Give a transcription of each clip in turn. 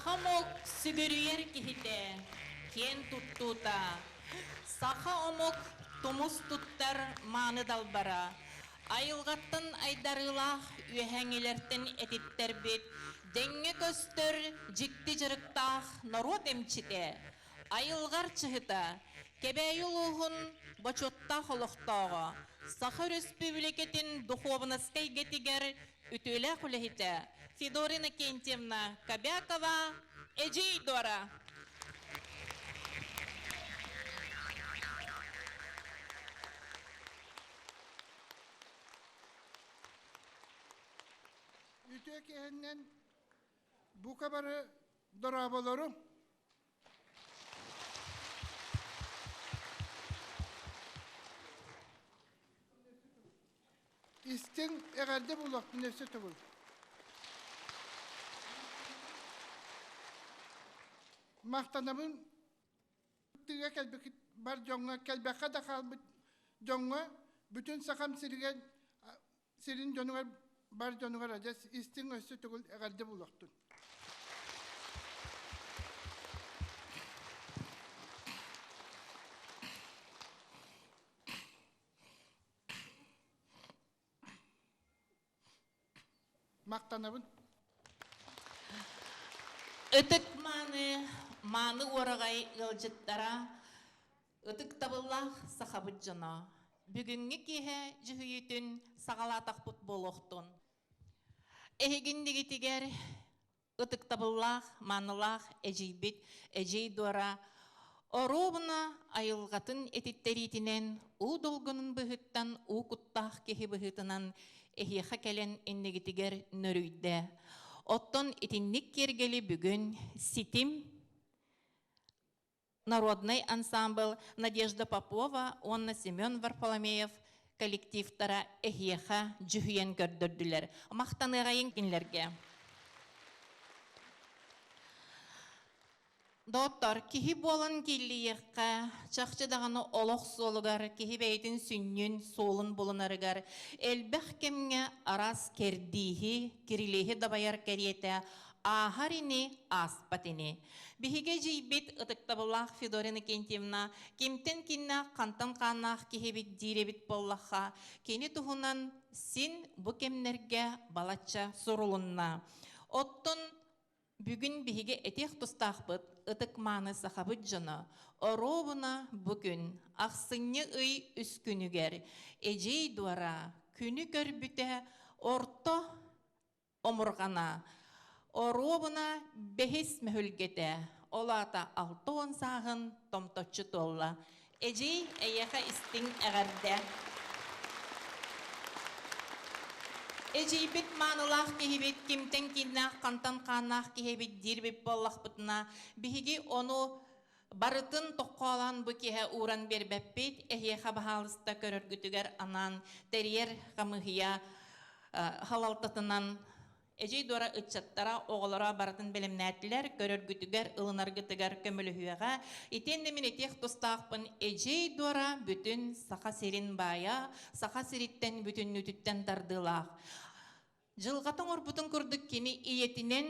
Саха омук сүгүрүйэр киһитэ, киэн туттуута, саха омук тумус туттар мааны далбара, айылҕаттан айдарыылаах үөһээҥҥилэртэн этиттэрбит, дэҥҥэ көстөр дьикти дьарыктаах норуот эмчитэ, Айылҕа арчыһыта, Кэбээйи улууһун бочуоттаах олохтооҕо, Саха Өрөспүүбүлүкэтин духуобунаска эйгэтигэр үтүөлээх үлэһитэ Федора Иннокентьевна Кобякова, Эдьиий Дора. Үтүө киһиннэн бука бары дорооболору. Истиҥ эҕэрдэ буолуохтун өссө төгүл. Махтанабын тыа кэлбит бар дьоҥҥо, кэлбэххэ да хаалбыт дьоҥҥо, бүтүн Сахам сиригэр сирин дьонугар бар дьонугар адьас истиҥ өссө төгүл эҕэрдэ буолуохтун. Махтанабын. Ытык мааны, мааны уораҕай ыалдьыттара, ытыктабыллаах сахабыт дьоно, бүгүҥҥү киэһэ дьүһүйүүтүн саҕалаатахпыт буолуохтун. Эһигиннигитигэр ытыктабыллаах, маанылаах эдьиийбит Эдьиий Дуора оруобуна айылҕатын этиттэриитинэн, уу долгунун быһыттан уу куттаах киһи быһыытынан эһиэхэ кэлэн иннигитигэр нөрүйдэ. Оттон итинник киэргэли бүгүн Ситим народнай ансамбл Надежда Попова уонна Семен Варфоломеев коллективтара эһиэхэ дьүһүйэн көрдөрдүлэр. Махтаныаҕайын кинилэргэ. Доттор, киһи буолан киллиэххэ, чахчы даҕаны олох суолугар киһи бэйэтин сүнньүн, суолун булунарыгар элбэх кэмҥэ араас кэрдииһи, кирилиэһи дабайар кэриэтэ ааһар ини, ааспат ини. Биһиги эдьиийбит ытыктабыллаах Федора Иннокентьевна кимтэн киннээх, хантан хааннаах киһибит диир эбит буоллахха, кини туһунан син бу кэмнэргэ балачча сурулунна. Оттон бүгүн биһиги этиэх тустаахпыт ытык-мааны сахабыт дьоно оруобуна бу күн ахсынньы ый үс күнүгэр Эдьиий Дуора күнү көрбүтэ орто омурҕана оруобуна бэһис мөһүлгэтэ, ол аата 60 сааһын томточчу туолла. Эдьиий, эйиэхэ истиҥ эҕэрдэ! Эдьиийбит маанылаах киһибит, кимтэн кииннээх, хантан хааннаах киһибит диирбит буоллахпытына, биһиги ону барытын тоххоолоон бу киэһэ ууран биэрбэппит, эһиэхэ баһаалыста көрөргүтүгэр анаан тэрийэр хамыыһыйа халалтатынан Эдьиий Дора ыччаттара, оҕолоро барытын бэлэмнээтилэр, көрөргүтүгэр, ылынаргытыгар көмөлөһүөҕэ. Итиэннэ мин этиэх тустаахпын Эдьиий Дора бүтүн Саха сирин баайа, Саха сириттэн бүтүннүүтүттэн тардыылаах. Дьылҕата оҥорбутун курдук кини ийэтинэн,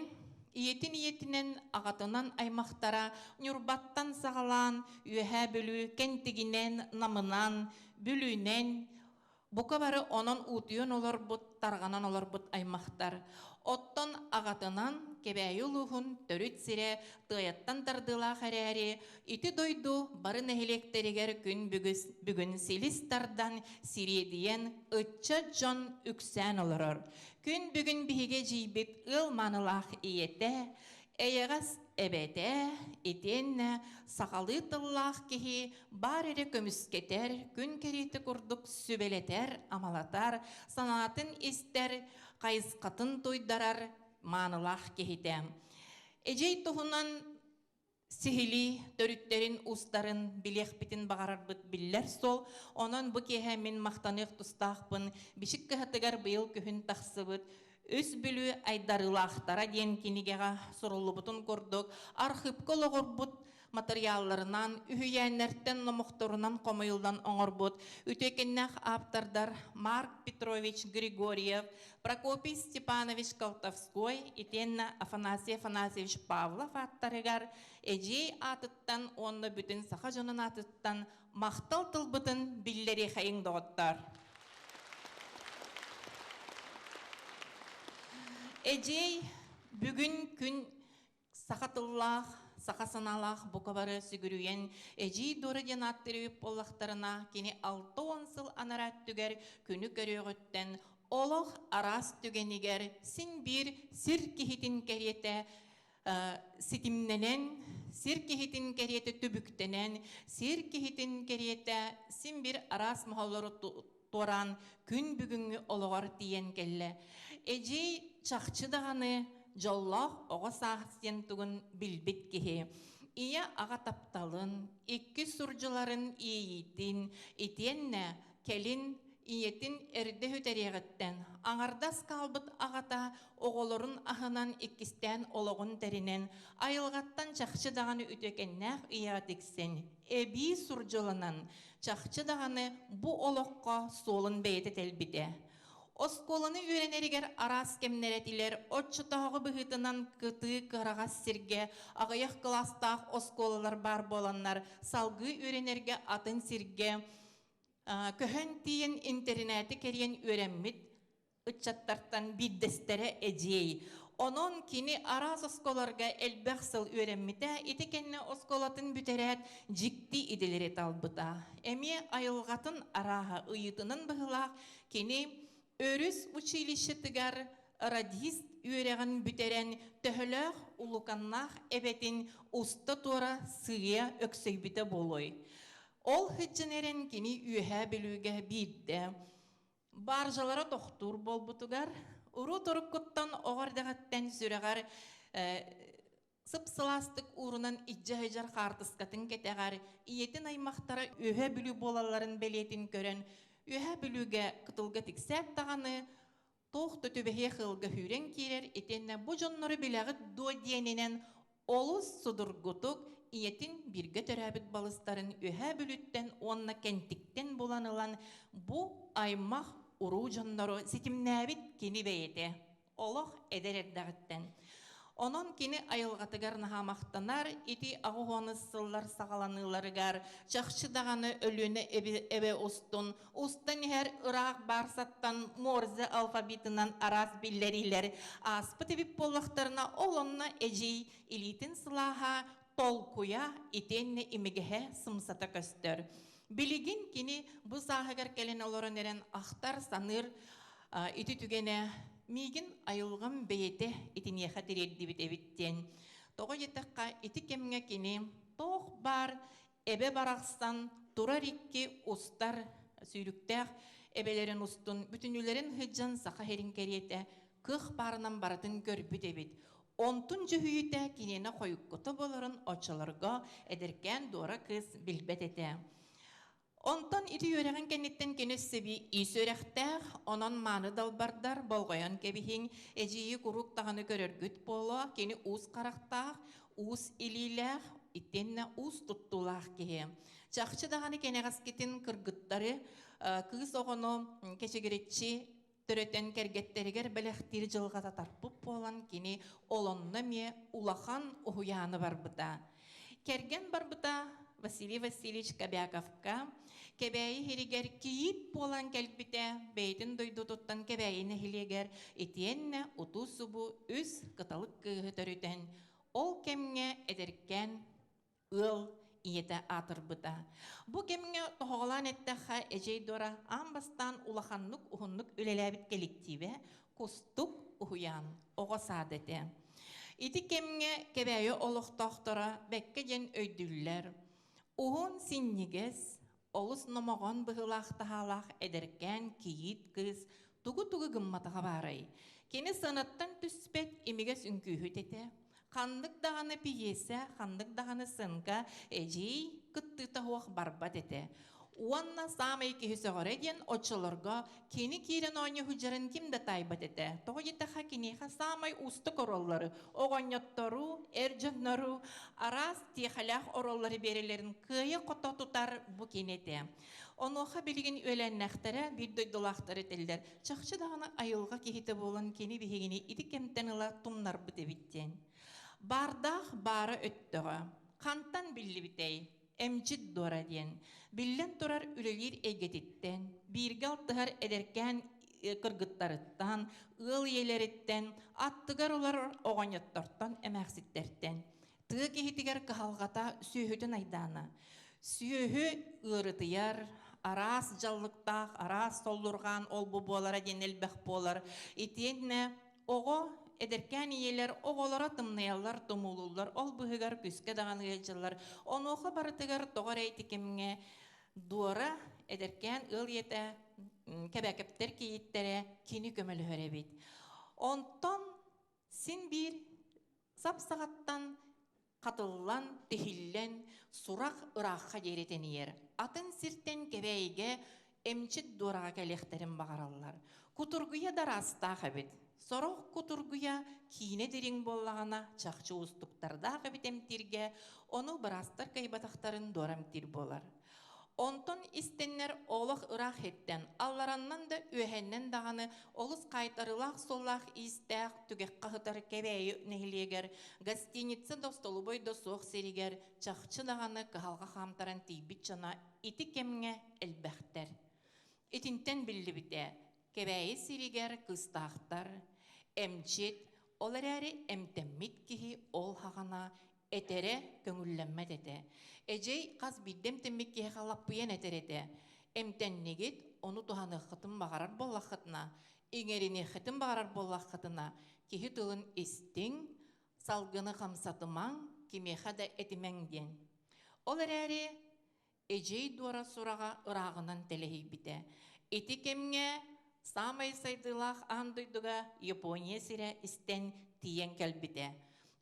ийэтин ийэтинэн, аҕатынан аймахтара Ньурбаттан саҕалаан Үөһээ Бүлүү Кэнтигинэн, Намынан, Бүлүүнэн, Бука бары онон уутуйан олорбут, тарҕанан олорбут аймахтар. Оттон аҕатынан Кэбээйи улууһун төрүт сирэ Тыайаттан тардыылаах эрээри, ити дойду бары нэһилиэктэригэр күн бүгүн силис тардан, сириэдийэн, ыччат дьон үксээн олорор. Күн бүгүн биһиги эдьиийбит ыал маанылаах ийэтэ, эйэҕэс эбэтэ, итиэннэ сахалыы тыллаах киһи баар эрэ көмүскэтэр, күн кэриэтэ курдук сүбэлэтэр, амалатар, санаатын истэр, хайысхатын туйдарар маанылаах киһитэ. Эдьиий туһунан сиһилии төрүттэрин уустарын билиэхпитин баҕарарбыт биллэр суол. Онон бу киэһэ мин махтаныах тустаахпын Бичик кыһатыгар быйыл күһүн тахсыбыт Үс Бүлүү айдарыылаахтара диэн кинигэҕэ суруллубутун курдук архыыпка олоҕурбут. матырыйаалларынан, үһүйээннэртэн номохторунан хомуйуллан оҥорбут үтүөкэннээх ааптардар Марк Петрович Григорьев, Прокопий Степанович Колтовской итиэннэ Афанасий Афанасьевич Павлов ааттарыгар эдьиэй аатыттан уонна бүтүн саха дьонун аатыттан махтал тылбытын биллэриэхэйиҥ доҕоттоор. Эдьиэй бүгүн күн саха тыллаах, саха санаалаах бука бары сүгүрүйэн Эдьиий Дора диэн ааттыыр үп буоллахтарына, кини 60 сыл анараа өттүгэр күнү көрүөҕүттэн олох араас түгэнигэр син биир сир киһитин кэриэтэ ситимнэнэн, сир киһитин кэриэтэ түбүктэнэн, сир киһитин кэриэтэ син биир араас моһоллору туораан күн бүгүҥҥү олоҕор тиийэн кэллэ. Эдьиий чахчы даҕаны дьоллоох оҕо саас диэн тугун билбит киһи. Ийэ аҕа тапталын, икки сурдьуларын иэйиитин, итиэннэ кэлин ийэтин эрдэ сүтэриэҕиттэн аҥардас хаалбыт аҕата оҕолорун аһынан иккистээн олоҕун тэринэн, айылҕаттан чахчы даҕаны үтүөкэннээх ийэҕэ тиксэн, эбии сурдьуланан, чахчы даҕаны бу олоххо суолун бэйэтэ тэлбитэ. Оскуоланы үөрэнэригэр араас кэмнэр этилэр, оччотооҕу быһыытынан кытыы кыараҕас сиргэ аҕыйах кылаастаах оскуолалар баар буоланнар, салгыы үөрэнэргэ атын сиргэ көһөн тиийэн интэринээти кэрийэн үөрэммит ыччаттартан биирдэстэрэ эдьиэй. Онон кини араас оскуолаларга элбэх сыл үөрэммитэ, ити кэннэ оскуолатын бүтэрээт дьикти идэлэри талбыта. Эмиэ айылҕатын арааһа ыйыытынан быһыылаах кини өрүс училищетыгар радист үөрэҕин бүтэрэн төһөлөөх улуканнаах эбэтин уста-туора сыыйа өксөйбүтэ буолуой. Ол сылдьан эрэн кини Үөһээ Бүлүүгэ биирдэ Баржалара тохтуур буолбутугар, урут-уруккуттан оҕо эрдэҕиттэн сүрэҕэр сып-сылаастык уурунан илдьэ сылдьар хаартыскатын кэтэҕэр ийэтин аймахтара Үөһээ Бүлүү буолалларын бэлиэтин көрөн, Үөһээ Бүлүүгэ кытылга тиксээт даҕаны, туох да түбэһиэх ыалга сүүрэн киирэр итиэннэ бу дьоннору билэҕит дуо диэнинэн олус судургутук ийэтин бииргэ төрөөбүт балыстарын Үөһээ Бүлүүттэн уонна Кэнтиктэн булан ылан бу аймах уруу дьоннору ситимнээбит кини бэйэтэ олох эдэр эрдэҕиттэн. Онон кини айылҕатыгар наһаа махтанар, ити аҕыс сыллар саҕаланыыларыгар чахчы даҕаны Өлүөнэ эбэ устун устан иһэр ыраах баарсаттан Морзе алфавитынан араас биллэриилэр ааспыт эбит буоллахтарына, ол онно эдьиий илиитин сылааһа, толкуйа итиэннэ имигэһэ сымсата көстөр. Билигин кини бу сааһыгар кэлэн олорон эрэн ахтар-саныыр ити түгэнэ миигин айылҕам бэйэтэ итиниэхэ тириэрдибит эбит диэн. Тоҕо диэтэххэ, ити кэмҥэ кини туох баар эбэ барахсан турар икки устар сүүрүктээх эбэлэрин устун бүтүнүлэрин сылдьан саха сирин кэриэтэ кыах баарынан барытын көрбүт эбит. Онтун дьүһүйүтэ киниэнэ хойуккута буоларын оччолорго эдэркээн Дуора кыыс билбэт этэ. Онтон ити үөрэҕин кэнниттэн кини өссө ис үөрэхтээх, онон мааны далбардар болҕойон кэбиһиҥ, эдьиийи куруук даҕаны көрөргүт буолуо, кини уус харахтаах, уус илиилээх, итиэннэ уус туттуулаах киһи. Чахчы даҕаны кэнэҕэскитин кыргыттары, кыыс оҕону кэчигириччи төрөтөн кэргэттэригэр бэлэхтиир дьылҕата тарпыт буолан кини олонно эмиэ улахан уһуйааны барбыта. Кэргэн барбыта Василий Васильевич Кобяковка Кэбээйи иһиригэр кийиит буолан кэлбитэ бэйэтин дойдутуттан Кэбээйи нэһилиэгэр итиэннэ утуу-субу үс кыталык кыыһы төрүтэн ол кэмҥэ эдэркээн ыал ийэтэ аатырбыта. Бу кэмҥэ тоһоҕолоон эттэххэ, Эдьиэй Дора аан бастаан улаханнык уһуннук үлэлээбит кэлэктиибэ Кустук уһуйаан оҕо саада этэ. Ити кэмҥэ Кэбээйи олохтоохторо бэккэ диэн өйдүүллэр. Уһун синньигэс, олус номоҕон быһыылаах-таһаалаах эдэркээн кийиит кыыс тугу-тугу гымматаҕа баарай. Кини сыанаттан түспэт имигэс үҥкүүһүт этэ. Ханнык даҕаны пьесэ, ханнык даҕаны сценка эдьиий кыттыыта суох барбат этэ. Уонна саамай киһи сөҕөрө диэн оччолорго кини киирэн оонньуу сылдьарын ким да таайбат этэ. Тоҕо диэтэххэ киниэхэ саамай уустук оруоллары, оҕонньоттору, эр дьоннору, араас тиэхэлээх оруоллары биэрэллэрин кыайа-хото тутар бу кини этэ. Онуоха билигин үөлэннэхтэрэ, биир дойдулаахтар этэллэр, чахчы даҕаны айылҕа киһитэ буолан кини биһигини ити кэмтэн ыла тумнарбыт эбит диэн. Баардаах баара өттөҕө. Хантан биллибитэй? Эмчит Дора диэн. Биллэн турар үлэлиир эйгэтиттэн, бииргэ алтыһар эдэркээн кыргыттарыттан, ыал ийэлэриттэн, аттыгар олорор оҕонньоттортон, эмээхситтэртэн. Тыа киһитигэр кыһалҕата сүөһүтүн айдаана. Сүөһү ыарытыйар, араас дьаллыктаах, араас соллурҕаан ол-бу буолара диэн элбэх буолар. Итиэннэ оҕо эдэркээн ийэлэр оҕолоро тымныйаллар, тумуулууллар, ол быһыгар күскэ даҕаны ыалдьаллар. Онуоха барытыгар тоҕо эрэ ити кэмҥэ Дуора эдэркээн ыал ийэтэ Кэбээкэптэр кийииттэрэ кини көмөлөһөр эбит. Онтон син биир сап-саҕаттан хатыллан, тиһиллэн, сурах ыраахха диэри тэнийэр. Атын сиртэн Кэбээйигэ эмчит дуораҕа кэлиэхтэрин баҕараллар. Кутургуйа да араастаах эбит. Сорох кутургуйа киинэ дириҥ буоллаҕына, чахчы уустуктардаах эбит эмтииргэ, ону быраастар кыайбатахтарын дуора эмтиир буолар. Онтон истэннэр олох ыраах иһиттэн, аллараннан да үөһэннэн даҕаны олус хаайтарыылаах суоллаах-иистээх түгэххэ сытар Кэбээйи нэһилиэгэр гостиница да остолобуой да суох сиригэр чахчы даҕаны кыһалҕа хаамтаран тиийбит дьоно ити кэмҥэ элбэхтэр. Итинтэн биллибитэ, Кэбээйи сиригэр кыыстаахтар, эмчит, ол эрээри эмтэммит киһи ол хаҕана этэрэ көҥүллэммэт этэ. Эдьэй хас биирдэ эмтэммит киһиэхэ лаппыйан этэр этэ. Эмтэннигит, ону туһаныаххытын баҕарар буоллаххытына, иҥэриниэххитин баҕарар буоллаххытына, киһи тылын истиҥ, салгыны хамсатымаҥ, кимиэхэ да этимэҥ диэн. Ол эрээри Эдьиэй Дуора сураҕа ырааҕынан тэлэһийбитэ. Ити кэмҥэ саамай сайдыылаах аан дойдуга Япония сирэ истэн тиийэн кэлбитэ.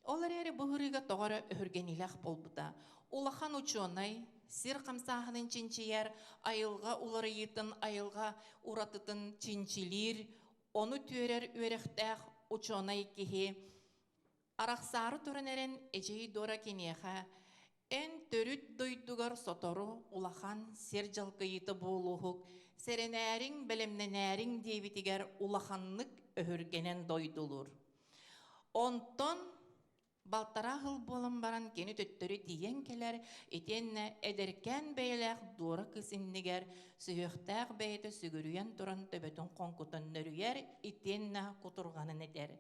Ол эрээри бу ыһырыыга тоҕо эрэ өһүргэниилээх буолбута. Улахан учуонай, сир хамсааһынын чинчийэр, айылҕа уларыйыытын, айылҕа уратытын чинчилиир, ону түөрэр үөрэхтээх учуонай киһи Арахсаары туран эрэн Эдьиий Дора киниэхэ «Эн төрүт дойдугар сотору улахан сир дьалкыйыыта буолуоһук, сэрэнээриҥ, бэлэмнэнээриҥ» диэбитигэр улаханнык өһүргэнэн дойдулуур. Онтон балтараа сыл буолан баран кини төттөрү тиийэн кэлэр, итиэннэ эдэркээн бэйэлээх Дора кыыс иннигэр сүһүөхтээх бэйэтэ сүгүрүйэн туран төбөтүн хоҥкутан нөрүйэр, итиэннэ кутурҕанын этэр.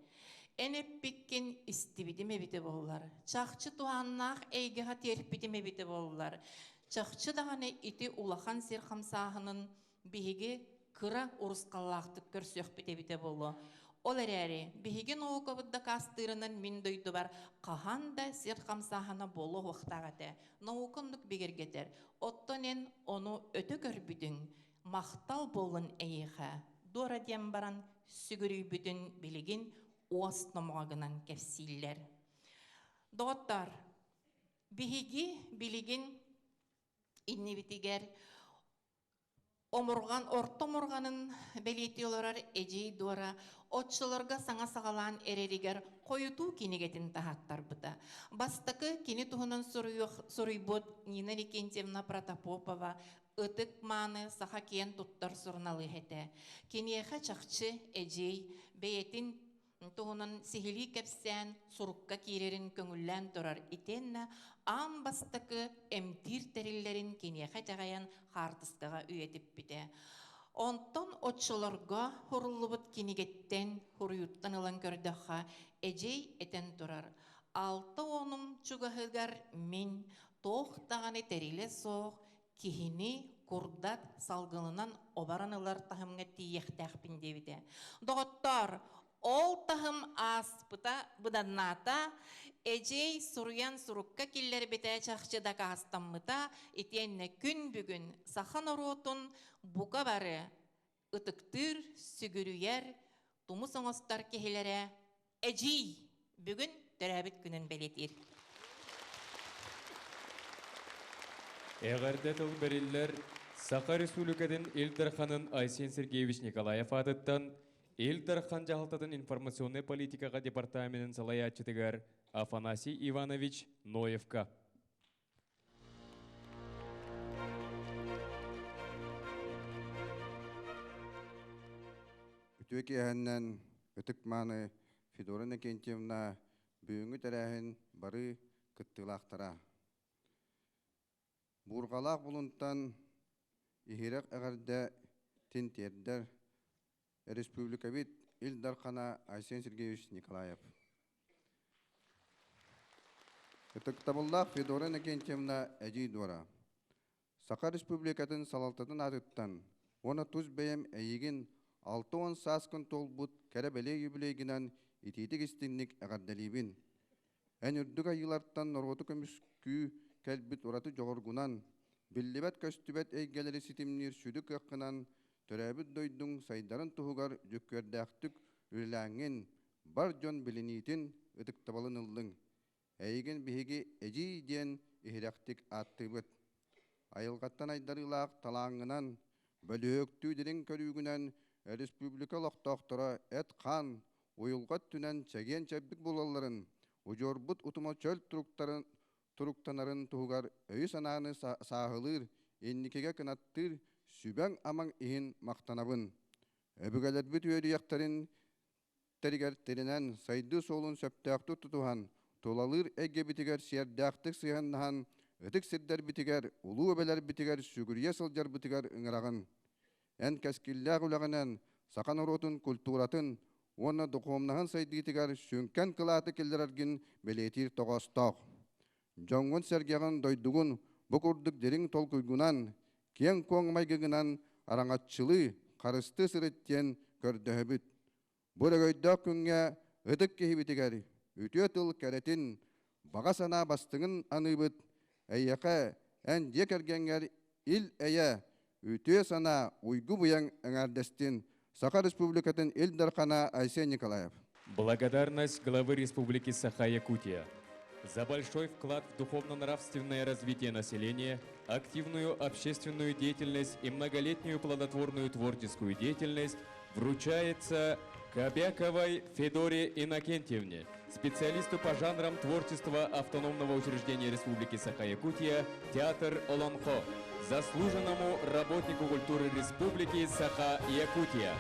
Эн эппиккин истибитим эбитэ буоллар, чахчы туһааннаах эйгэҕэ тиэрпитим эбитэ буоллар, чахчы даҕаны ити улахан сир хамсааһынын биһиги кыра урусхаллаахтык көрсүөхпүт эбитэ буолуо. Ол эрээри, биһиги наукабыт дакаастыырынан мин дойдубар хаһан да сир хамсааһына буолуо суохтаах этэ. Наука оннук бигэргэтэр. Оттон эн ону өтө көрбүтүҥ, махтал буоллун эйиэхэ. Дуора диэн баран сүгүрүйбүтүн билигин уос номоҕо гынан кэпсииллэр. Доҕоттоор, биһиги билигин иннибитигэр омурҕан орто омурҕанын бэлиэтии олорор Эдьиий Дуора оччолорго саҥа саҕалаан эрэригэр хойутуу кинигэтин таһааттарбыта. Бастакы кини туһунан суруйбут Нина Викентьевна Протопопова ытык-мааны саха киэн туттар суруналыыһа этэ. Киниэхэ чахчы эдьиэй бэйэтин туһунан сиһилии кэпсээн сурукка киирэрин көҥүллээн турар итиэннэ аан бастакы эмтиир тэриллэрин киниэхэ итэҕэйэн хаартыскаҕа үйэтиппитэ. Онтон оччолорго суруллубут кинигэттэн, суруйууттан ылан көрдөххө, эдьиэй этэн турар: «Алта уонум чугаһыгар мин туох даҕаны тэрилэ суох киһини курдат салгынынан оборон ылар таһымҥа тиийиэхтээхпин диэбитэ. Доҕоттоор, ол таһым ааспыта быданнаата, эдьиэй суруйан сурукка киллэрбитэ чахчы дакаастаммыта, итиэннэ күн бүгүн саха норуотун бука бары ытыктыыр, сүгүрүйэр, тумус оҥостор киһилэрэ Эдьиий бүгүн төрөөбүт күнүн бэлиэтиир. Эҕэрдэ тыл бэриллэр. Саха Республикатын Ил Дарханын Айсен Сергеевич Николаев аатыттан Ил Дархан дьаһалтатын информационнай политикаҕа департаменын салайааччытыгар Афанасий Иванович Ноевка. Үтүө киэһэннэн ытык-мааны Федора Иннокентьевна бүгүҥҥү тэрээһин бары кыттыылаахтара. Буурҕалаах булунтан иһирэх эҕэрдэ тин тиэрдэр Республикабыт Ил Дархана Айсен Сергеевич Николаев. Ытыктабыллаах Федора Иннокентьевна Эдьиий Дора, Саха Республикатын салалтатын аатыттан уонна тус бэйэм эйигин 60 сааскын туолбут кэрэ-бэлиэ юбилейгынан итиитик-истиҥник эҕэрдэлиибин. Эн үрдүк айыылартан норуоту көмүскүү кэлбит ураты дьоҕургунан, биллибэт-көстүбэт эйгэлэри ситимниир сүдү кыаххынан төрөөбүт дойдуҥ сайдарын туһугар дьүккүөрдээхтик үлэлээҥҥин, бар дьон билиниитин, ытыктабылын ыллыҥ. Эйигин биһиги эдьиий диэн иһирэхтик ааттыыбыт. Айылҕаттан айдарыылаах талааҥҥынан, бөлүһүөктүү дириҥ көрүүгүнэн республика олохтоохторо эт-хаан, уйулҕа өттүнэн чэгиэн-чэбдик буолалларын, удьуорбут утума чөл туруктарын туруктанарын туһугар өйү-санааны сааһылыыр, инникигэ кынаттыыр сүбэҥ-амаҥ иһин махтанабын. Өбүгэлэрбит үөрүйэхтэрин тэригэр тирэнэн, сайдыы суолун сөптөөхтүк тутуһан, тулалыыр эйгэбитигэр сиэрдээхтик сыһыаннаһан, ытык сирдэрбитигэр, улуу эбэлэрбитигэр сүгүрүйэ сылдьарбытыгар ыҥыраҕын. Эн кэскиллээх үлэҕинэн саха норуотун культуратын уонна духуомнаһын сайдыытыгар сүҥкэн кылааты киллэрэргин бэлиэтиир тоҕоостоох. Дьоҥҥун-сэргэҕин, дойдугун бу курдук дириҥ толкуйгунан, киэҥ-куоҥ майгыгынан араҥаччылыы, харыстыы сырыт диэн көрдөһөбүт. Бу өрөгөйдөөх күҥҥэ ытык киһибитигэр үтүө тыл кэрэтин, баҕа санаа бастыҥын аныыбыт, эйиэхэ, эн дьиэ кэргэҥҥэр ил-эйэ, үтүө санаа, уйгу-быйаҥ эҥээрдэстин Саха Республикатын Ил Дархана Айсен Николаев. Благодарность главы Республики Саха-Якутия за большой вклад в духовно-нравственное развитие населения, активную общественную деятельность и многолетнюю плодотворную творческую деятельность вручается Кобяковой Федоре Иннокентьевне, специалисту по жанрам творчества Автономного учреждения Республики Саха-Якутия «Театр Олонхо», заслуженному работнику культуры Республики Саха-Якутия.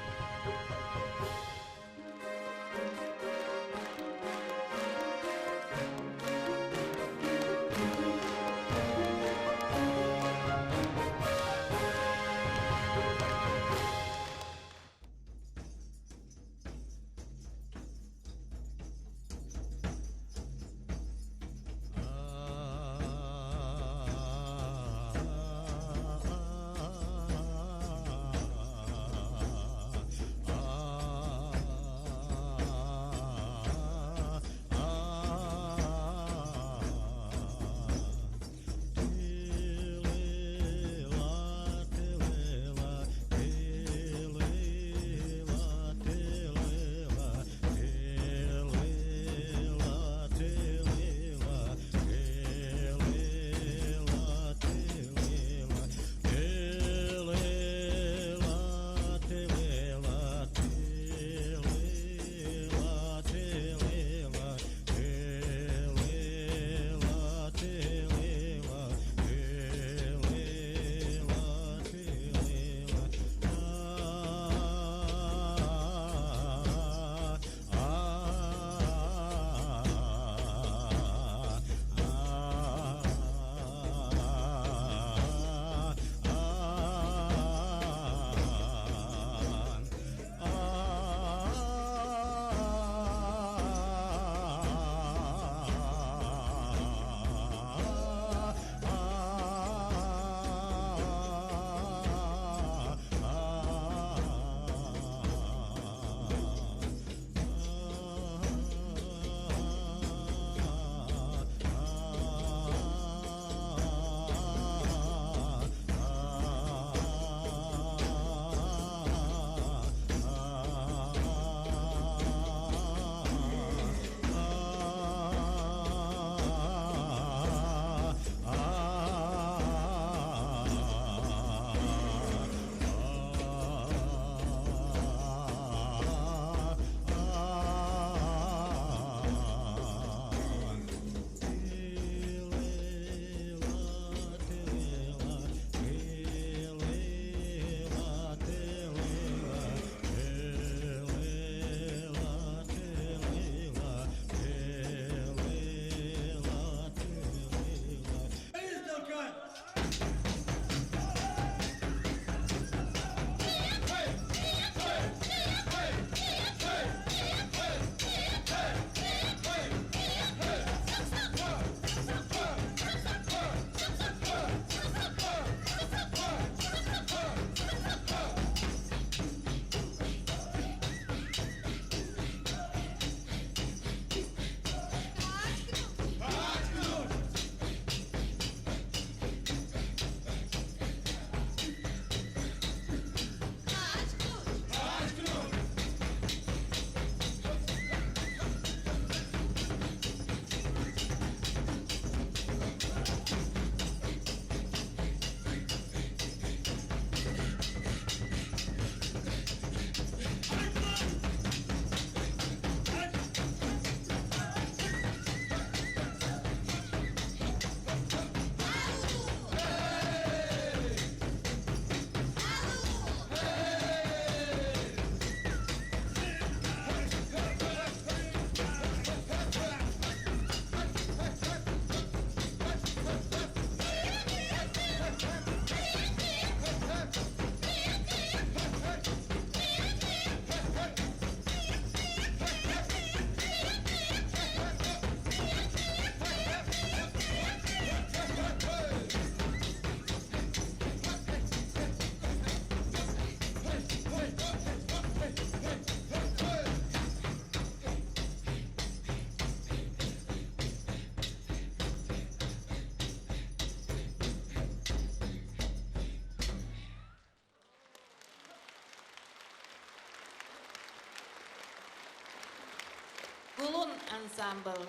ансаамбыл.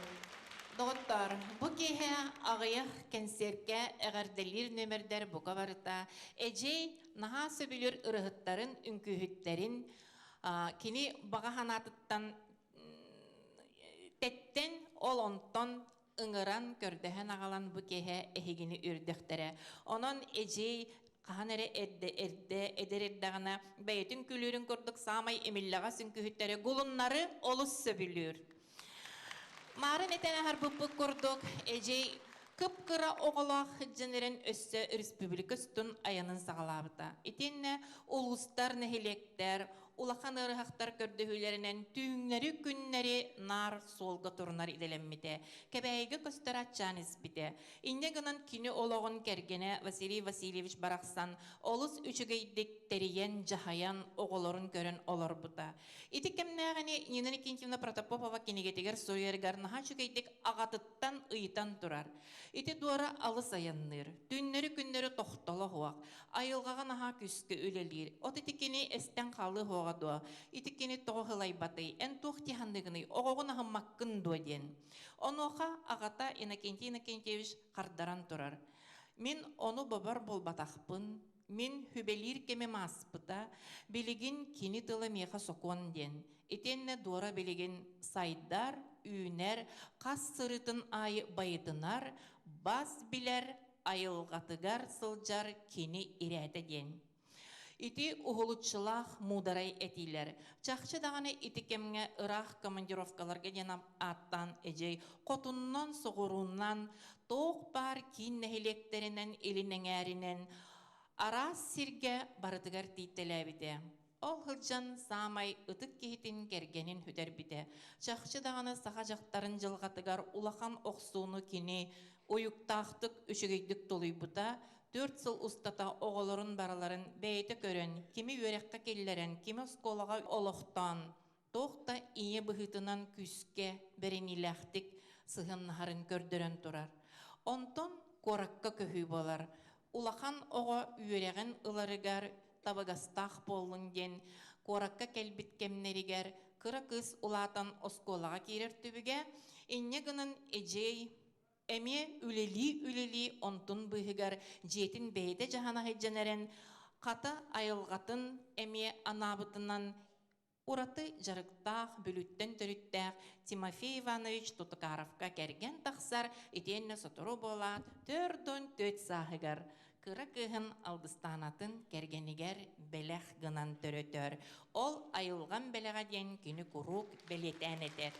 Доҕоттоор, бу киэһэ аҕыйах кэнсиэркэ эҕэрдэлиир нүөмэрдэр бука барыта Эдьиэй наһаа сөбүлүүр ырыһыттарын, үҥкүүһүттэрин кини баҕа санаатыттан тэттэн, ол онтон ыҥыран, көрдөһөн аҕалан бу киэһэ эһигини үрдэхтэрэ. Онон эдьиэй хаһан эрэ эрдэ эрдэ эдэр эрдэҕинэ бэйэтин күлүүрүн курдук саамай имиллэҕэс үҥкүүһүттэри гулуннары олус сөбүлүүр. Маарын этэн аһарбыппыт курдук, эдьиэй кып-кыра оҕолоох сылдьан өссө республика үстүн айанын саҕалаабыта. Итиэннэ улуустар, нэһилиэктэр, улахан ыарыһахтар көрдөһүүлэринэн түүннэри-күннэри наар суолга турунар идэлэммитэ. Кэбээйигэ көстөр аччаан испитэ. Инньэ гынан кини олоҕун кэргэнэ Василий Васильевич барахсан олус үчүгэйдик тэрийэн, дьаһайан, оҕолорун көрөн олорбута. Ити кэмнээҕини Нина Никитьевна Протопопова кинигэтигэр суруйарыгар наһаа үчүгэйдик аҕатыттан ыйытан турар. Ити дуора алыс айанныыр, түүннэри-күннэри тохтоло суох, айылҕаҕа наһаа күүскэ үлэлиир. От ити кини эстэн хаалыы суоҕа дуо? Ити кини тоҕо сылайбатый? Эн туох дии Оҕоҕун аһыммаккын дуо диэн. Онуоха аҕата Иннокентий Иннокентьевич хардаран турар. Мин ону бобор буолбатахпын, мин хүбэлиир кэмим ааспыта, билигин кини тыла миэхэ сокуон диэн. Итиэннэ Дора билигин сайдар, үүнэр, хас сырыытын аайы байытынар, бас билэр, айылҕатыгар сылдьар кини ирээтэ диэн. Ити уһулуччулаах муударай этиилэр. Чахчы даҕаны ити кэмҥэ ыраах командировкаларга диэн ааттаан эдьиэй хотуннан, соҕурууннан, туох баар киин нэһилиэктэринэн, илин эҥээринэн араас сиргэ барытыгар тиийтэлээбитэ. Ол сылдьан саамай ытык киһитин кэргэнин сүтэрбитэ. Чахчы даҕаны саха дьахтарын дьылҕатыгар улахан охсууну кини уйуктаахтык, үчүгэйдик тулуйбута, 4 сыл устата оҕолорун барыларын бэйэтэ көрөн, кими үөрэххэ киллэрэн, кими оскуолаҕа олохтоон, туох да ийэ быһыытынан күүскэ, бэриниилээхтик сыһыаннаһарын көрдөрөн турар. Онтон куоракка көһүү буолар. Улахан оҕо үөрэҕин ыларыгар табыгастаах буоллун диэн куоракка кэлбит кэмнэригэр кыра кыыс улаатан оскуолаҕа киирэр түбүгэ, инньэ гынан эдьиэй эмиэ үлэлии-үлэлии онтун быыһыгар дьиэтин бэйэтэ дьаһана сылдьан эрэн, хата айылҕатын эмиэ анаабытынан ураты дьарыктаах, Бүлүүттэн төрүттээх Тимофей Иванович Тутукаровка кэргэн тахсар, итиэннэ сотору буолаат, 44 сааһыгар кыра кыыһын Алгыстаанатын кэргэнигэр бэлэх гынан төрөтөр. Ол айылҕам бэлэҕэ диэн кини куруук бэлиэтээн этэр.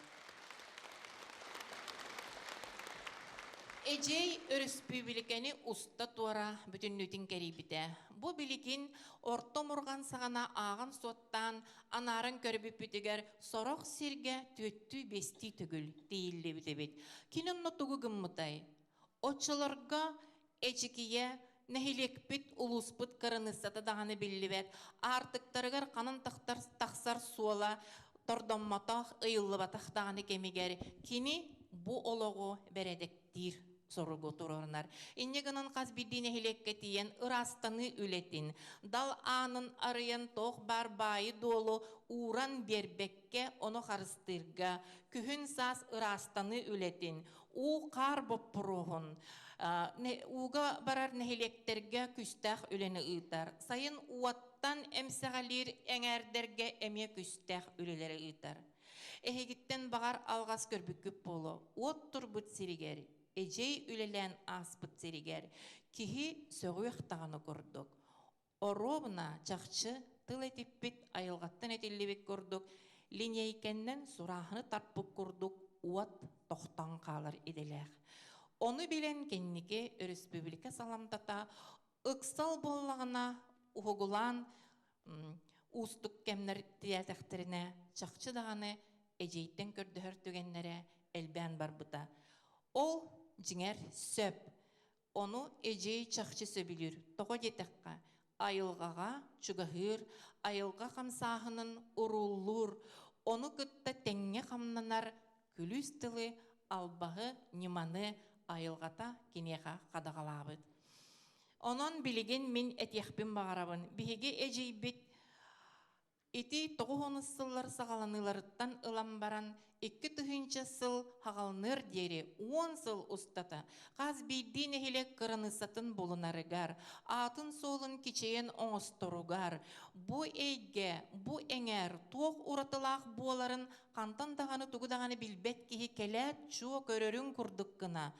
Эдьиэй өрөспүүбүлүкэни уста-туора бүтүннүүтүн кэрийбитэ. Бу билигин орто омурҕан саҕана ааҕан-суоттаан, анааран көрбүппүтүгэр сорох сиргэ түөттүү-биэстии төгүл тиийиллибит эбит. Кини онно тугу гыммытай? Оччолорго эчикийэ нэһилиэкпит, улууспут кыраныыссата даҕаны биллибэт, аартыктарыгар ханан тахсар суола тордоммотох, ыйыллыбатах даҕаны кэмигэр кини бу олоҕу бэрэдэктиир соругу туруорунар. Инньэ гынан хас биирдии нэһилиэккэ тиийэн ыраастаныы үлэтин, дал аанын арыйан туох баар баайы-дуолу ууран биэрбэккэ ону харыстыырга, күһүн-саас ыраастаныы үлэтин, уу-хаар боппуруоһун, ууга барар нэһилиэктэргэ күстээх үлэни ыытар. Сайын уоттан эмсэҕэлиир эҥээрдэргэ эмиэ күстээх үлэлэри ыытар. Эһигиттэн баҕар алҕас көрбүккүт буолуо. Уот турбут сиригэр, эдьиэй үлэлээн ааспыт сиригэр киһи сөҕүөх даҕаны курдук. Оруобуна чахчы тыл этиппит айылҕаттан этиллибит курдук линиэйкэннэн сурааһыны тарпыт курдук уот тохтон хаалар идэлээх. Ону билэн кэнники өрөспүүбүлүкэ саламтата ыксал буоллаҕына уһугулаан уустук кэмнэр тирээтэхтэринэ чахчы даҕаны эдьиэйтэн көрдөһөр түгэннэрэ элбээн барбыта. Ол дьиҥэр сөп. Ону эдьиэй чахчы сөбүлүүр. Тоҕо диэтэххэ, айылҕаҕа чугаһыыр, айылҕа хамсааһынын урууллуур, ону кытта тэҥҥэ хамнанар күлүүс тылы, албаһы, ньыманы айылҕата киниэхэ хадаҕалаабыт. Онон билигин мин этиэхпин баҕарабын, биһиги эдьиийбит. Ити тоҕус сыллар саҕаланыыларыттан ылан баран, 2000 сыл хаҕалыныар диэри 10 сыл устата хас биирдии нэһилиэк кыраныыссатын булунарыгар, аатын-суолун кичэйэн оҥосторугар, бу эйгэ, бу эҥээр туох уратылаах буоларын хантан даҕаны тугу даҕаны билбэт киһи кэлээт чуо көрөрүн курдук гына,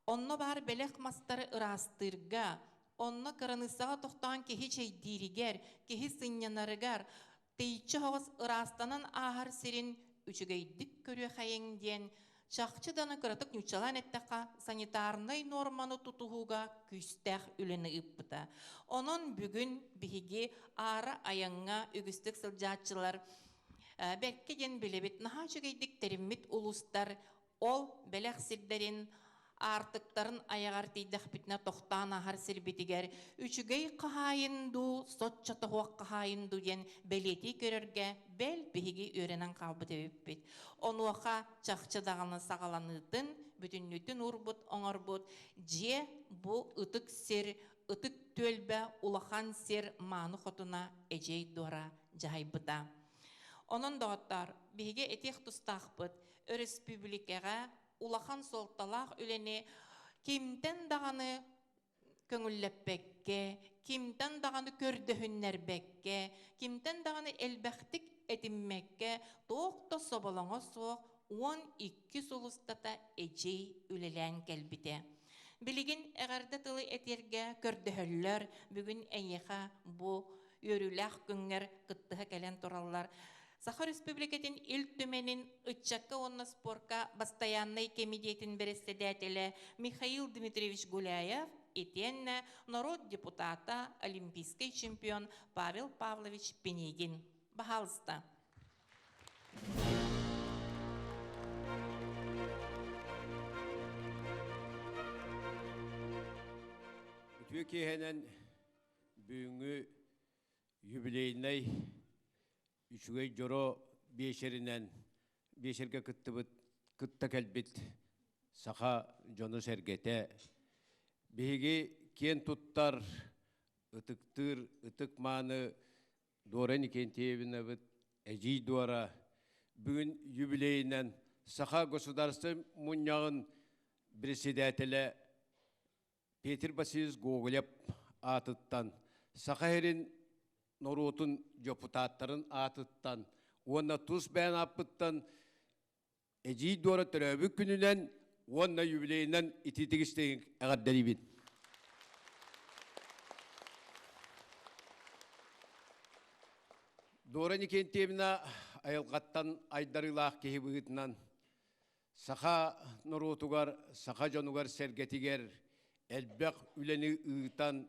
онно баар бэлэх мастары ыраастыырга, онно кыраныыссаҕа тохтоон киһи чэйдииригэр, киһи сынньанарыгар, тэйиччи соҕус ыраастанан ааһар сирин үчүгэйдик көрүөхэйиҥ диэн чахчы даны кыратык ньуччалаан эттэххэ, санитарнай нуорманы тутуһууга күүстээх үлэни ыыппыта. Онон бүгүн биһиги аара айаҥҥа үгүстүк сылдьааччылар бэркэ диэн билэбит, наһаа үчүгэйдик тэриммит улуустар ол бэлэх сирдэрин аартыктарын айаҕар тиийдэхпитинэ тохтоон ааһар сирбитигэр үчүгэй хаһаайын дуу, соччо тоһуох хаһаайын дуу диэн бэлиэтии көрөргө бэл биһиги үөрэнэн хаалбыт эбиппит. Онуоха чахчы даҕаны саҕаланыытын бүтүннүүтүн уурбут, оҥорбут дьиэ бу ытык сир, ытык түөлбэ, улахан сир мааны хотуна Эдьиэй Дора дьаһайбыта. Онон, доҕоттоор, биһиги этиэх тустаахпыт, өрөспүүбүлүкэҕэ улахан суолталаах үлэни кимтэн даҕаны көҥүллэппэккэ, кимтэн даҕаны көрдөһүннэрбэккэ, кимтэн даҕаны элбэхтик этиммэккэ, туох да соболоҥо суох 12 сыл устата эдьиэй үлэлээн кэлбитэ. Билигин эҕэрдэ тылы этэргэ көрдөһөллөр, бүгүн эйиэхэ бу үөрүүлээх күҥҥэр кыттыһа кэлэн тураллар. Саха Республикатын Ил Түмэнин ыччакка уонна спорка бастайааннай кэмитиэтин бэрэссэдээтэлэ Михаил Дмитриевич Гуляев итиэннэ норуот депутата, олимпийский чемпион Павел Павлович Пинигин. Баһаалыста. Үтүө киэһэнэн бүгүҥҥү юбилейнай үчүгэй дьоро биэчэринэн биэчэргэ кыттыбыт кытта кэлбит саха дьоно-сэргэтэ биһиги киэн туттар ытыктыыр ытык мааны Дора Никентьевнабыт эдьиий Дора бүгүн юбилейинэн Саха государство мунньаҕын председателэ Петр Васильевич Гоголев аатыттан Саха сирин норуотун дьокутааттарын аатыттан уонна тус бэйэн ааппыттан Эдьиий Дора төрөөбүт күнүнэн уонна юбилейынан итиитик истиҥ эҕэрдэлиибин. Дора Никентьевна айылҕаттан айдарыылаах киһи быһыытынан саха норуотугар, саха дьонугар-сэргэтигэр элбэх үлэни ыытан,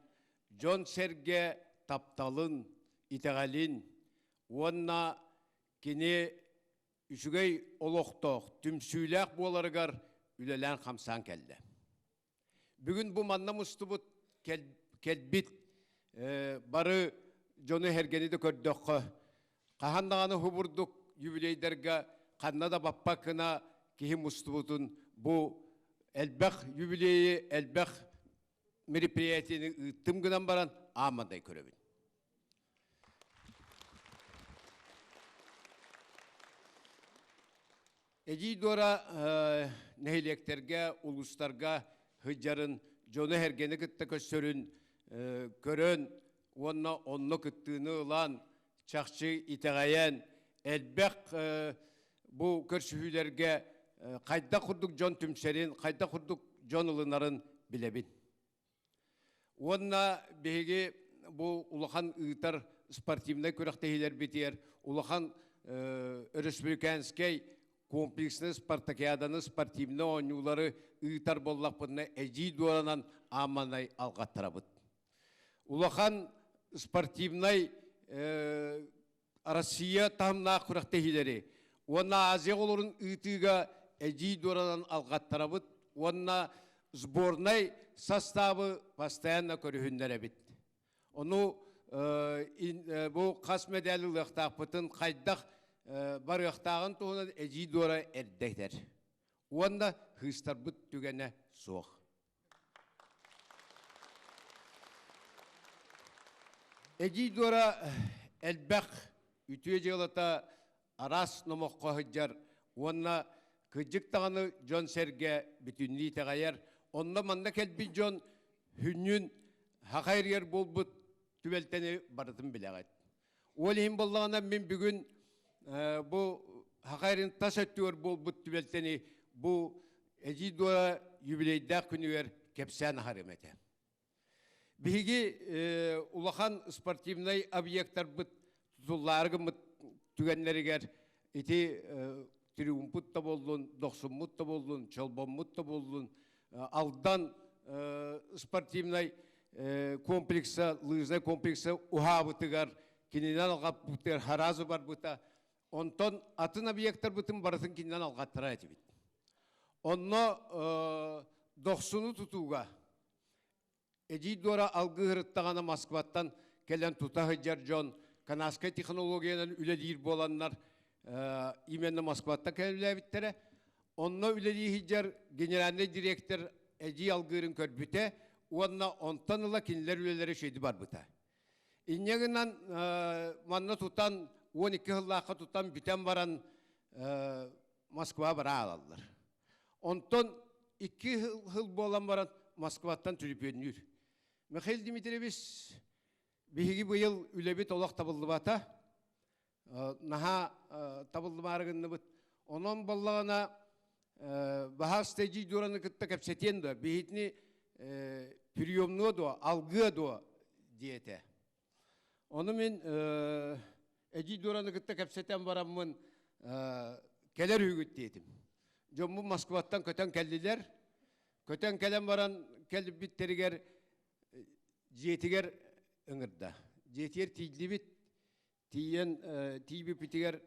дьон-сэргэ тапталын, итэҕэлин уонна кини үчүгэй олохтоох, түмсүүлээх буоларыгар үлэлээн-хамсаан кэллэ. Бүгүн бу манна мустубут кэлбит бары дьону эһэргэни да көрдөххө, хаһан даҕаны хубурдук юбилейдарга ханна да баппаккына киһи мустубутун бу элбэх юбилейи, элбэх мероприятиены ыыттым гынан баран аамандай көрөбүн. Эдьиий Дора нэһилиэктэргэ, улуустарга сылдьарын, дьону-сэргэни кытта көрсөрүн көрөн уонна онно кыттыыны ылан, чахчы итэҕэйэн, элбэх бу көрсүһүүлэргэ хайдах курдук дьон түмсэрин, хайдах курдук дьон ылынарын билэбин. Уонна биһиги бу улахан ыытар спортивнай күрэхтэһиилэрбитигэр улахан өрөспүүбүлүкээнскэй комплекснай спартакиаданы, спортивнай оонньуулары ыытар буоллахпытына эдьиий дуоранан ааманай алҕаттарабыт. Улахан спортивнай Россия таһымнаах күрэхтэһиилэри уонна Азия оҕолорун ыытыыга эдьиий дуоранан алҕаттарабыт уонна сборнай састаабы постоянно көрүһүннэрэбит. Ону бу хас мэдээл ылыахтаахпытын, хайдах барыахтааҕын туһунан эдьиий дуора эрдэ этэр. Уонна хыыстарбыт түгэнэ суох. Эдьиий Дора элбэх. үтүө дьыалата араас номоххо сылдьар уонна кырдьык даҕаны дьон-сэргэ бүтүннүү итэҕэйэр. Онно манна кэлбит дьон хүнньүн хаха эригэр буолбут түбэлтэни барытын билэҕит. Ол иһин буоллаҕына мин бүгүн бу хаха эрин тас өттүгэр буолбут түбэлтэни бу Эдьиий Дора юбилейдаах күнүгэр кэпсээн аһарым этэ. Биһиги улахан спортивнай объектарбыт тутуллаары гыммыт түгэннэригэр ити триумпут да буоллун, дохсуммут да буоллун, чолбоммут да буоллун, Алдан спортивнай комплекса, лыжнай комплекса уһаабытыгар, кининэн алҕаппытыгар харазы барбыта. Онтон атын объектарбытын барытын кининэн алҕаттара этибит. Онно дохсуну тутууга Эдьиий Дора алгыһырыттаҕына Москваттан кэлэн тута сылдьар дьон канадскай технологиянан үлэлиир буоланнар именно Москваттан кэлэн үлэлээбиттэрэ. Онно үлэлии сылдьар генеральный директор эдьиий алгыырын көрбүтэ уонна онтон ыла кинилэр үлэлэрэ үчүгэйдик барбыта. Инньэ гынан манна тутан 12 сыллаахха тутан бүтэн баран Москва бара аалаллар. Онтон икки сыл буолан баран Москваттан түлүпүөннүүр. Михаил Дмитриевич биһиги быйыл үлэбит олох табыллыбата. Наһаа табыллымаары гынныбыт. Онон боллаҕына баһаас тэдьий дуораны кытта кэпсэтиэн дуо, биһитини приемнуо дуо, алгыа дуо диэтэ. Ону мин Эдьиий Дораны кытта кэпсэтэн бараммын кэлэр үһүгүт диэтим. Дьоммун Москваттан көтөн кэллилэр. Көтөн кэлэн баран кэлбиттэригэр дьиэтигэр ыҥырда. Дьиэтигэр тиийдибит. Тиийэн тиийбиппитигэр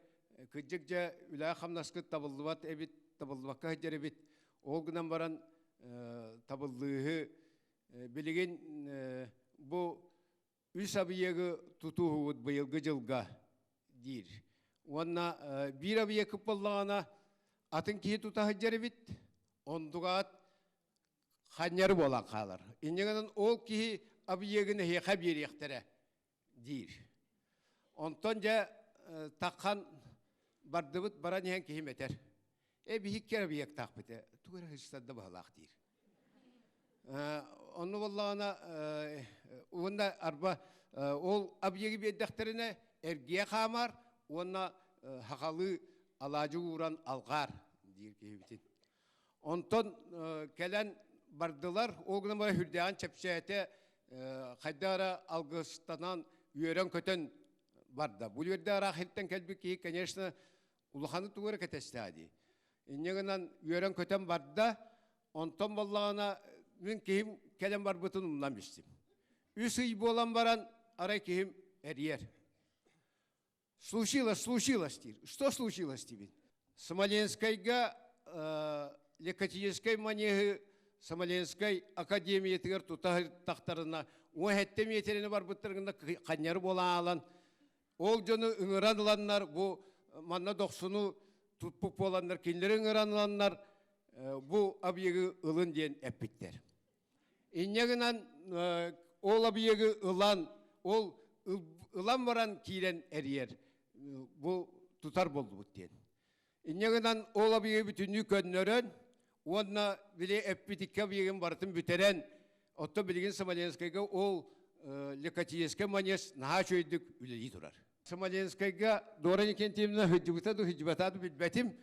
кырдьык дьэ үлэҕэ-хамнаскыт табыллыбат эбит, табыллыбакка сылдьар эбит. Ол гынан баран табыллыыһы билигин бу үс объегы тутуһубут быйылгы дьылга диир. Уонна биир объеккыт буоллаҕына атын киһи тута сылдьар эбит, ондугаат ханньары буолан хаалар. Инньэ гынан ол киһи объегын эһиэхэ биэриэхтэрэ диир. Онтон дьэ таххан бардыбыт баран иһэн киһим этэр. Э биһиккэр объектаахпыт ээ, тугу эрэ сыстарда баһылаах диир. Онно буоллаҕына уонна арба ол объегы биэрдэхтэринэ эргийэ хаамар уонна хахалыы алаадьы ууран алҕаар диир киһибитин. Онтон кэлэн бардылар, ол гынан баран үрдээҕин чэпчээтэ, хайдах эрэ алгыстанан үөрэн-көтөн барда. Бу үөрдээх ыраах иһиттэн кэлбит киһи, конечно, улаханы тугу эрэ кэтэстээ дии. Инньэ гынан үөрэн-көтөн барда, онтон буоллаҕына мин киһим кэлэн барбытын умнан бистим. Үс ый буолан баран арай киһим эрийэр. Случилось, случилось диир. Что случилось диибин? Смоленскайга Лекатическай манеһы Смоленскай академиятыгар тута тахтарына 17 миэтирэни барбыттарына ханньары буолан аалан ол дьону ыҥыран ыланнар бу манна дохсуну туппут буоланнар кинилэри ыҥыран ыланнар бу объегы ылын диэн эппиттэр. Инньэ гынан ол объегы ылан, ол ылан баран киирэн эрийэр бу тутар буоллубут диэн. Инньэ гынан ол объегы бүтүннүү көннөрөн уонна били эппит икки объегын барытын бүтэрэн, оттон билигин Смоленскайга ол Лекатиевскай манеж наһаа үчүгэйдик үлэлии турар. Смоленскайга Дора Никентьевна сылдьыбыта да сылдьыбата да билбэтим.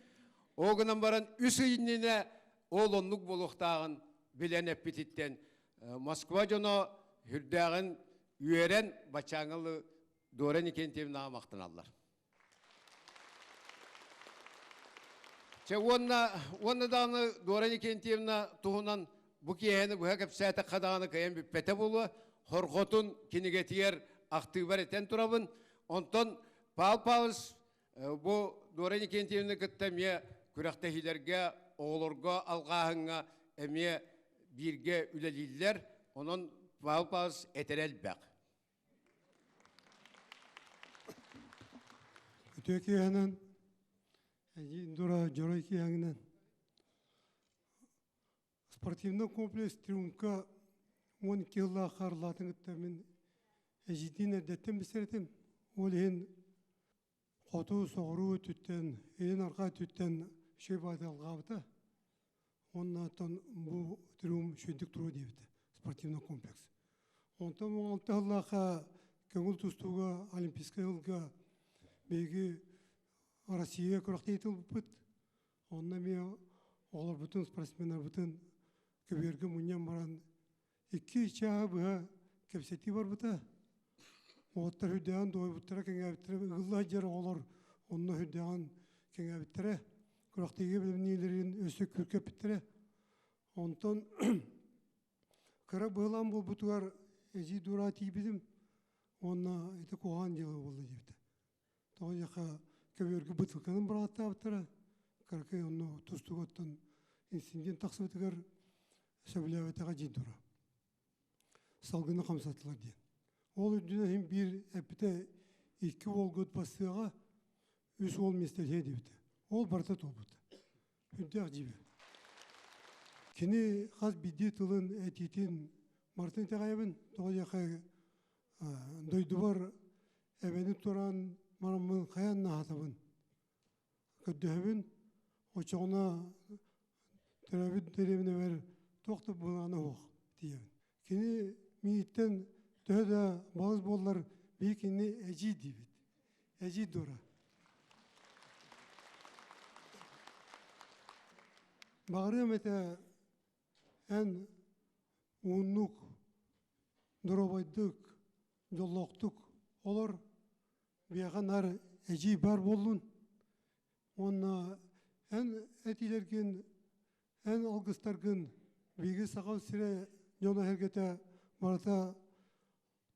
Ол гынан баран үс ый иннинэ ол оннук буолуохтааҕын билэн эппититтэн Москва дьоно сүрдээҕин үөрэн баччааҥҥы Дора Никентьевнаҕа махтаналлар. Чэ уонна уонна даҕаны Дора Никентьевна туһунан бу киэһэни быһа кэпсээтэххэ даҕаны кыайан бүппэтэ буолуо. Хорҕотун кинигэтигэр ахтыыбар этэн турабын. Онтон Павел Павлович Бу Дора Никентьевна кытта эмиэ күрэхтэһиилэргэ, оҕолорго алҕааһыҥҥа эмиэ бииргэ үлэлииллэр. Онон Павел Павлович этэрэ элбэх. Үтүө киэһэнэн, Дура дьоро киэһэҥинэн спортивный комплекс Триумфка 12 сыллаах хаарлаатын кытта мин эдьиийдиин эрдэттэн билсэр этим. Ол иһин. Хоту соҕуруу өттүттэн, илин арҕаа өттүттэн үчүгэй баҕайытык алҕаабыта. Уонна оттон бу триум үчүгэйдик туруо диэбитэ, спортивный комплекс. Онтон 16 сыллаахха көҥүл тустууга Олимпийскай сылга биһиги Россия күрэхтэһиитин ылбыппыт. Онно эмиэ оҕолорбутун, спортсменнарбытын көбүөргэ мунньан баран икки чааһы быһа кэпсэтии барбыта. Уолаттар үрдээҕин дуойбуттара, кэҥээбиттэрэ, ыгылла сылдьар оҕолор онно үрдээҕин кэҥээбиттэрэ, күрэхтэһиигэ бэлэмниилэрин өссө күүркэппиттэрэ. Онтон кыра быһылаан буолбутугар эдьиий Дора тиийбитим уонна ити куһаҕан дьыала буолла диэбитэ. Тоҕо диэххэ көбүөргэ бытыылканан быраҕаттаабыттара. Кыракый онно тустууга оттон инцидент тахсыбытыгар сөбүлээбэтэҕэ дьиин тура. Салгыны хамсаттылар диэн. Ол үрдүнэн иһин биир эппитэ икки уолгут бастыаҕа, үс уол миэстэлэһиэ диэбитэ. Ол барыта туолбута. Үрдээх дьиибэ. Кини хас биирдии тылын, этиитин барытын итэҕэйэбин. Тоҕо диэххэ дойдубар эбэни туран бараммын хайаан да аһатабын. Көрдөһөбүн, оччоҕуна төрөөбүт дэриэбинэбэр туох да былаана суох тиийэбин. Кини миигиттэн төһө да балыс буоллар, биһи кинини эдьиий диибит. Эдьиий Дора. Баҕарыам этэ эн уһуннук, доруобайдык, дьоллоохтук олор, биһиэхэ наар эдьиий баар буоллун уонна эн этиилэргин, эн алгыстаргын биһиги Саха сирэ дьоно-сэргэтэ барыта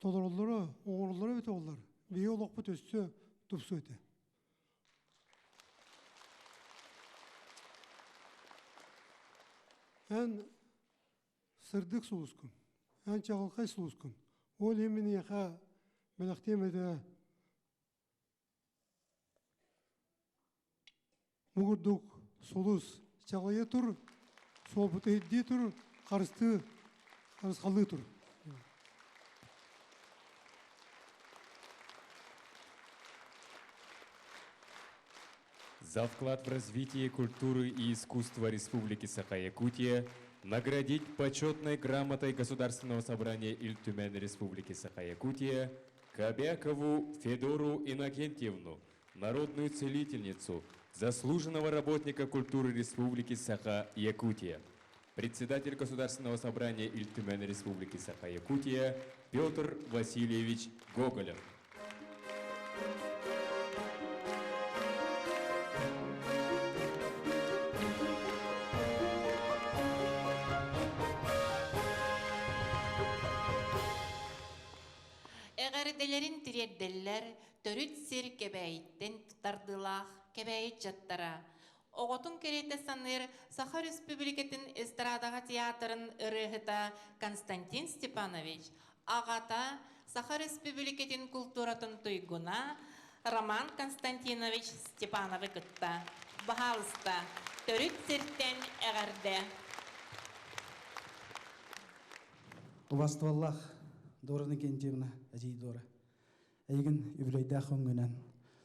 толороллоро, оҥороллоро эбитэ буоллар, биһиги олохпут өссө тупсуо этэ. Эн сырдык сулускун, эн чаҕылхай сулускун. Ол иһин мин эйиэхэ бэлэхтиэм этэ Бу курдук сулус чаҕыйа тур, суолбуту ирдии тур, харыстыы, харысхаллыы тур. За вклад в развитие культуры и искусства Республики Саха-Якутия наградить почетной грамотой Государственного собрания Ильтюмен Республики Саха-Якутия Кобякову Федору Иннокентьевну, народную целительницу, заслуженного работника культуры Республики Саха-Якутия. Председатель Государственного собрания Ильтюмен Республики Саха-Якутия Петр Васильевич Гоголев. Эҕэрдэлэрин тириэрдэллэр төрүт сир Кэбээйиттэн тардыылаах Кэбээйи ыччаттара. Оҕотун кэриэтэ саныыр Саха Өрөспүүбүлүкэтин эстрадаҕа театрын ырыаһыта Константин Степанович, аҕата Саха Өрөспүүбүлүкэтин култууратын туйгуна Роман Константинович Степановы кытта. Баһаалыста, төрүт сиртэн эҕэрдэ! Убастыбаллаах Дора Иннокентьевна, эдьиий Дора, эйигин үбүлүөйдээх өҥҥүнэн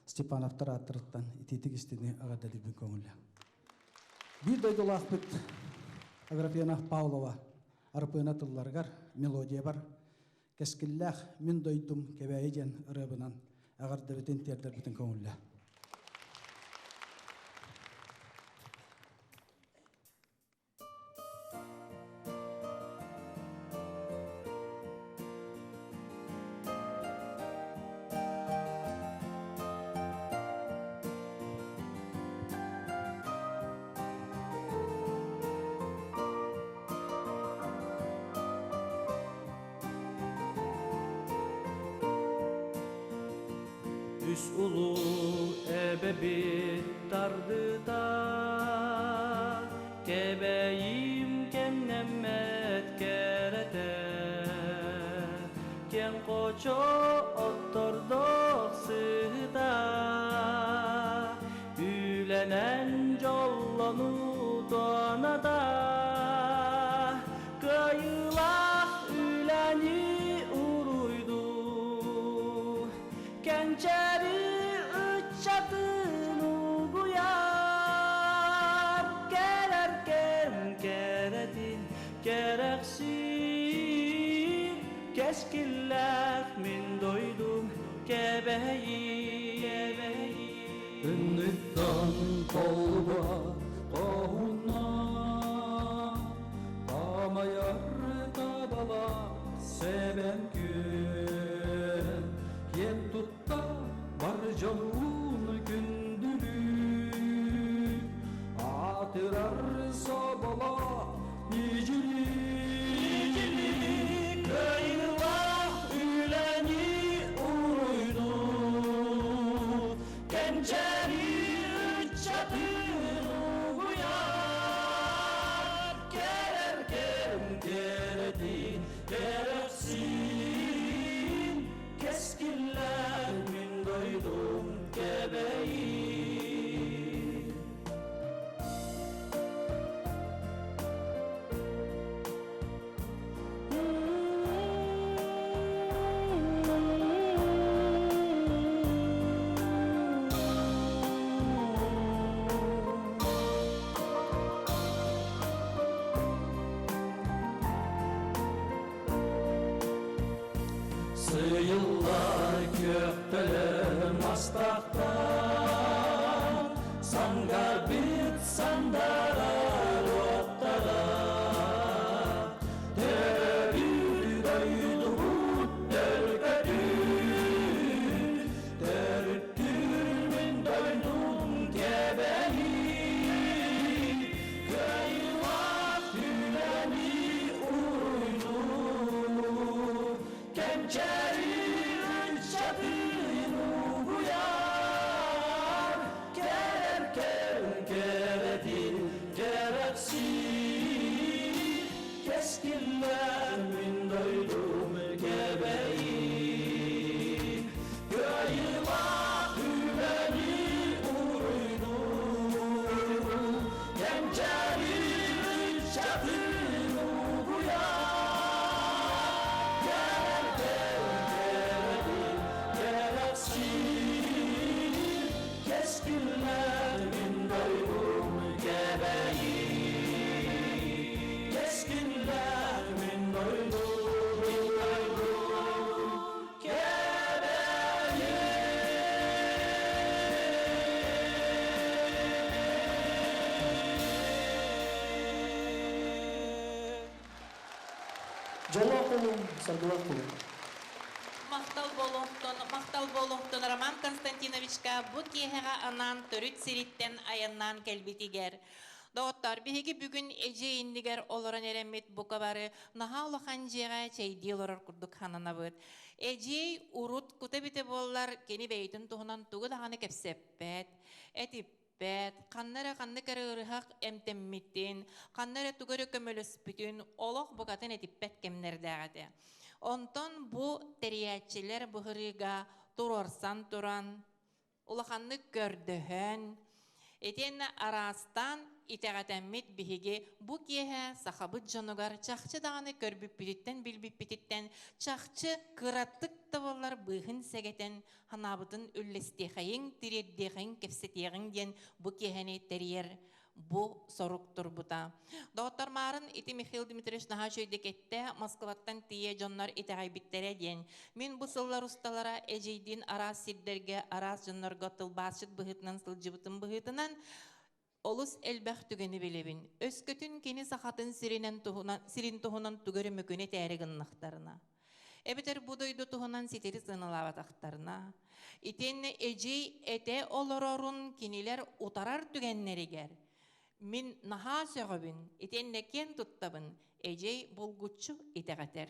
Степановтар ааттарыттан итиитик истини эҕэрдэлиирбин көҥүллэ. Биир дойдулаахпыт Аграфена Павлова Арпыана тылларыгар мелодия бар Кэскиллээх мин дойдум Кэбээйи диэн ырыабынан эҕэрдэбитин тиэрдэрбитин көҥүллэ. Үс улуу эбэбит тардыта Кэбэйим кэмнэммэт кэрэтэ Киэҥ хочо оттордох сыта Үлэнэн дьоллонуу туоната Кыайыылаах үлэни уруйдуу Кэнчээри ыччаты. Кэскиллээх мин дойдум Кэбэйи Үннүттэн толба хоһуна Тамайар табала сэбэн күн Киэн тутта бар дьонун күндүлүү Аатырар соболо ньидьили Кыайыылаах үлэни уруйдуу Кэнчээри ыччатын угуйар Кэлэр кэм кэрэтин кэрэхсиин Кэскиллээх мин дойдум кэбэйин. Сыйыллар күөхтөлөр мастахтар, Сангарбит сандарар оттара. Төрөбүт дойдубут төлкөтүн, Төрүттүүр мин дойдум кэбэйи. Кыайыылаах үлэни уруйдуур, Кэнчээри ыччатын угуйар, Кэлэр кэм кэрэтин кэрэхсиир, Кэскиллээх мин дойдум кэбэйи. Кыайыылаах үлэни уруйдуур, Кэнчээри ыччатын угуйар, Кэлэр кэм кэрэтин кэрэхсиир, Кэскиллээх мин дойдум кэбэйи. Кэскиллээх мин дойдум, мин дойдум кэбэйи. Дьоллоох буолуҥ, саргылаах буолуҥ. Махтал буолуохтун, махтал буолуохтун Роман Константиновичка бу киэһэҕэ анаан төрүт сириттэн айаннаан кэлбитигэр. Доҕоттоор, биһиги бүгүн эдьиэй иннигэр олорон эрэммит бука бары наһаа улахан дьиэҕэ чэйдии олорор курдук сананабыт. Эдьиэй урут кута эбитэ буоллар, кини бэйэтин туһунан тугу даҕаны кэпсэппэт, этиппэт, ханна эрэ ханнык эрэ ыарыһах эмтэммитин, ханна эрэ тугу эрэ көмөлөспүтүн олох букатын этиппэт кэмнэрдээх этэ. Онтон бу тэрийээччилэр быһырыыга туруорсан туран, улаханнык көрдөһөн, итиэннэ араастаан итэҕэтэммит биһиги бу киэһэ сахабыт дьонугар чахчы даҕаны көрбүппүтүттэн билбиппититтэн чахчы кыратык да буоллар быыһын сэгэтэн санаабытын үллэстиэхэйиҥ, тириэрдиэхэйиҥ, кэпсэтиэҕиҥ диэн бу киэһэни тэрийэр бу сорук турбута. Доҕоттор Маарын ити Михаил Дмитриевич наһаа үчүгэйдик эттэ, Москваттан тиийэ дьоннор итэҕэйбиттэрэ диэн. Мин бу сыллар усталара эдьиийдиин араас сирдэргэ, араас дьоннорго тылбаасчыт быһыытынан сылдьыбытым быһыытынан олус элбэх түгэни билэбин. Өскөтүн кини сахатын сиринэн туһунан, сирин туһунан тугу эрэ мөкүнү этээри гыннахтарына, эбэтэр бу дойду туһунан ситэри сыаналаабатахтарына, итиэннэ эдьиий этэ олорорун кинилэр утарар түгэннэригэр мин наһаа сөҕөбүн, итиэннэ киэн туттабын, эдьиэй булгуччу итэҕэтэр.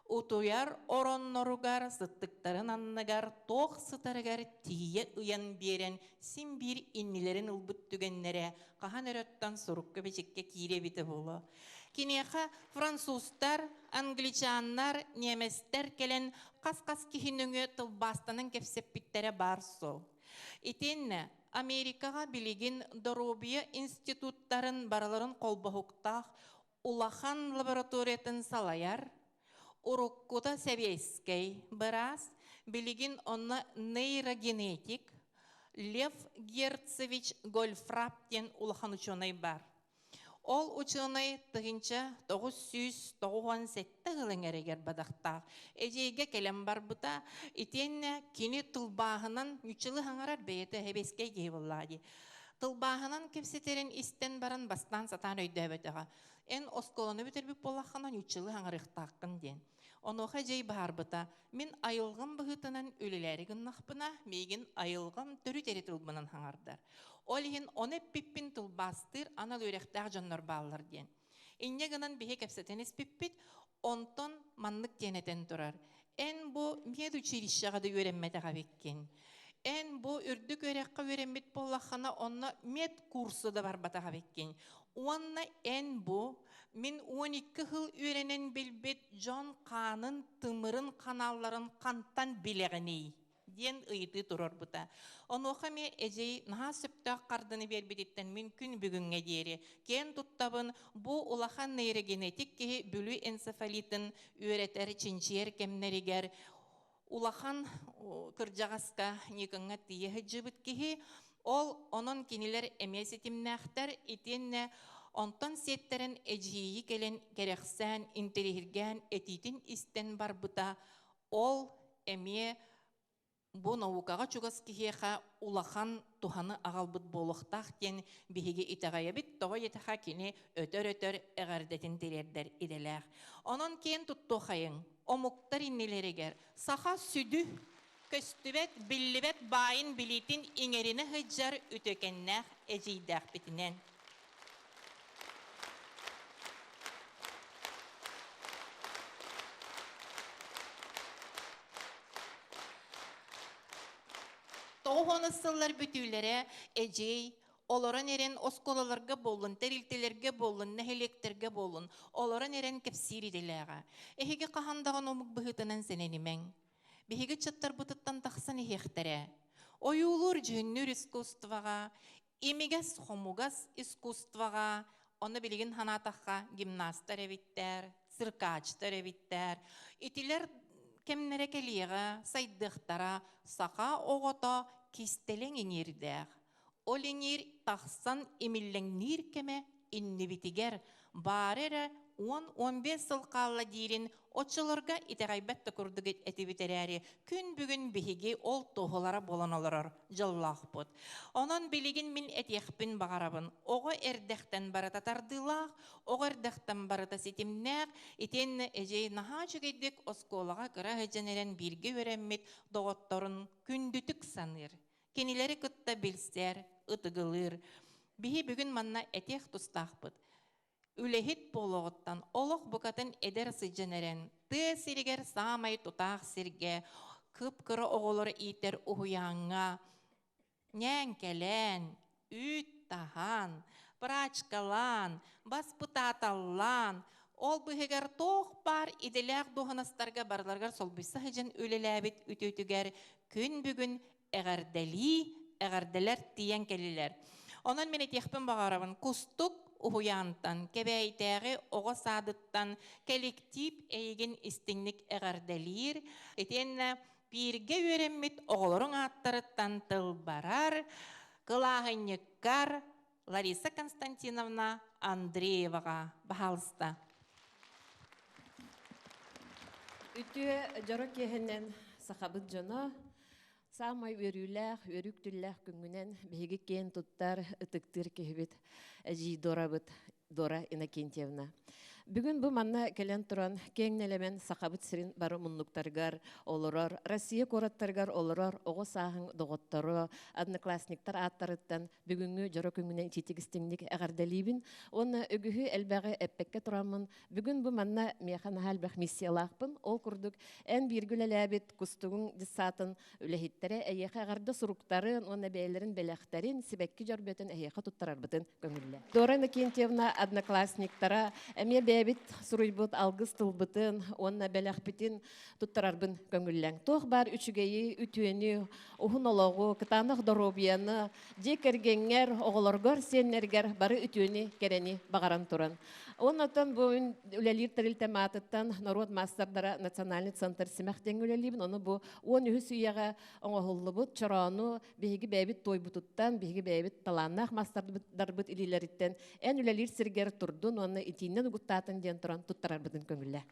Утуйар оронноругар, сыттыктарын анныгар туох сытарыгар тиийэ ыйан биэрэн син биир иннилэрин ылбыт түгэннэрэ хаһан өрөттөн сурукка-бичиккэ киирэ эбитэ буолуо. Киниэхэ французтар, англичаннар, немецтэр кэлэн хас-хас киһи нөҥүө тылбаастанан кэпсэппиттэрэ баар суол. Итиэннэ Америкаҕа билигин доруобуйа институттарын барыларын холбоһуктаах улахан лабораториятын салайар, уруккута сэбиэскэй быраас, билигин онно нейрогенетик Лев Герцевич Гольфраб диэн улахан учуонай баар. Ол учуонай 1997 сыл эҥэригэр бадахтаах эдьиийгэ кэлэн барбыта. Итиэннэ кини тылбааһынан ньуччалыы хаҥарар бэйэтэ эбэскэй киһи буоллаҕа дии. Тылбааһынан кэпсэтэрин истэн баран бастаан сатаан өйдөөбөтөҕө. Эн оскуоланы бүтэрбит буоллаххына ньуччалыы хаҥарыахтааххын диэн. Онуоха эдьиий баһаарбыта, мин айылҕам быһыытынан үлэлээри гыннахпына, миигин айылҕам төрүт эрэ тылбынан хаҥардар. Ол иһин ону эппиппин тылбаастыыр анал үөрэхтээх дьоннор бааллар диэн. Инньэ гынан биһи кэпсэтэн испиппит, онтон маннык диэн этэн турар. Эн бу медучилищеҕа да үөрэммэтэх эбиккин. Эн бу үрдүк үөрэххэ үөрэммит буоллаххына, онно медкурсу да барбатах эбиккин. Уонна эн бу мин 12 сыл үөрэнэн билбит дьон хаанын, тымырын ханаалларын хантан билэҕиний? диэн ыйытыы турарбыта. Онуоха эмиэ эдьиий наһаа сөптөөх харданы биэрбититтэн мин күн бүгүҥҥэ диэри киэн туттабын. Бу улахан нейрогенетик киһи Бүлүү энцефалитын үөрэтэр, чинчийэр кэмнэригэр улахан кырдьаҕаска Никоҥҥа тиийэ сылдьыбыт киһи. Ол онон кинилэр эмиэ ситимнээхтэр итиэннэ онтон сиэттэрэн эдьиийи кэлэн кэрэхсээн, интэриэһиргээн этиитин истэн барбыта. Ол эмиэ бу наукаҕа чугас киһиэхэ улахан туһаны аҕалбыт буолуохтаах диэн биһиги итэҕэйэбит. Тоҕо диэтэхэ кини өтөр-өтөр эҕэрдэтин тириэрдэр идэлээх. Онон киэн туттуохайыҥ, омуктар иннилэригэр саха сүдү көстүбэт, биллибэт баайын билиитин иҥэринэ сылдьар үтүөкэннээх эдьиийдээхпитинэн. Тоҕус сыллар бүтүүлэрэ эдьиэй олорон эрэн оскуолаларга буоллун, тэрилтэлэргэ буоллун, нэһилиэктэргэ буоллун, олорон эрэн кэпсиир идэлээҕэ. Эһиги хаһан даҕаны омук быһыытынан сэнэнимэҥ. Биһиги ыччаттарбытыттан тахсан иһиэхтэрэ. Ойуулуур дьүһүннүүр искусствоҕа, имигэс хомугас искусствоҕа, ону билигин санаатахха гимнастар эбиттэр, циркачтар эбиттэр. Итилэр кэмнэрэ кэлиэҕэ, сайдыахтара саха оҕото кистэлэҥ иҥиирдээх. Ол иҥиир тахсан имиллэҥниир кэмэ иннибитигэр баара эрэ 10-15 сыл хаалла диирин оччолорго итэҕэйбэт да курдук этибит эрээри, күн бүгүн биһиги ол туоһулара буолан олорор дьоллоохпут. Онон билигин мин этиэхпин баҕарабын, оҕо эрдэхтэн барыта тардыылаах, оҕо эрдэхтэн барыта ситимнээх, итиэннэ эдьиэй наһаа үчүгэйдик оскуолаҕа кыра сылдьан эрэн бииргэ үөрэммит доҕотторун күндүтүк саныыр, кинилэри кытта билсэр, ытыгылыыр. Биһи бүгүн манна этиэх тустаахпыт. Үлэһит буолуоҕуттан олох букатын эдэр сылдьан эрэн, тыа сиригэр саамай тутаах сиргэ кып-кыра оҕолору иитэр уһуйааҥҥа ньээҥкэлээн, үүт таһан, прачкалаан, баспытааталлаан, ол быһыгар туох баар идэлээх дуоһунастарга барыларыгар солбуйса сылдьан үлэлээбит үтүөтүгэр күн бүгүн эҕэрдэлии, эҕэрдэлэр тиийэн кэллилэр. Онон мин этиэхпин баҕарабын, Кустук уһуйаантан, Кэбээйитээҕи оҕо саадыттан кэлэктиип эйигин истиҥник эҕэрдэлиир. Итиэннэ бииргэ үөрэммит оҕолоруҥ ааттарыттан тыл барар, кылааһынньыккар Лариса Константиновна Андрееваҕа баһаалыста. Үтүө дьоро киэһэнэн сахабыт дьоно саамай үөрүүлээх, үөрүүк-түллээх күҥҥүнэн биһиги киэн туттар, ытыктыыр киһибит эдьиий Дорабыт Дора Иннокентьевна. Бүгүн бу манна кэлэн туран киэҥ нэлэмэн Сахабыт сирин бары муннуктарыгар олорор, Россия куораттарыгар олорор оҕо сааһыҥ доҕотторо, одноклассниктар ааттарыттан бүгүҥҥү дьоро күҥҥүнэн итиитик истиҥник эҕэрдэлиибин уонна үгүһү элбэҕи эппэккэ тураммын бүгүн бу манна миэхэ наһаа элбэх миссиялаахпын. Ол курдук эн бииргэ үлэлээбит Кустугуҥ детсадын үлэһиттэрэ эйиэхэ эҕэрдэ суруктарын уонна бэйэлэрин бэлэхтэрин, сибэкки дьөрбөтүн эһиэхэ туттарарбытын көҥүллэ. Дора Иннокентьевна одноклассниктара эмиэ бэйэлэрин бэйэбит суруйбут алгыс тылбытын уонна бэлэхпитин туттарарбын көҥүллэҥ. Туох баар үчүгэйи, үтүөнү, уһун олоҕу, кытаанах доруобуйаны, дьиэ кэргэҥҥэр, оҕолоргор, сиэннэргэр бары үтүөнү, кэрэни баҕаран туран. Оннотон бу үлэлиир тэрилтэм аатыттан норуот маастардара национальный центр Симэх диэн үлэлиибин. Ону бу 13 үйэҕэ оҥоһуллубут чороону биһиги бэйэбит туойбутуттан, биһиги бэйэбит талааннаах маастардарбыт илиилэриттэн эн үлэлиир сиргэр турдун уонна итииннэн угуттаатын диэн туран туттарарбытын көҥүллээ.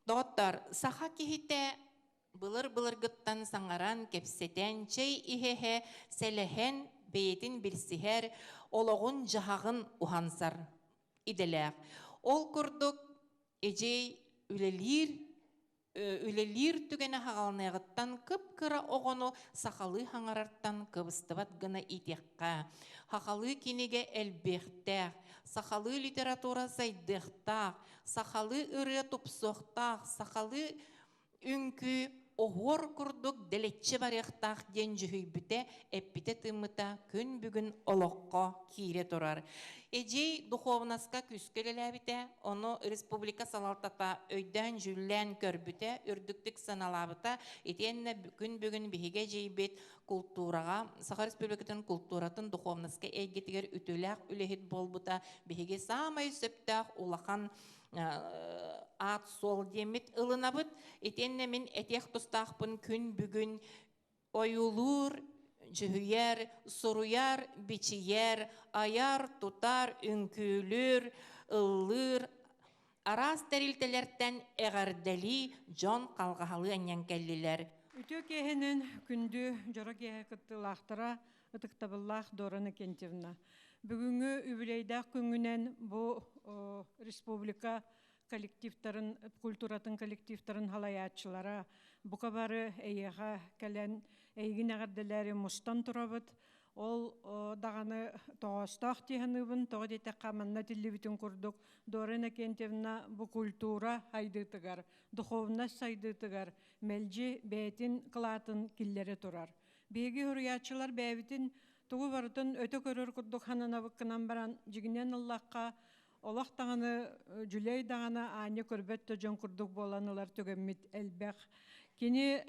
Доҕоттор, саха киһитэ былыр-былыргыттан саҥаран, кэпсэтэн, чэй иһэһэ, сэлэһэн, бэйэтин билсиһэр, олоҕун-дьаһаҕын уһансар идэлээх. Ол курдук, эдьиэй үлэлиир үлэлиир түгэнэ хаҕаланыаҕыттан кып-кыра оҕону сахалыы хаҥарартан кыбыстыбат гына иитиэххэ. Сахалыы кинигэ элбиэхтээх, сахалыы литература сайдыахтаах, сахалыы ырыа тупсуохтаах, сахалыы үҥкүү оһуор курдук дэлэччи барыахтаах диэн дьүһүйбүтэ, эппитэ-тыыммыта күн бүгүн олоххо киирэ турар. Эдьиэй духуобунаска күүскэ үлэлээбитэ, ону республика салалтата өйдөөн-дьүүллээн көрбүтэ, үрдүктүк сыаналаабыта. Итиэннэ күн бүгүн биһиги эдьиийбит култуураҕа, Саха Республикатын култууратын духуобунаска эйгэтигэр үтүөлээх үлэһит буолбута биһиги саамай сөптөөх улахан аат-суол диэммит ылынабыт. Итиэннэ мин этиэх тустаахпын күн бүгүн ойуулуур, дьүһүйэр, суруйар, бичийэр, айар, тутар, үҥкүүлүүр, ыллыыр, араас тэрилтэлэртэн эҕэрдэлии дьон халҕаһалыы анньан кэллилэр. Үтүө киэһэнэн күндү дьоро киэһэ кыттыылаахтара ытыктабыллаах Дора Иннокентьевна. Бүгүҥҥү үбүлүөйдээх күҥҥүнэн бу республика коллективтарын, культуратын коллективтарын халайааччылара бука бары эйиэхэ кэлэн эйигин эҕэрдэлээри мустан турабыт. Ол даҕаны тоҕоостоох дии саныыбын. Тоҕо диэтэххэ, манна этиллибитин курдук, Дора Иннокентьевна бу культура сайдыытыгар, духовность сайдыытыгар мэлдьи бэйэтин кылаатын киллэрэ турар. Биһиги суруйааччылар бэйэбитин тугу барытын өтө көрөр курдук сананабыккынан баран, дьиҥинэн ыллахха, олох даҕаны дьүлэй даҕаны аанньа көрбөт да дьон курдук буолан ылар түгэммит элбэх. Кини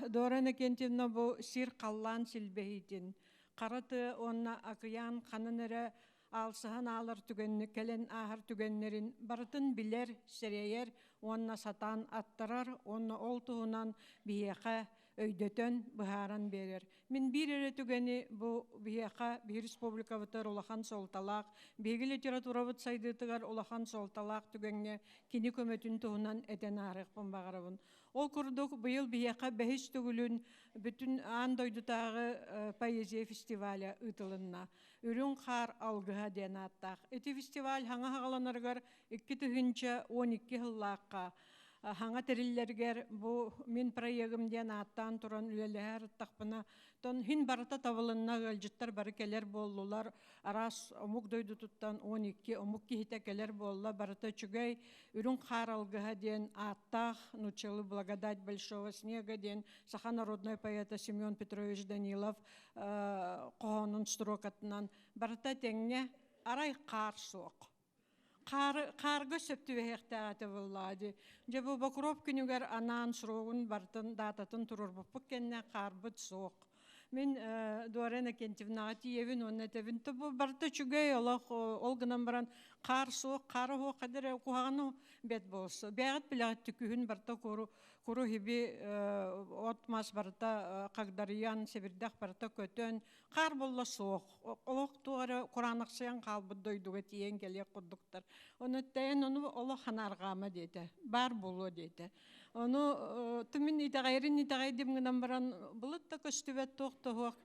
Дора Иннокентьевна бу сир-халлаан силбэһиитин, хара тыа уонна акыйаан ханан эрэ аалсыһан аалар түгэнни кэлэн ааһар түгэннэрин барытын билэр, сэрэйэр уонна сатаан аттарар уонна ол туһунан биһиэхэ өйдөтөн, быһааран биэрэр. Мин биир эрэ түгэни бу биһиэхэ, биһи республикабытыгар улахан суолталаах, биһиги литературабыт сайдыытыгар улахан суолталаах түгэҥҥэ кини көмөтүн туһунан этэн аарыахпын баҕарабын. Ол курдук, быйыл биһиэхэ бэһис төгүлүн бүтүн аан дойдутааҕы поэзия фестиваля ыытылынна. Үрүҥ хаар алгыһа диэн ааттаах. Ити фестиваль хаҥа хаҕаланарыгар 2012 сыллаахха хаҥа тэриллэригэр бу мин проегым диэн ааттаан туран үлэлэһэ ырыттахпына, тон хин барыта табылынна ыалдьыттар бары кэлэр буоллулар, араас омук дойдутуттан 12 омук киһитэ кэлэр буолла, барыта үчүгэй үрүҥ хаар алгыһа диэн ааттаах нууччалыы благодать большого снега диэн саха народнай поэта Семен Петрович Данилов хоһоонун строкатынан барыта тэҥҥэ арай хаар суох. Хаарга сөп түбэһиэхтээх этэ буоллаҕа дии. Дьэ бу Бокуруоп күнүгэр анаан срогун барытын даататын туруорбуппут кэннэ хаарбыт суох. Мин Дора Иннокентьевнаҕа тиийэбин уонна этэбин бу барыта үчүгэй олох ол гынан баран хаар суох, хаара суох хадыр куһаҕаны бэт буолсу. Бэҕит билэҕит күһүн барыта куру куру хиби от-мас барыта хагдарыйан, сэбирдэх барыта көтөн, хаар буолла суох. Олох туох эрэ кураанахсыйан хаалбыт дойдуга тиийэн кэлиэх курдуктар. Ону тэйэн ону олох ханаарҕаама диэтэ. Баар буолуо диэтэ. Ону тумин итэҕэйэрин итэҕэйдим гынан баран былыт да көстүбэт туох да суох.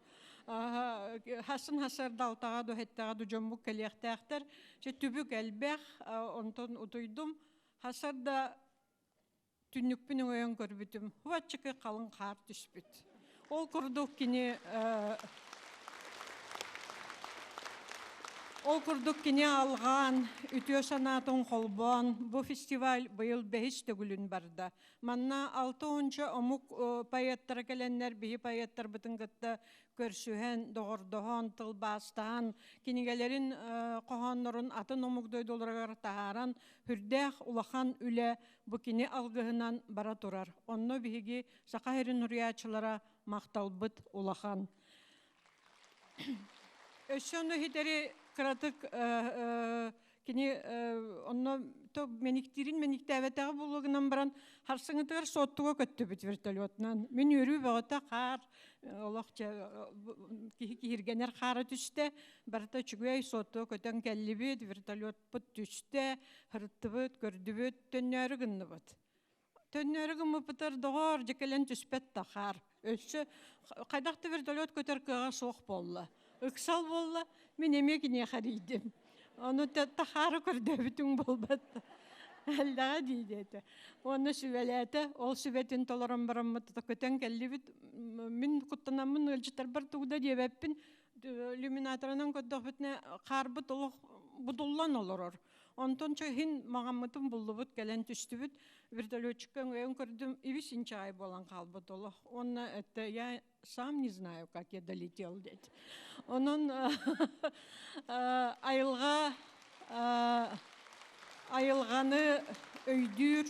Хасын хасар далтаҕа ду хэттэҕэ ду дьоммут кэлиэхтээхтэр. Чэ түбүк элбэх, онтон утуйдум. Хасар да түннүкпүн өҥөйөн көрбүтүм, хубаччыкы халыҥ хаар түспүт. Ол курдук кини Ол курдук кини алҕаан, үтүө санаатын холбоон, бу фестиваль быйыл бэһис төгүлүн барда. Манна алта уонча омук поэттара кэлэннэр биһи поэттарбытын кытта көрсүһэн, доҕордоһон, тылбаастаһан, кинигэлэрин хоһооннорун атын омук дойдуларыгар таһааран, сүрдээх улахан үлэ бу кини алгыһынан бара турар. Онно биһиги Саха сирин уруйааччылара махталбыт улахан. Өссө ону иһитэри кыратык кини онно то мэниктиирин мэниктээбэтэҕэ буолуо гынан баран харсыҥытыгар Суоттуга көттүбүт вертолетунан. Мин үөрүү бөҕөтө хаар олох киһи киһиргэнэр хаара түстэ. Барыта үчүгэй Суоттуга көтөн кэллибит, вертолетпут түстэ, һырыттыбыт, көрдүбүт, төннөөрү гынныбыт. Төннөөрү гыммыппытар доҕоор, дьэ кэлэн түспэт да хаар. Өссө хайдах да вертолет көтөр кыаҕа суох буолла. Ыксал буолла, мин эмиэ киниэхэ эрийдим. Ону тахаары көрдөөбүтүҥ буолбат. Эллэҕэ дии диэтэ. Уонна сүбэлээтэ. Ол сүбэтин толорон бараммыт көтөн кэллибит. Мин куттанаммын ыалдьыттарбар тугу да диэбэппин. Иллюминаторынан көрдөхпүтүнэ хаарбыт олох будуллан олорор. Онтон чөһин маҕаммытын буллубут, кэлэн түстүбүт. Вертолетчикка өҥөйөн көрдүм, ибис инчэҕэй буолан хаалбыт олох. Уонна это я сам не знаю, как я долетел диэт. Онон айылҕа айылҕаны өйдүүр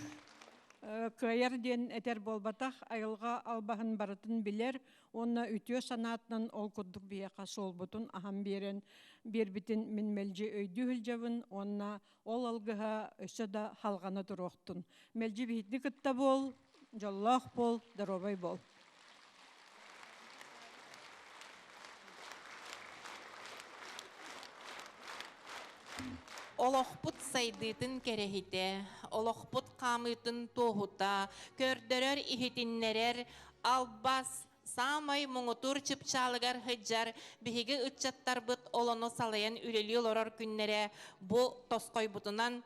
кыайар диэн этэр буолбатах, айылҕа албаһын барытын билэр уонна үтүө санаатынан ол курдук биһиэхэ суолбутун аһан биэрэн биэрбитин мин мэлдьи өйдүү сылдьабын уонна ол алгыһа өссө да халҕана туруохтун. Мэлдьи биһитини кытта буол, дьоллоох буол, доруобай буол. Олохпут сайдыытын кэрэһитэ, олохпут хаамыытын туоһута, көрдөрөр, иһитиннэрэр албас саамай муҥутуур чыпчаалыгар сылдьар биһиги ыччаттарбыт олону салайан үлэлии олорор күннэрэ бу тосхойбутунан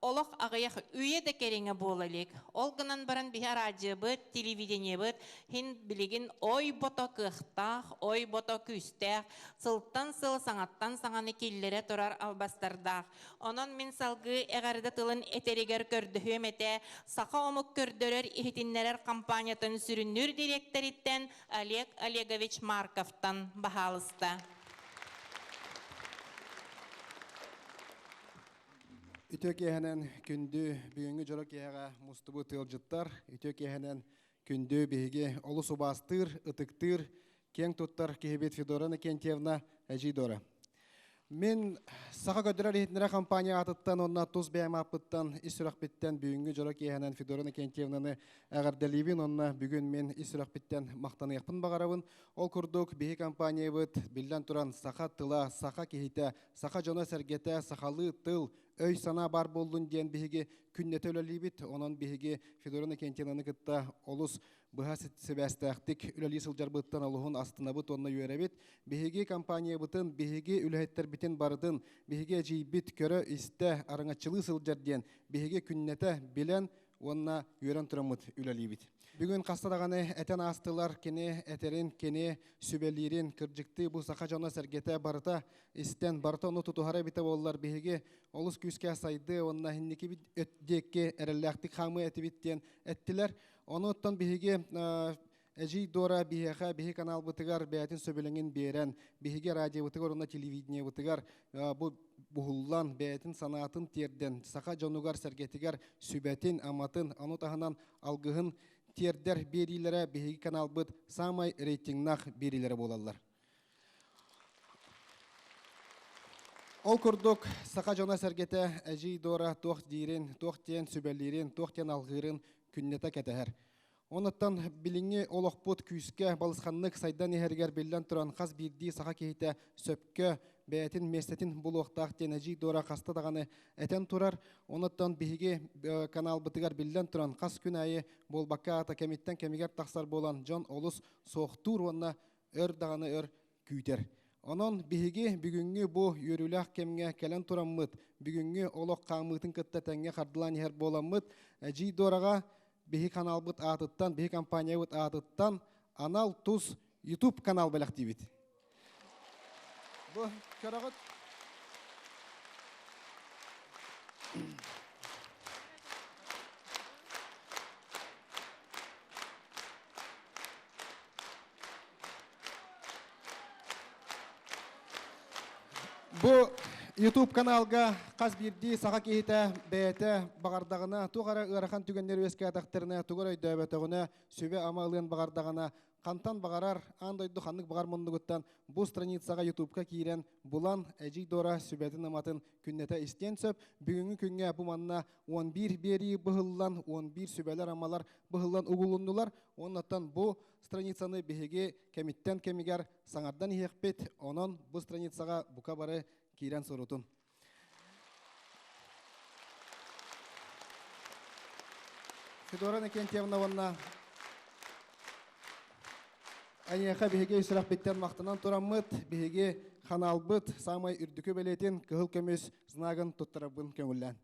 олох аҕыйах үйэ да кэриҥэ буола илик. Ол гынан баран биһи араадьыйабыт, телевидениебыт хин билигин ой бото кыахтаах, ой бото күүстээх, сылтан сыл саҥаттан саҥаны киллэрэ турар албастардаах. Онон мин салгыы эҕэрдэ тылын этэригэр көрдөһүөм этэ саха омук көрдөрөр иһитиннэрэр компаниятын сүрүннүүр дириэктэриттэн Олег Олегович Марковтан баһаалыста. Үтүө киэһэнэн күндү бүгүҥҥү дьоро киэһэҕэ мустубут ыалдьыттар, үтүө киэһэнэн күндү биһиги олус убаастыыр, ытыктыыр, киэҥ туттар киһибит Федора Иннокентьевна Эдьиий Дора. Мин Саха көрдөрөр иһитиннэрэ компания аатыттан уонна тус бэйэм ааппыттан ис сүрэхпиттэн бүгүҥҥү дьоро киэһэнэн Федора Иннокентьевнаны эҕэрдэлиибин уонна бүгүн мин ис сүрэхпиттэн махтаныахпын баҕарабын. Ол курдук биһи компаниябыт биллэн туран саха тыла, саха киһитэ, саха дьоно-сэргэтэ сахалыы тыл, өй-санаа баар буоллун диэн биһиги күннэтэ үлэлиибит. Онон биһиги Федора Иннокентьевнаны кытта олус быһа сибээстээхтик үлэлии сылдьарбыттан олуһун астынабыт уонна үөрэбит. Биһиги компаниябытын, биһиги үлэһиттэрбитин барытын биһиги эдьиийбит көрө-истэ, араҥаччылыы сылдьар диэн биһиги күннэтэ билэн уонна үөрэн тураммыт үлэлиибит. Бүгүн хаста даҕаны этэн аастылар кини этэрин, кини сүбэлиирин, кырдьыктыы бу саха дьоно-сэргэтэ барыта истэн, барыта ону тутуһара эбитэ буоллар биһиги олус күүскэ сайдыы уонна инникибит диэки эрэллээхтик хаамыы этибит диэн эттилэр. Ону оттон биһиги Эдьиий Дора биһиэхэ биһи каналбытыгар бэйэтин сөбүлэҥин биэрэн, биһиги радиобытыгар уонна телевидениебытыгар бу буһуллан, бэйэтин санаатын тиэрдэн, саха дьонугар-сэргэтигэр сүбэтин, аматын, ону таһынан алгыһын тиэрдэр биэриилэрэ биһиги каналбыт саамай рейтингнаах биэриилэрэ буолаллар. Ол курдук, саха дьоно-сэргэтэ Эдьиий Дора туох диирин, туох диэн сүбэлиирин, туох диэн алҕыырын күннэтэ кэтэһэр. Онуттан билиҥҥи олохпут күүскэ балысханнык сайдан иһэригэр биллэн туран хас биирдии саха киһитэ сөпкө бэйэтин миэстэтин булуохтаах диэн Эдьиий Дора хаста даҕаны этэн турар. Онуттан биһиги каналбытыгар биллэн туран хас күн аайы буолбакка аата кэмиттэн кэмигэр тахсар буолан дьон олус суохтуур уонна өр даҕаны өр күүтэр. Онон биһиги бүгүҥҥү бу үөрүүлээх кэмҥэ кэлэн тураммыт, бүгүҥҥү олох хаамыытын кытта тэҥҥэ хардылаан иһэр буоламмыт, Эдьиий Дораҕа биһи каналбыт аатыттан, биһи компаниябыт аатыттан анал тус YouTube канал бэлэхтиибит. Бу көрөҕүт. Бу YouTube каналга хас биирдии саха киһитэ бэйэтэ баҕардаҕына, туох эрэ ыарахан түгэннэр үөскээтэхтэринэ, тугу эрэ өйдөөбөтөҕүнэ, сүбэ-ама ылыан баҕардаҕына, хантан баҕарар, аан дойду ханнык баҕар муннугуттан бу страницаҕа ютубка киирэн булан, Эдьиий Дора сүбэтин-аматын күннэтэ истиэн сөп. Бүгүҥҥү күҥҥэ бу манна 11 биэрии быһыллан, 11 сүбэлэр-амалар быһыллан угулуннулар. Оннуттан бу страницаны биһиги кэмиттэн кэмигэр саҥардан иһиэхпит. Онон бу страницаҕа бука бары киирэн сурутун. Федора Иннокентьевна уонна Айыаха биһиги сүрэхпиттэн махтанан тураммыт, биһиги ханаалбыт саамай үрдүкү бэлиэтин кыһыл көмүс знагын туттарарбын көҥүллээн.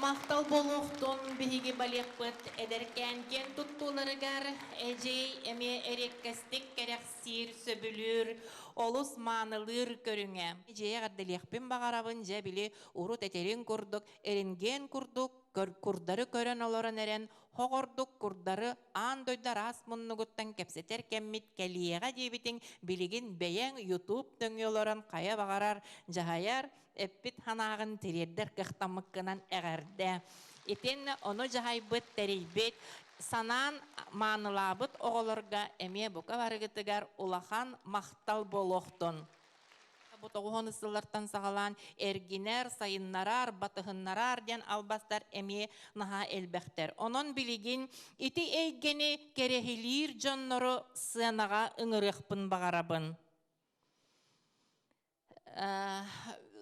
Махтал буолуохтун биһиги балекпыт эдэркээн киэн туттууларыгар эдьиэй эмиэ эриэккэстик кэрэхсиир, сөбүлүүр, олус маанылыыр көрүҥэ. Эдьиэйи эҕэрдэлиэхпин баҕарабын, дьэ били урут этэрин курдук, рентген курдук курдары көрөн олорон эрэн хоҕордук курдары аан дойду араас муннугуттан кэпсэтэр кэммит кэлиэҕэ диэбитиҥ билигин бэйэҥ ютуб нөҥүө олорон хайа баҕарар дьаһайар эппит санааҕын тириэрдэр кыахтаммыккынан эҕэрдэ. Итиэннэ ону дьаһайбыт, тэрийбит, санаан маанылаабыт оҕолорго эмиэ бука барыгытыгар улахан махтал буолуохтун. Бу тоҕуһун сыллартан саҕалаан эргинэр, сайыннарар, батыһыннарар диэн албастар эмиэ наһаа элбэхтэр. Онон билигин ити эйгэни кэрэһилиир дьоннору сыанаҕа ыҥырыахпын баҕарабын.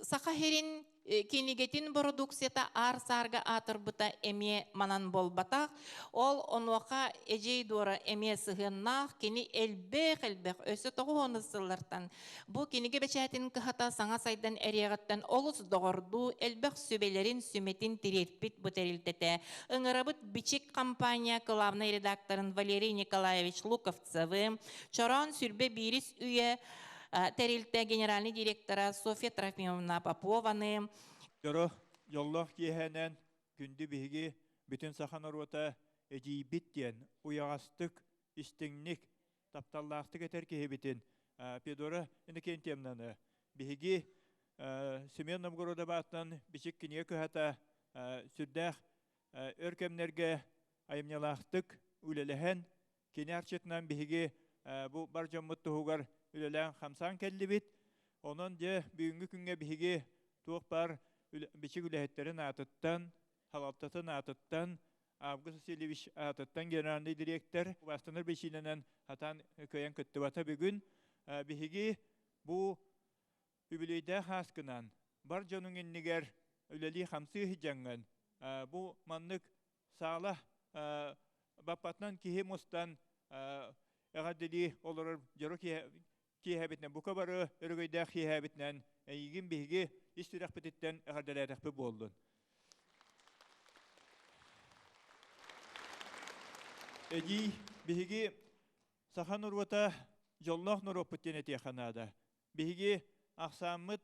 Саха сирин кинигэтин бородууксуйата аар-саарга аатырбыта эмиэ манан буолбатах. Ол онуоха Эдьиэй Дора эмиэ сыһыаннаах, кини элбэх-элбэх, өссө 90 сыллартан бу кинигэ бэчээтин кыһата саҥа сайдан эриэҕиттэн олус доҕордуу, элбэх сүбэлэрин, сүмэтин тириэрпит бу тэрилтэтэ. Ыҥырабыт Бичик компания главнай редакторын Валерий Николаевич Луковцевы, Чороон сүрбэ биирис үйэ тэрилтэ генеральный директора Софья Трофимовна Попованы. Дьоро дьоллоох киэһэнэн күндү биһиги бүтүн саха норуота эдьиийбит диэн уйаҕастык, истиҥник, тапталлаахтык этэр киһибитин Федора Иннокентьевнаны биһиги Семен Новгородов аатынан Бичик кинигэ кыһата сүрдээх өр кэмнэргэ айымньылаахтык үлэлэһэн Кини арчытынан биһиги бу бар дьоммут туһугар үлэлээн-хамсаан кэллибит. Онон дьэ бүгүҥҥү күҥҥэ биһиги туох баар бичик үлэһиттэрин аатыттан, салалтатын аатыттан, Август Васильевич аатыттан генеральный директор убаастанар биричиинэнэн хатаан кыайан кыттыбата бүгүн. Биһиги бу үбүлүөйдээх ааскынан бар дьонуҥ иннигэр үлэлии-хамсыы сылдьаҥҥын бу маннык саала баппатынан киһи мустан эҕэрдэлии олорор дьоро киэһэбитинэн бука бары өрөгөйдөөх киэһэбитинэн эйигин биһиги ис сүрэхпититтэн эҕэрдэлээтэхпит буоллун. Эдьиий, биһиги саха норуота дьоллоох норуоппут диэн этиэххэ наада. Биһиги ахсааммыт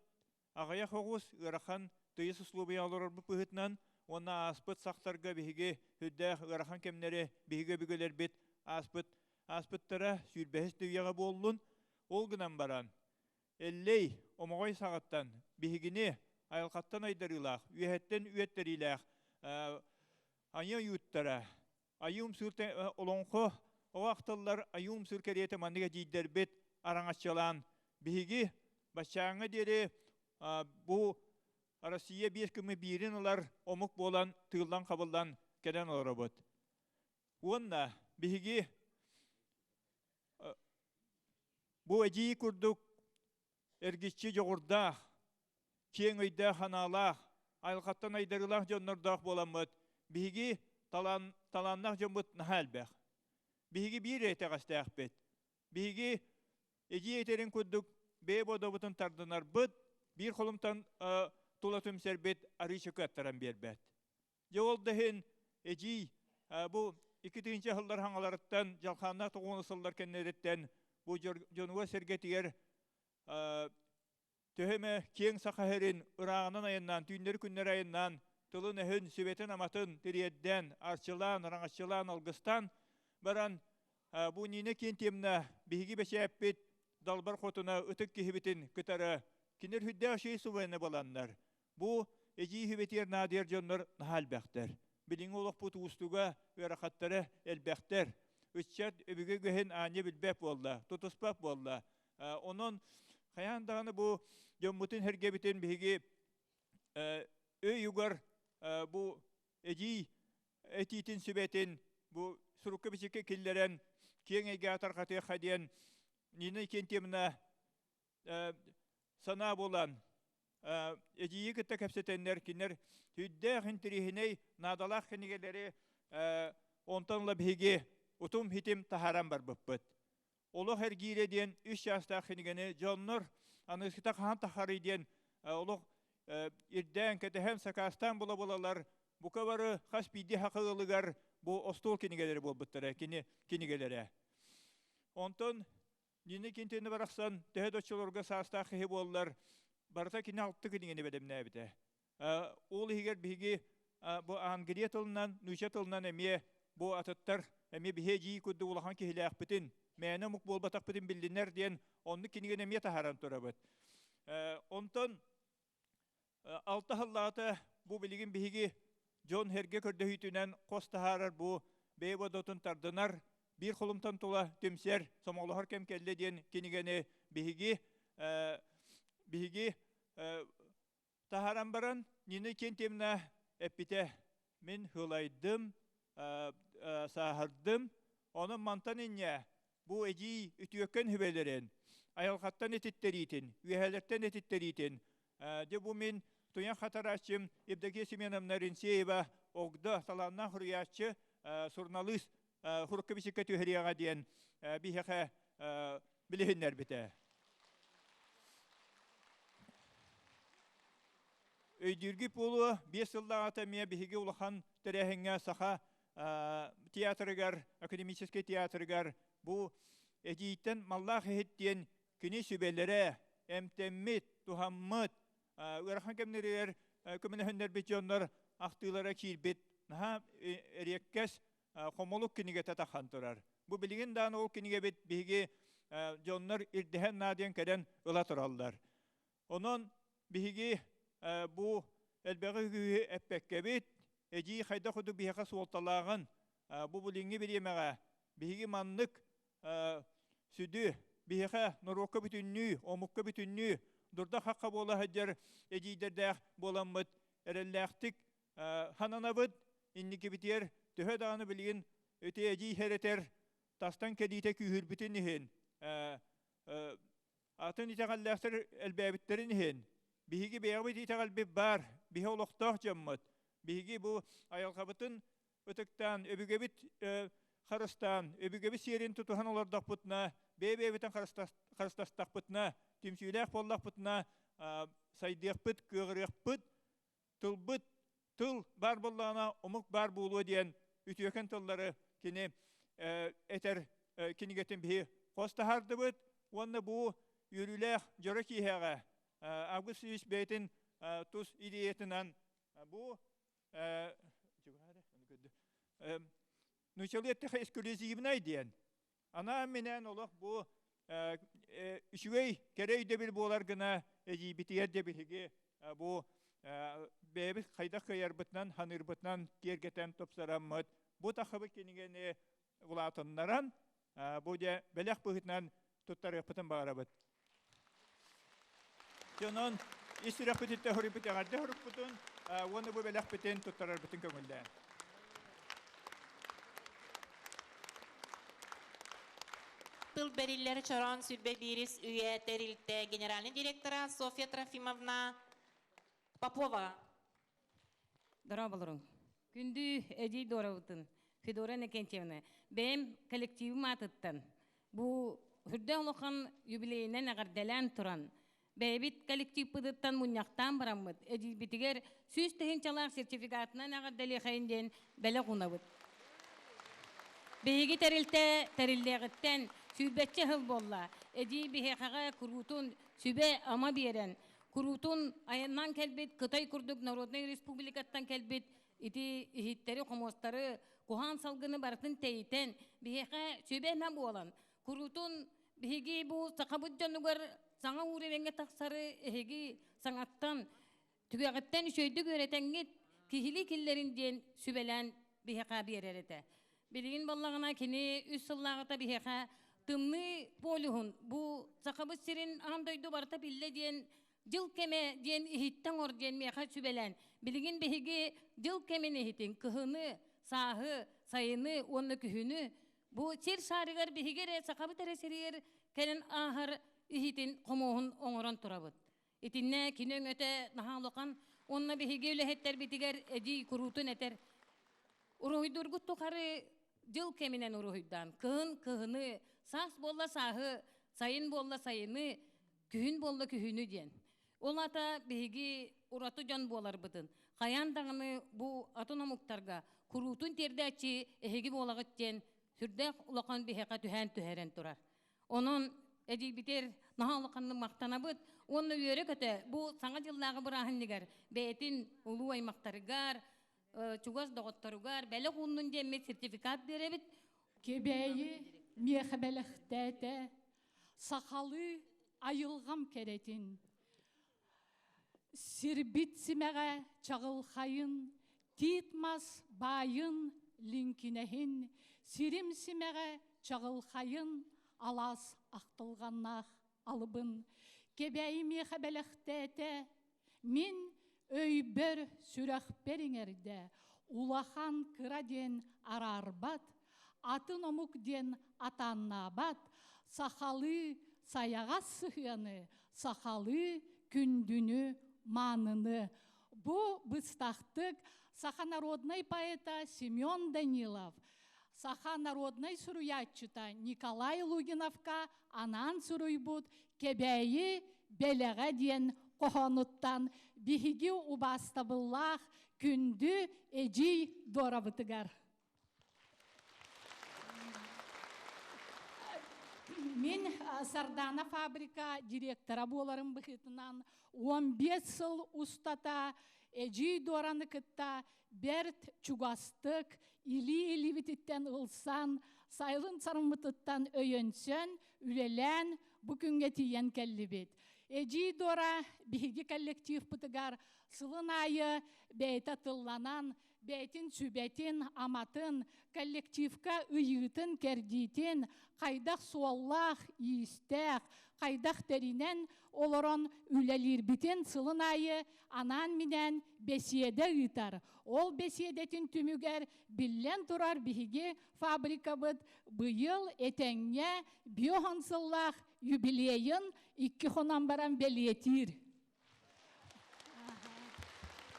Аҕыйах оҕус ыарахан тыйыс услуобуйаҕа олорорбут быһыытынан уонна ааспыт сахтарга биһиги сүрдээх ыарахан кэмнэри биһиги өбүгэлэрбит ааспыт ааспыттара сүүрбэһис да үйэҕэ буоллун. Ол гынан баран, Эллэй Омоҕой саҕаттан биһигини айылҕаттан айдарыылаах, үөһэттэн үөттэриилээх айыы ойууттара Айыы умсуур олоҥхо оҕо ахтыллар айыы умсуур кэриэтэ маннык эдьиийдэрбит араҥаччылаан биһиги баччааҥҥа диэри бу Россия биэс күммү биирин ылар омук буолан тыыллан-хабыллан кэлэн олоробут. Уонна биһиги бу эдьиий курдук эргиччи дьоҕурдаах, киэҥ өйдөөх-санаалаах, айылҕаттан айдарыылаах дьоннордоох буоламмыт, биһиги талаан, талааннаах дьоммут наһаа элбэх. Биһиги биир итэҕэстээхпит. Биһиги эдьиий этэрин курдук бэйэ бодобутун тардынарбыт, биир холумтан тула түмсэрбит арыыча кыаттаран биэрбэт. Дьэ ол да иһин эдьиий бу 2000 сыллар хаҥаларыттан дьалхааннаах тоҕуону сыллар кэннилэриттэн бу дьонугар-сэргэтигэр төһө эмэ киэҥ саха сирин ырааҕынан айаннаан, түүннэри-күннэри айаннаан, тылын-өһүн, сүбэтин-аматын тириэрдэн, арчылаан, араҥаччылаан, алгыстаан баран, бу Нина Кентьевна биһиги бэчээппит далбар хотуна ытык киһибитин кытары кинилэр сүрдээх үчүгэй субуйаны баланнар. Бу эдьиий сүбэтигэр наадыйар дьоннор наһаа элбэхтэр. Билиҥҥи олохпут уустуга, ыарахаттара элбэхтэр. Ыччат өбүгэ үгэһин аанньа билбэт буолла, тутуспат буолла. Онон хайаан даҕаны бу дьоммутун-сэргэбитин биһиги өй угар бу эдьиий этиитин сүбэтин бу сурукка-бичиккэ киллэрэн киэҥ эйгэҕэ тарҕатыахха диэн Нина Викентьевна санаа буолан эдьиийи кытта кэпсэтэннэр кинилэр сүрдээх интэриэһинэй наадалаах кинигэлэри онтон ыла биһиги утум-хитим таһааран барбыппыт. Олох эргиирэ диэн үс чаастаах кинигэни дьоннор аныгыскыта хаһан тахарый диэн олох ирдээн, кэтэһэн, сакаастаан була-булалар. Бука бары хас биирдии саха ыалыгар бу остуол кинигэлэри буолбуттара, кини кинигэлэрэ. Онтон Нина Кентини барахсан төһө да оччолорго саастаах киһи буоллар, барыта кини алты кинигэни бэлэмнээбитэ. Ол иһигэр биһиги бу Англия тылынан, нууча тылынан эмиэ бу атыттар эмиэ биһиэ дьии курдук улахан киһилээхпитин, мээнэ омук буолбатахпытын биллинэр диэн оннук кинигэни эмиэ таһааран турабыт. Онтон алта сыллаата бу билигин биһиги дьон сэргэ көрдөһүүтүнэн хос таһаарар бу бэйэ бодотун тардынар биир холумтан тула түмсэр сомоҕолоһор кэм кэллэ диэн кинигэни биһиги биһиги таһааран баран Нина Кентьевна эппитэ мин һылайдым сааһырдым онон мантан инньэ бу эдьиий үтүөккэн сүбэлэрин айылҕаттан этиттэриитин үөһээлэртэн этиттэриитин дьэ бу мин туйах хатарааччым Евдокия Семеновна Ренсеева огдо талааннаах суруйааччы суруналыыс хурукка бичиккэ түһэриэҕэ диэн биһиэхэ билиһиннэрбитэ. Өйдүүргүт буолуо, биэс сыллааҕыта эмиэ биһиги улахан тэрээһиҥҥэ Саха театрыгар, академическай театрыгар бу эдьиийтэн маллаах иһит диэн кини сүбэлэрэ, эмтэммит, туһаммыт, ыарахан кэмнэригэр көмөлөһөннөрбүт дьоннор ахтыылара киирбит наһаа эриэккэс хомолук кинигэтэ тахан турар. Бу билигин даҕаны ол кинигэбит биһиги дьоннор ирдэһэн наадыйан кэлэн ыла тураллар. Онон биһиги бу элбэҕи үгүһү эппэккэбит, эдьиий хайдах курдук биһиэхэ суолталааҕын бу билиҥҥи бириэмэҕэ биһиги маннык сүдү биһиэхэ норуокка бүтүннүү, омукка бүтүннүү дурда-хахха буола сылдьар эдьиийдэрдээх буоламмыт эрэллээхтик хананабыт, инникибитигэр төһө даҕаны билигин ити эдьиий хэрэтэр тастан кэлиитэ күүһүрбүтүн иһин атын итэҕэллээхтэр элбээбиттэрин иһин биһиги бэйэбит итэҕэлбит баар, биһи олохтоох дьоммут. Биһиги бу айылҕабытын ытыктаан, өбүгэбит харыстаан, өбүгэбит сиэрин тутуһан олордохпутуна, бэйэ-бэйэбитин харыстастахпытына, түмсүүлээх буоллахпытына, сайдыахпыт, кыаҕырыахпыт, тылбыт тыл баар буоллаҕына омук баар буолуо диэн үтүөкэн тыллары кини этэр кинигэтин биһи хос таһаардыбыт уонна бу үөрүүлээх дьоро киэһэҕэ Август Ильич бэйэтин тус идеятынан бу нууччалыы эттэхэ эксклюзивнай диэн анаан-минээн олох бу үчүгэй кэрэ өйдөбүл буолар гына эдьиийбитигэр дьэ биһиги бу бэйэбит хайдах кыайарбытынан ханыырбытынан киэргэтэн тупсараммыт бу тахабыт кинигэни улаатыннаран бу дьэ бэлэх быһыытынан туттарыахпытын баҕарабыт. Дьонон ис сүрэхпититтэн хоруйбут эҕэрдэ хоруппутун уонна бу бэлэхпитин туттарарбытын көҥүллээн. Тыл бэриллэр Чороон сүрбэ биирис үйэ тэрилтэ генеральный директора Софья Трофимовна Попова. Дорооболоруҥ. Күндү эдьиий Доровытын, Федора Иннокентьевна, бэйэм коллективым аатыттан бу үрдэ улахан юбилейинэн эҕэрдэлээн туран, бэйэбит коллективпытыттан мунньахтаан бараммыт, эдьиийбитигэр 100 тыһыынчалаах сертификатынан эҕэрдэлиэхэйин диэн бэлэх уунабыт. Биһиги тэрилтэ тэриллиэҕиттэн сүүрбэччэ сыл буолла. Эдьиий биһиэхэҕэ куруутун сүбэ-ама биэрэн, куруутун айаннаан кэлбит Кытай курдук Народнай Республикаттан кэлбит ити иһиттэри, хомуостары, куһаан салгыны барытын тэйитэн, биһиэхэ сүбэ-ама буолан, куруутун биһиги бу сахабыт дьонугар саҥа уровеньҥа тахсары эһиги саҥаттан түгэҕиттэн үчүгэйдик үөрэтэҥҥит киһилии киллэрин диэн сүбэлээн биһиэхэ биэрэр этэ. Билигин буоллаҕына кини үс сыллааҕыта биһиэхэ тымныы полюһун бу Сахабыт сирин аан дойду барыта биллэ диэн дьыл кэмэ диэн иһиттэн оҥор диэн миэхэ сүбэлээн билигин биһиги дьыл кэмин иһитин кыһыны, сааһы, сайыны уонна күһүнү бу сир шарыгар биһиги эрэ Сахабыт эрэ сиригэр кэлэн ааһар иһитин хомуоһун оҥорон турабыт. Итиннэ кини өҥөтө наһаа улахан уонна биһиги үлэһиттэрбитигэр эдьиий куруутун этэр уруһуйдуургут тухары дьыл кэминэн уруһуйдаан кыһын кыһыны, саас буолла сааһы, сайын буолла сайыны, күһүн буолла күһүнү диэн. Ол аата биһиги ураты дьон буоларбытын. хайаан даҕаны бу атын омуктарга куруутун тиэрдээччи эһиги буолаҕыт диэн сүрдээх улахан биһиэхэ түһээн түһэрэн турар. Онон эдьиийбитигэр наһаа улаханнык махтанабыт уонна үөрэ-көтө бу Саҥа дьыллааҕы бырааһынньыгар бэйэтин улуу аймахтарыгар, чугас доҕотторугар бэлэх ууннун диэммит сертификат биэрэбит. Кэбээйи миэхэ бэлэхтээтэ сахалыы айылҕам кэрэтин. Сирбит симэҕэ чаҕылхайын, тиит мас баайын лиҥкинэһин, сирим симэҕэ чаҕылхайын, алаас ахтылҕаннаах алыбын. Кэбээйи миэхэ бэлэхтээтэ, мин өйбөр, сүрэхпэр иҥэрдэ, улахан кыра диэн араарбат, атын омук диэн атааннаабат, сахалыы сайаҕас сыһыаны, сахалыы күндүнү, мааныны. Бу быстахтык саха народнай поэта Семен Данилов, саха народнай суруйааччыта Николай Лугиновка анаан суруйбут Кэбээйи бэлэҕэ диэн хоһоонуттан биһиги убаастабыллаах күндү эдьиий Дорабытыгар. Мин Сардана фабрика директора буоларым быһыытынан 15 сыл устата эдьиий Дораны кытта бэрт чугастык илии-илиибититтэн ылсан, сайылын сарыммытыттан өйөнсөн, үлэлээн бу күҥҥэ тиийэн кэллибит. Эдьиий Дора биһиги коллективпытыгар сылын аайы бэйэтэ тылланан, бэйэтин сүбэтин, аматын, коллективка ыйыытын, кэрдиитин, хайдах суоллаах, иистээх, хайдах тэринэн олорон үлэлиирбитин сылын аайы анаан-минээн бэсиэдэ ыытар. Ол бэсиэдэтин түмүгэр биллэн турар биһиги фабрикабыт быйыл этэҥҥэ биоһон сыллаах юбилейын икки хонон баран бэлиэтиир.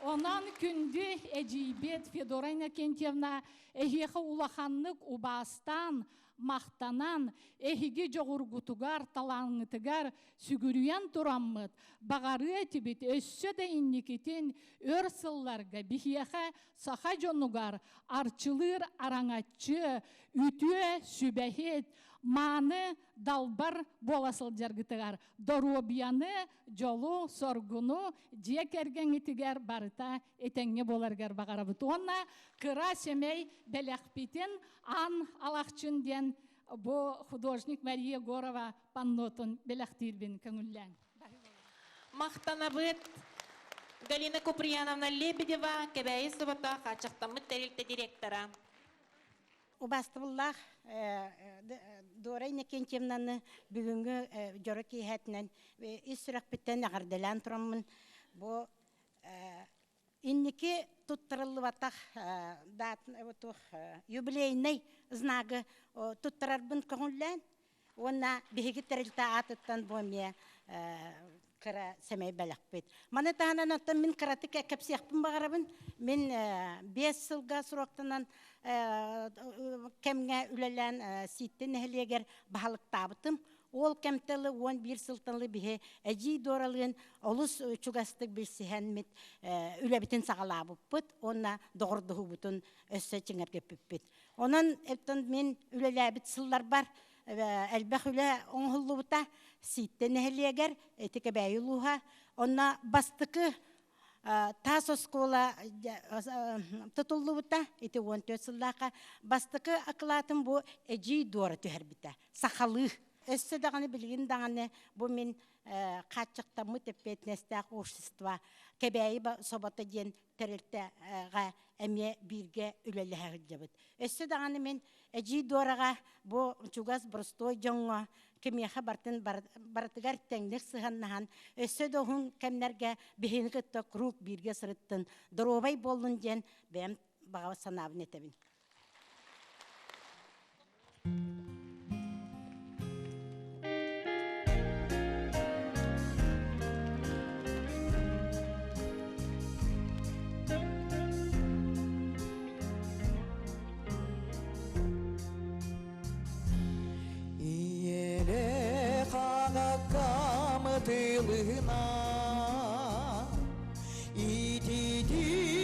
Онон күндү эдьиийбит Федора Иннокентьевна эһиэхэ улаханнык убаастаан, махтанан, эһиги дьоҕургутугар, талааҥҥытыгар сүгүрүйэн тураммыт, баҕарыа этибит өссө да инникитин өр сылларга биһиэхэ саха дьонугар арчылыыр араҥаччы, үтүө сүбэһит, мааны далбар буола сылдьаргытыгар доруобуйаны, дьолу, соргуну дьиэ кэргэҥҥитигэр барыта этэҥҥэ буоларыгар баҕарабыт. Уонна кыра сэмэй бэлэхпитин Ан Алахчын диэн бу художник Мария Егорова паннотун бэлэхтиирбин көҥүллээҥ. Махтанабыт Галина Куприяновна Лебедева, Кэбээйи Субата хааччахтаммыт тэрилтэ директора. Убаастабыллаах Дора Иннокентьевнаны бүгүҥҥү дьоро киэһэтинэн ис сүрэхпиттэн эҕэрдэлээн тураммын бу инники туттарыллыбатах юбилейнай знагы туттарарбын көҥүллээн уонна биһиги тэрилтэ аатыттан бу эмиэ кыра сэмэй бэлэхпит. Маны таһынан оттон мин кыратык кэпсиэхпин баҕарабын. Мин 5 сылга сроктанан кэмҥэ үлэлээн Сииттэ нэһилиэгэр баһылыктаабытым. Ол кэмтэлы 11 сылтан биһи эдьиий Дуоралыын олус чугастык билсиһэммит үлэбитин саҕалаабыппыт уонна доҕордоһуубутун өссө чиҥэргэппиппит. Онон оттон мин үлэлээбит сылларбар элбэх үлэ оҥоһуллубута Сииттэ нэһилиэгэр ити Кэбээйи улууһа. Онно бастакы таас оскуола тутуллубута ити 14 сыллаахха бастакы акылаатын бу эдьиий Дуора түһэрбитэ сахалыы. Өссө даҕаны билигин даҕаны бу мин хааччахтаммыт эппиэтинэстээх общество Кэбээйи собото диэн тэрилтэҕэ эмиэ бииргэ үлэлэһэ сылдьабыт. Өссө даҕаны мин Эдьиий Дуораҕа бу чугас боростуой дьоҥҥо кимиэхэ бартын барытыгар тэҥник сыһаннаһан, өссө да уһун кэмнэргэ биһигини кытта куруук бииргэ сырыттын, доруобай буоллун диэн бэйэм баҕа санаабын этэбин. Иеле хагакамытылына итити.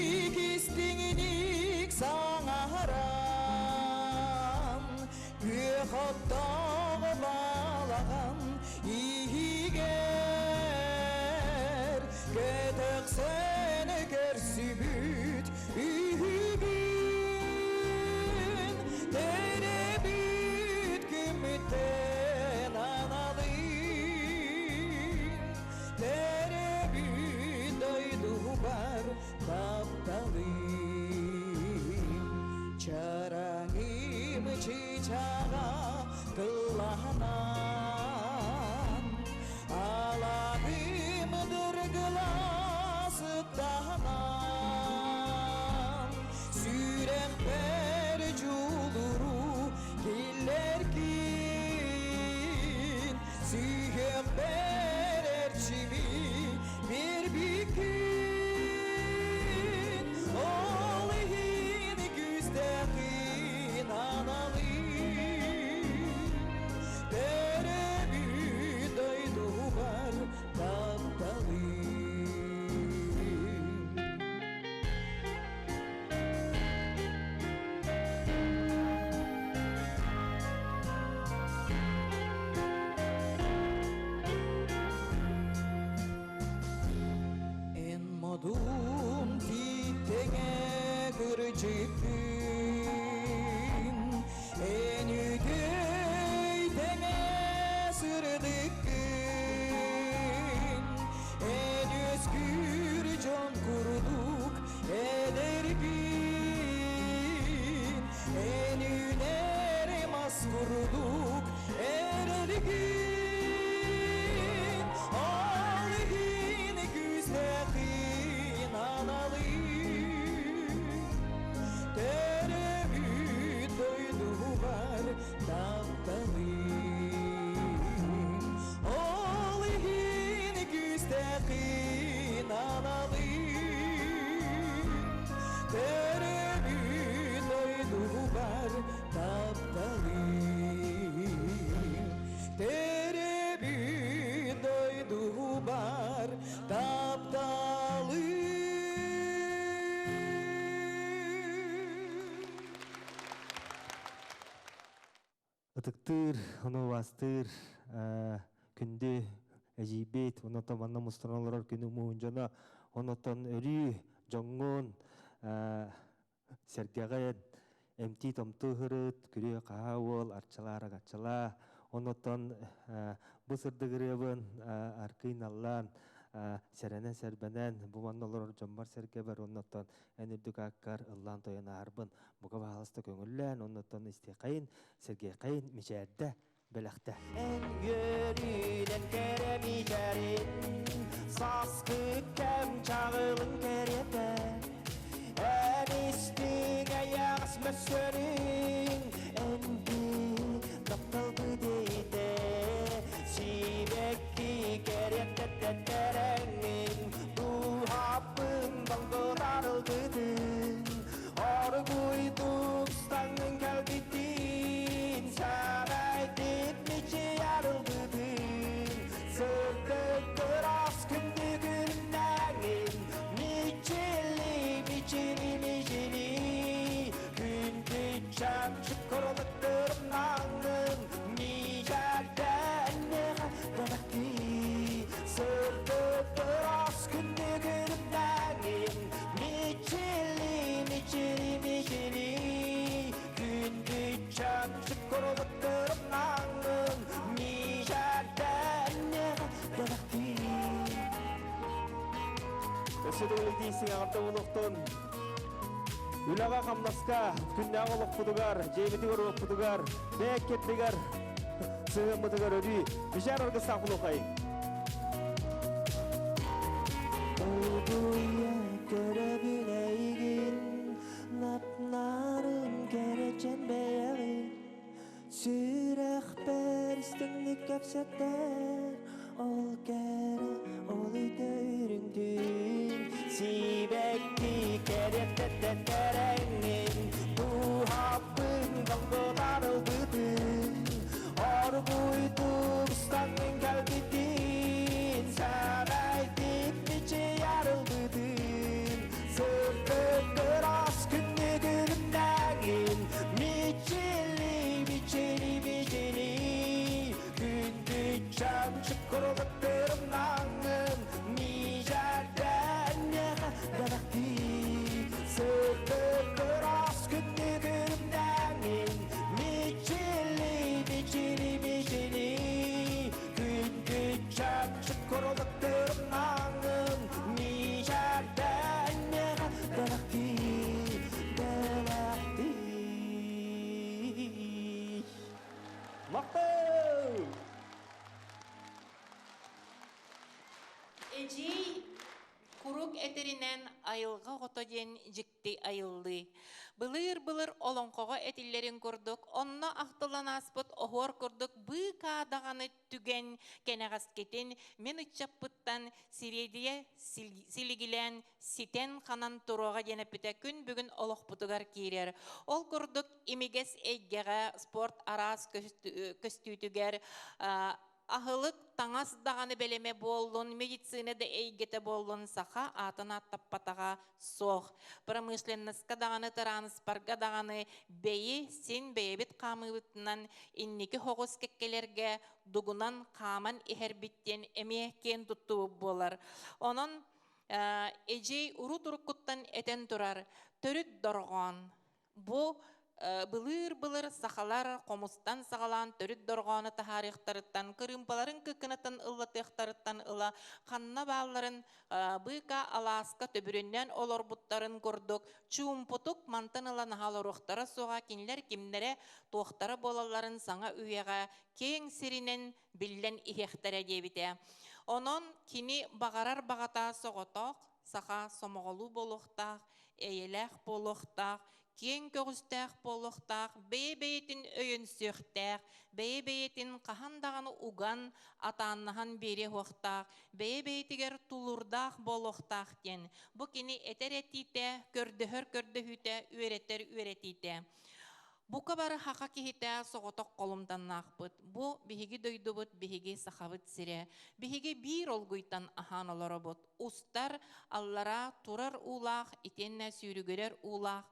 Оттоох балаҕан иһигэр Көтөхсөн көрсүбүт үһүбүн Төрөбүт күммүттэн аналын Төрөбүт дойдубар тапталым Чараҥым чыычааҕа кыллаһынан Алаһым дыргыла сыттаһынан Сүрэхпэр дьулуру киллэргин Сүһүөхпэр эрчими биэрбиккин Ол иһин күүстээхин аналым Төрөөбүт дойдубар тапталым. Эн модун тиитэҥэ кырдьыккын, Эн үтүөй тэҥэ сырдыккын, Эн үөскүүр дьон курдук эдэргин, Эн үүнэр мас курдук эрэлгин. Ол иһин күүстээхин аналым, Төрөөбүт дойдубар тапталым. Ол иһин күүстээхин аналым, Төрөөбүт дойдубар тапталым. Төрөөбүт дойдубар тапталым. Ытыктыыр, ону убаастыыр күндү эдьиийбит, онотон манна мустан олорор күнү муһун дьоно, онотон өрүү дьоҥҥун сэргэҕин эмтии-томтуу ыһырыт, күрүө-хаһаа уол, арчылаа-арагаччылаа, онотон бу сырдык ырыабын аркый-наллаан, сэрэнэн-сэрбэнэн, бу манна олорор дьоммор-сэргэбэр, оннуттан эн үрдүк ааккар ыллаан-тойон аарбын, бука баһаалыста көҥүллээн, оннуттан истиэхэйин, сэргиэхэйин, мичээрдэ, бэлэхтэ. Эн үөрүүнэн кэрэ мичээрин, Сааскы кэм чаҕылын кэриэтэ, Эн истиҥ эйэҕэс мөссүөнүҥ, Эн тапталбыт иитэ, Сибэкки кэриэтэ тэрэҥҥин, Дууһаппын долгутар ылбытын, Оргуйдук ыстаҥын кэлбитин, Сэмэйдик мичийэр ылбытын, Сырдык ыраас күндү күннэҥин, Мичили, мичили, мичили, Күндү чөмчүк курулуктурумнаҥын, Мичээрдэннэҕэ бэлэхтии, Сырдык ыраас күндү күннэҥин, Мичили, мичили, мичили, Күндү чөмчүк курулуктурумнаҥын, Мичээрдэннэҕэ бэлэхтии. Өссө төгүл сиҥэҕэрдэ буолуохтун. Үлэҕэ хамнаска, күннээҕи олохпутугар, дьиэбитигэр уоппутугар, бэйэккэттигэр сыһыаммытыгар өрүү мичээр аргыстаах буолуохай. Долгуйа көрөбүн эйигин, Нап-нарын кэрэчэн бэйэҕин, Сүрэхпэр истиҥник кэпсэтэр, Ол кэрэ, ол үтүөрүҥтүн, Сибэкки кэриэттэрэҥҥин, Дууһаппын долгутар ылбытын, Оргуйдук ыстаҥҥын кэлбитин, Сэмэйдик мичийэр ылбытын, Сырдык ыраас күндү күлүмнэҥин, Мичили, мичили, мичили. Айылҕа оҕото диэн дьикти айыллыы. Былыыр-былыр олоҥхоҕо этиллэрин курдук, онно ахтыллан ааспыт оһуор курдук быыкаа даҕаны түгэн кэнэҕэскитин мин ыччаппыттан сириэдийэ силигилээн ситэн-ханан туруоҕа диэн эппитэ күн бүгүн олохпутугар киирэр. Ол курдук имигэс эйгэҕэ спорт араас көстүүтүгэр аһылык, таҥас даҕаны бэлэмэ буоллун, медицина да эйгэтэ буоллун саха аатын ааттаппатаҕа суох. Промышленноска даҕаны, тырааныспарга даҕаны бэйи син бэйэбит хаамыыбытынан инники хоҕус кэккэлэргэ дугунан хааман иһэрбит диэн эмиэ киэн туттубут буолар. Онон эдьиэй урут-уруккуттан этэн турар төрүт дорҕоон Бу былыыр-былыр сахалар хомустан саҕалаан төрүт дорҕоону таһаарыахтарыттан, кырыымпаларын кыккынатын ыллатыахтарыттан ыла ханна баалларын быыка алааска төбүрүннээн олорбуттарын курдук чуумпутук мантан ыла наһаа олоруохтара суоҕа, кинилэр кимнэрэ туохтара буолалларын саҥа үйэҕэ киэҥ сиринэн биллэн иһиэхтэрэ диэбитэ. Онон кини баҕарар баҕата соҕотох, саха сомоҕолуу буолуохтаах, эйэлээх буолуохтаах, киэҥ көҕүстээх буолуохтаах, бэйэ-бэйэтин өйөнсүөхтээх, бэйэ-бэйэтин хаһан даҕаны уган, атааннаһан биэриэ суохтаах, бэйэ-бэйэтигэр тулуурдаах буолуохтаах диэн. Бу кини этэр этиитэ, көрдөһөр көрдөһүүтэ, үөрэтэр үөрэтиитэ. Бука бары хаха киһитэ соҕотох холумтаннаахпыт. Бу биһиги дойдубут, биһиги Сахабыт сирэ. Биһиги биир олгуйтан аһаан олоробут. Устар, аллараа турар уулаах, итиэннэ сүүрүгүрэр уулаах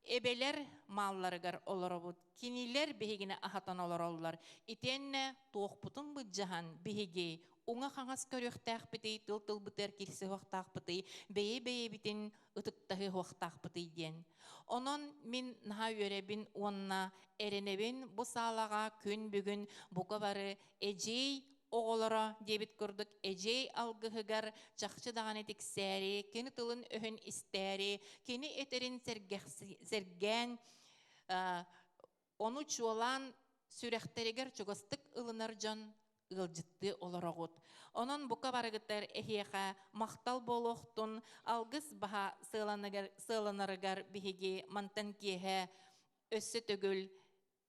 эбэлэр маалларыгар олоробут. Кинилэр биһигини аһатан олороллор. Итиэннэ туохпутун былдьаһан биһиги уҥа-хаҥас көрүөхтээхпитий, тыл-тылбытыгар киирсиһуохтаахпытый, бэйэ-бэйэбитин ытыктаһыахтаахпытый диэн. Онон мин наһаа үөрэбин уонна эрэнэбин бу саалаҕа күн бүгүн бука бары эдьиэй оҕолоро диэбит курдук эдьиэй алгыһыгар чахчы даҕаны тиксээри, кини тылын-өһүн истээри, кини этэрин сэргээн Ону чуолаан сүрэхтэригэр чугастык ылынар дьон ыалдьыттыы олороҕут. Онон бука барыгытар эһиэхэ махтал буолуохтун, алгыс баһа сыаланарыгар биһиги мантан киэһэ өссө төгүл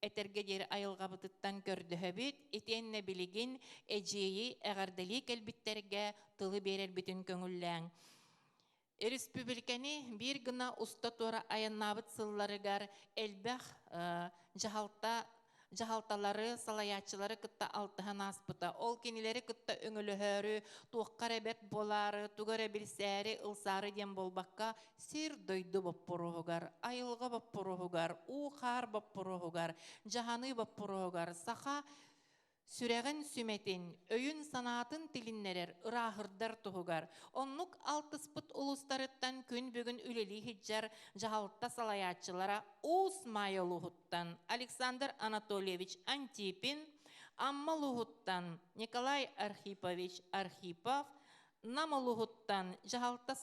этэргэ диэри айылҕабытыттан көрдөһөбүт, итиэннэ билигин эдьиэйи эҕэрдэлии кэлбиттэргэ тылы биэрэрбитин көҥүллээҥ. Өрөспүүбүлүкэни биир гына уста-туора айаннаабыт сылларыгар элбэх дьаһалта дьаһалталары, салайааччылары кытта алтыһан ааспыта. Ол кинилэри кытта өҥөлөһөөрү, туохха эрэ бэрт буолаары, тугу эрэ билсээри, ылсаары диэн буолбакка, сир-дойду боппуруоһугар, айылҕа боппуруоһугар, уу-хаар боппуруоһугар, дьаһаныы боппуруоһугар саха сүрэҕин сүмэтин, өйүн-санаатын тилиннэрэр, ырааһырдар туһугар. Оннук алтыспыт улуустарыттан күн бүгүн үлэлии сылдьар дьаһалта салайааччылара Уус Маайа улууһуттан Александр Анатольевич Антипин, Амма улууһуттан Николай Архипович Архипов, Нам улууһуттан дьаһалта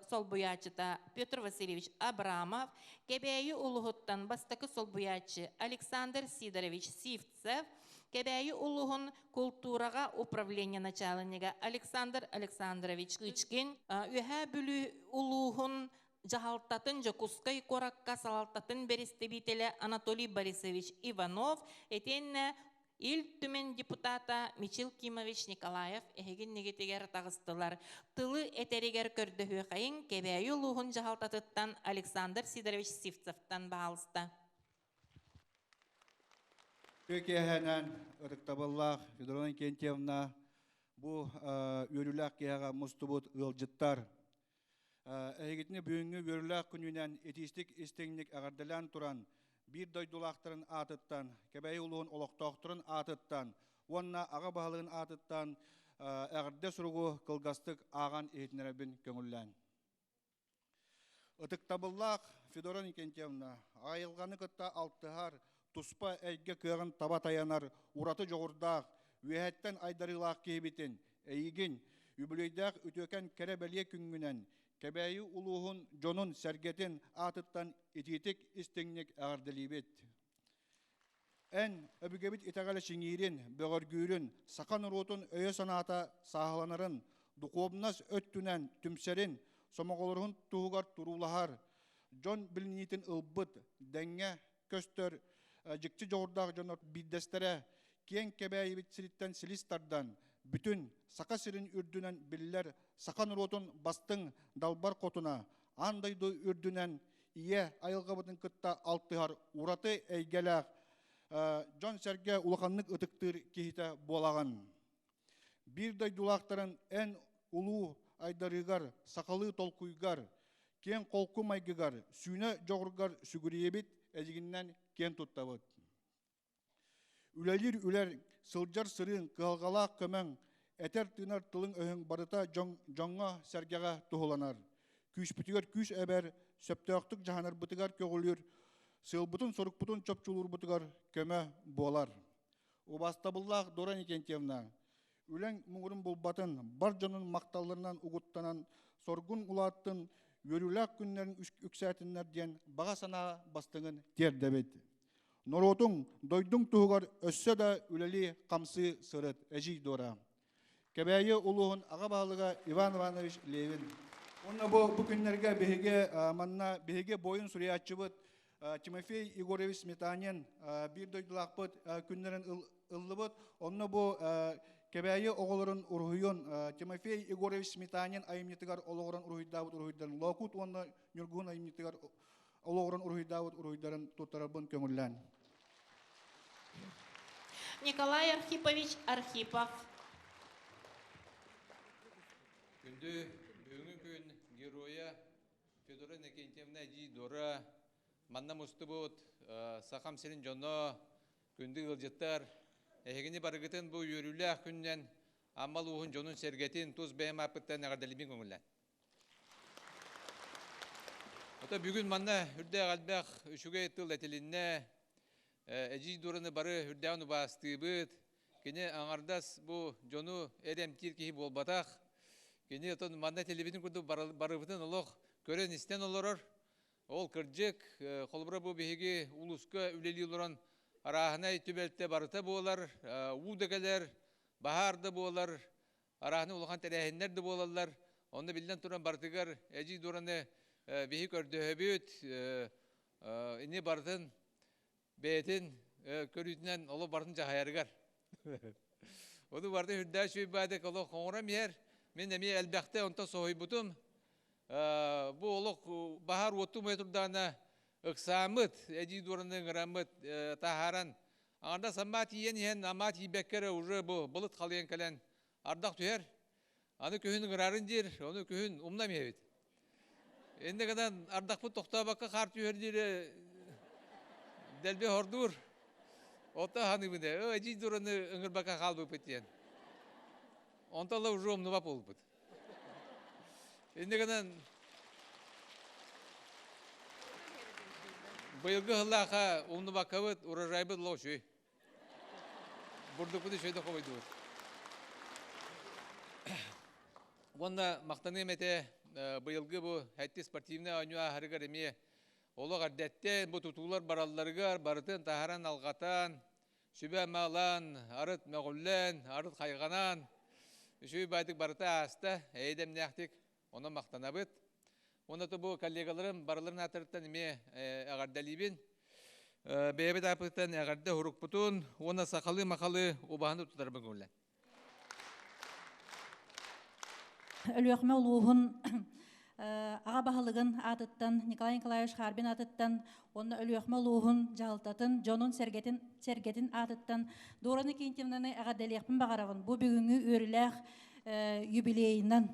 солбуйааччыта Петр Васильевич Абрамов, Кэбээйи улууһуттан бастакы солбуйааччы Александр Сидорович Сивцев, Кэбээйи улууһун култуураҕа управление начаалынньыга Александр Александрович Кычкин, Үөһээ Бүлүү улууһун дьаһалтатын Дьокуускай куоракка салалтатын бэрэстэбиитэлэ Анатолий Борисович Иванов, итиэннэ Ил Түмэн депутата Мичил Кимович Николаев эһигин нигитигэр таҕыстылар. Тылы этэригэр көрдөһүөхэйиҥ Кэбээйи улууһун дьаһалтатыттан Александр Сидорович Сивцевтан баалыста. Үтүө киэһэнэн ытыктабыллаах Федорова Иннокентьевна бу үөрүүлээх киэһэҕэ мустубут ыалдьыттар. Эһигитини бүгүҥҥү үөрүүлээх күнүнэн итиистик истиҥник эҕэрдэлээн туран, биир дойдулаахтарын аатыттан, Кэбээйи улууһун олохтоохторун аатыттан уонна аҕа баһылыгын аатыттан эҕэрдэ суругу кылгастык ааҕан иһитиннэрэбин көҥүллээн. Ытыктабыллаах Федора Никентьевна, айылҕаны кытта алтыһар, туспа эйгэ кыаҕын таба тайанар ураты дьоҕурдаах, үөһэттэн айдарыылаах киһибитин, эйигин, үбүлүөйдээх үтүөкэн кэрэ-бэлиэ күҥҥүнэн Кэбээйи улууһун дьонун-сэргэтин аатыттан итиитик истиҥник эҕэрдэлиибит. Эн өбүгэбит итэҕэлэ чиҥиирин, бөҕөргүүрүн, саха норуотун өйө-санаата сааһыланарын, духуобунас өттүнэн түмсэрин, сомоҕолоруһун туһугар туруулаһар, дьон билиниитин ылбыт, дэҥҥэ көстөр дьикти дьоҕурдаах дьоннор биирдэстэрэ киэҥ Кэбээйибит сириттэн силис тардан, бүтүн Саха сирин үрдүнэн биллэр саха норуотун бастыҥ далбар хотуна, аан дойду үрдүнэн ийэ айылҕабытын кытта алтыһар ураты эйгэлээх дьон-сэргэ улаханнык ытыктыыр киһитэ буолаҕын. Биир дойдулаахтарын эн улуу айдарыыгар, сахалыы толкуйгар, киэҥ холку майгыгар, сүүнэ дьоҕургар сүгүрүйэбит, эдьигиннэн киэн туттабыт. Үлэлиир үлэр, сылдьар сырыыҥ, кыһалҕалаах көмөҥ, этэр-тыынар тылыҥ-өһүҥ барыта дьоҥҥо-сэргэҕэ туһуланар. Күүспүтүгэр күүс эбэр, сөптөөхтүк дьаһанарбытыгар көҕүлүүр, сыалбытын-сорукпутун чопчулуурбутугар көмө буолар. Убаастабыллаах Дора Никентьевна, үлэҥ муҥурун булбатын, бар дьонун махталларынан угуттанан, соргун улааттын, үөрүүлээх күннэрин үксээтиннэр диэн баҕа санаа бастыҥын тиэрдэбит. Норуотуҥ, дойдуҥ туһугар өссө да үлэлии-хамсыы сырыт, эдьиий Дора. Кэбээйи улууһун аҕа баһылыга Иван Иванович Левин. Уонна бу, бу күннэргэ биһиги манна биһиги буойун суруйааччыбыт Тимофей Егорович Сметанин биир дойдулаахпыт күннэрин ыллыбыт. Онно бу Кэбээйи оҕолорун уруһуйун Тимофей Егорович Сметанин айымньытыгар олоҕуран уруһуйдаабыт уруһуйдарын Лоокут уонна Ньургуһун айымньытыгар олоҕуран уруһуйдаабыт уруһуйдарын туттарарбын көҥүллээн. Николай Архипович Архипов. Күндү бүгүҥҥү күн геройа Федора Иннокентьевна Эдьиий Дора манна мустубут Сахам сирин дьоно, күндү ыалдьыттар, эһигини барыгытын бу үөрүүлээх күнүнэн Амма улууһун дьонун-сэргэтин тус бэйэм ааппыттан эҕэрдэлиибин көҥүллээн. Ото бүгүн манна үрдээх элбэх үчүгэй тыл этилиннэ. Эдьиий Дураны бары үрдээҕин убаастыыбыт. Кини аҥардас бу дьону эр эмтиир киһи буолбатах. Кини отон манна этиллибитин курдук барыбытын олох көрөн-истэн олорор. Ол кырдьык, холобура бу биһиги улууска үлэлии олорон арааһынай түбэлтэ барыта буолар, уу да кэлэр, баһаар да буолар, арааһынай улахан тэрээһиннэр да буолаллар. Онно биллэн туран барытыгар эдьиий Дураны биһи көрдөһөбүт, ини барытын бэйэтин көрүүтүнэн олох барытын дьаһайарыгар. Ону барытын үрдээх үчүгэй олох оҥорон иһэр. Мин эмиэ элбэхтэ онтон соһуйбутум. Бу олох баһаар уоттуу муйа турдаҕына ыксааммыт, эдьиий Дураны ыҥыраммыт таһааран Аҥардас амма тиийэн иһэн, амма тиийбэккэ эрэ уже бу былыт халыйан кэлэн ардах түһэр. Аны күһүн ыҥырарын диир, ону күһүн умнам иһэбит. Иннэ гынан ардахпыт тохтообокко хаар түһэр диир дэлби хордуур. Ото ханыыбын ээ, эдьиий дураны ыҥырбакка хаалбыппыт диэн. Онтон ыла уже умнубат буолбут. Иннэ гынан быйылгы сыллаахха умнубаккабыт, урожайбыт лоо үчүгэй. Бурдукпут үчүгэй да хобойдубут. Уонна махтаныам этэ быйылгы бу Хэтти спортивнай оонньуу ааһарыгар эмиэ олох эрдэттэн бу тутуулар баралларыгар барытын таһаран алҕатан сүбэ-амалаан, арыт мөҕүллэн, арыт хайҕанан, үчүгэй баайдык барыта ааста, эйэ-дэмнээхтик, онон махтанабыт. Уонна бу коллегаларым барыларын ааттарыттан эмиэ эҕэрдэлиибин. Бэйэбит ааппытыттан эҕэрдэ урукпутун уонна сахалыы-махалыы убаһаны тутарбын көҥүллэн. Өлүөхүмэ улууһун аҕа баһылыгын аатыттан Николай Николаевич Харбин аатыттан уонна Өлүөхүмэ улууһун дьаһалтатын дьонун сэргэтин сэргэтин аатыттан Дора Никитьевнаны эҕэрдэлиэхпин баҕарабын бу бүгүҥҥү үөрүүлээх юбилейынан.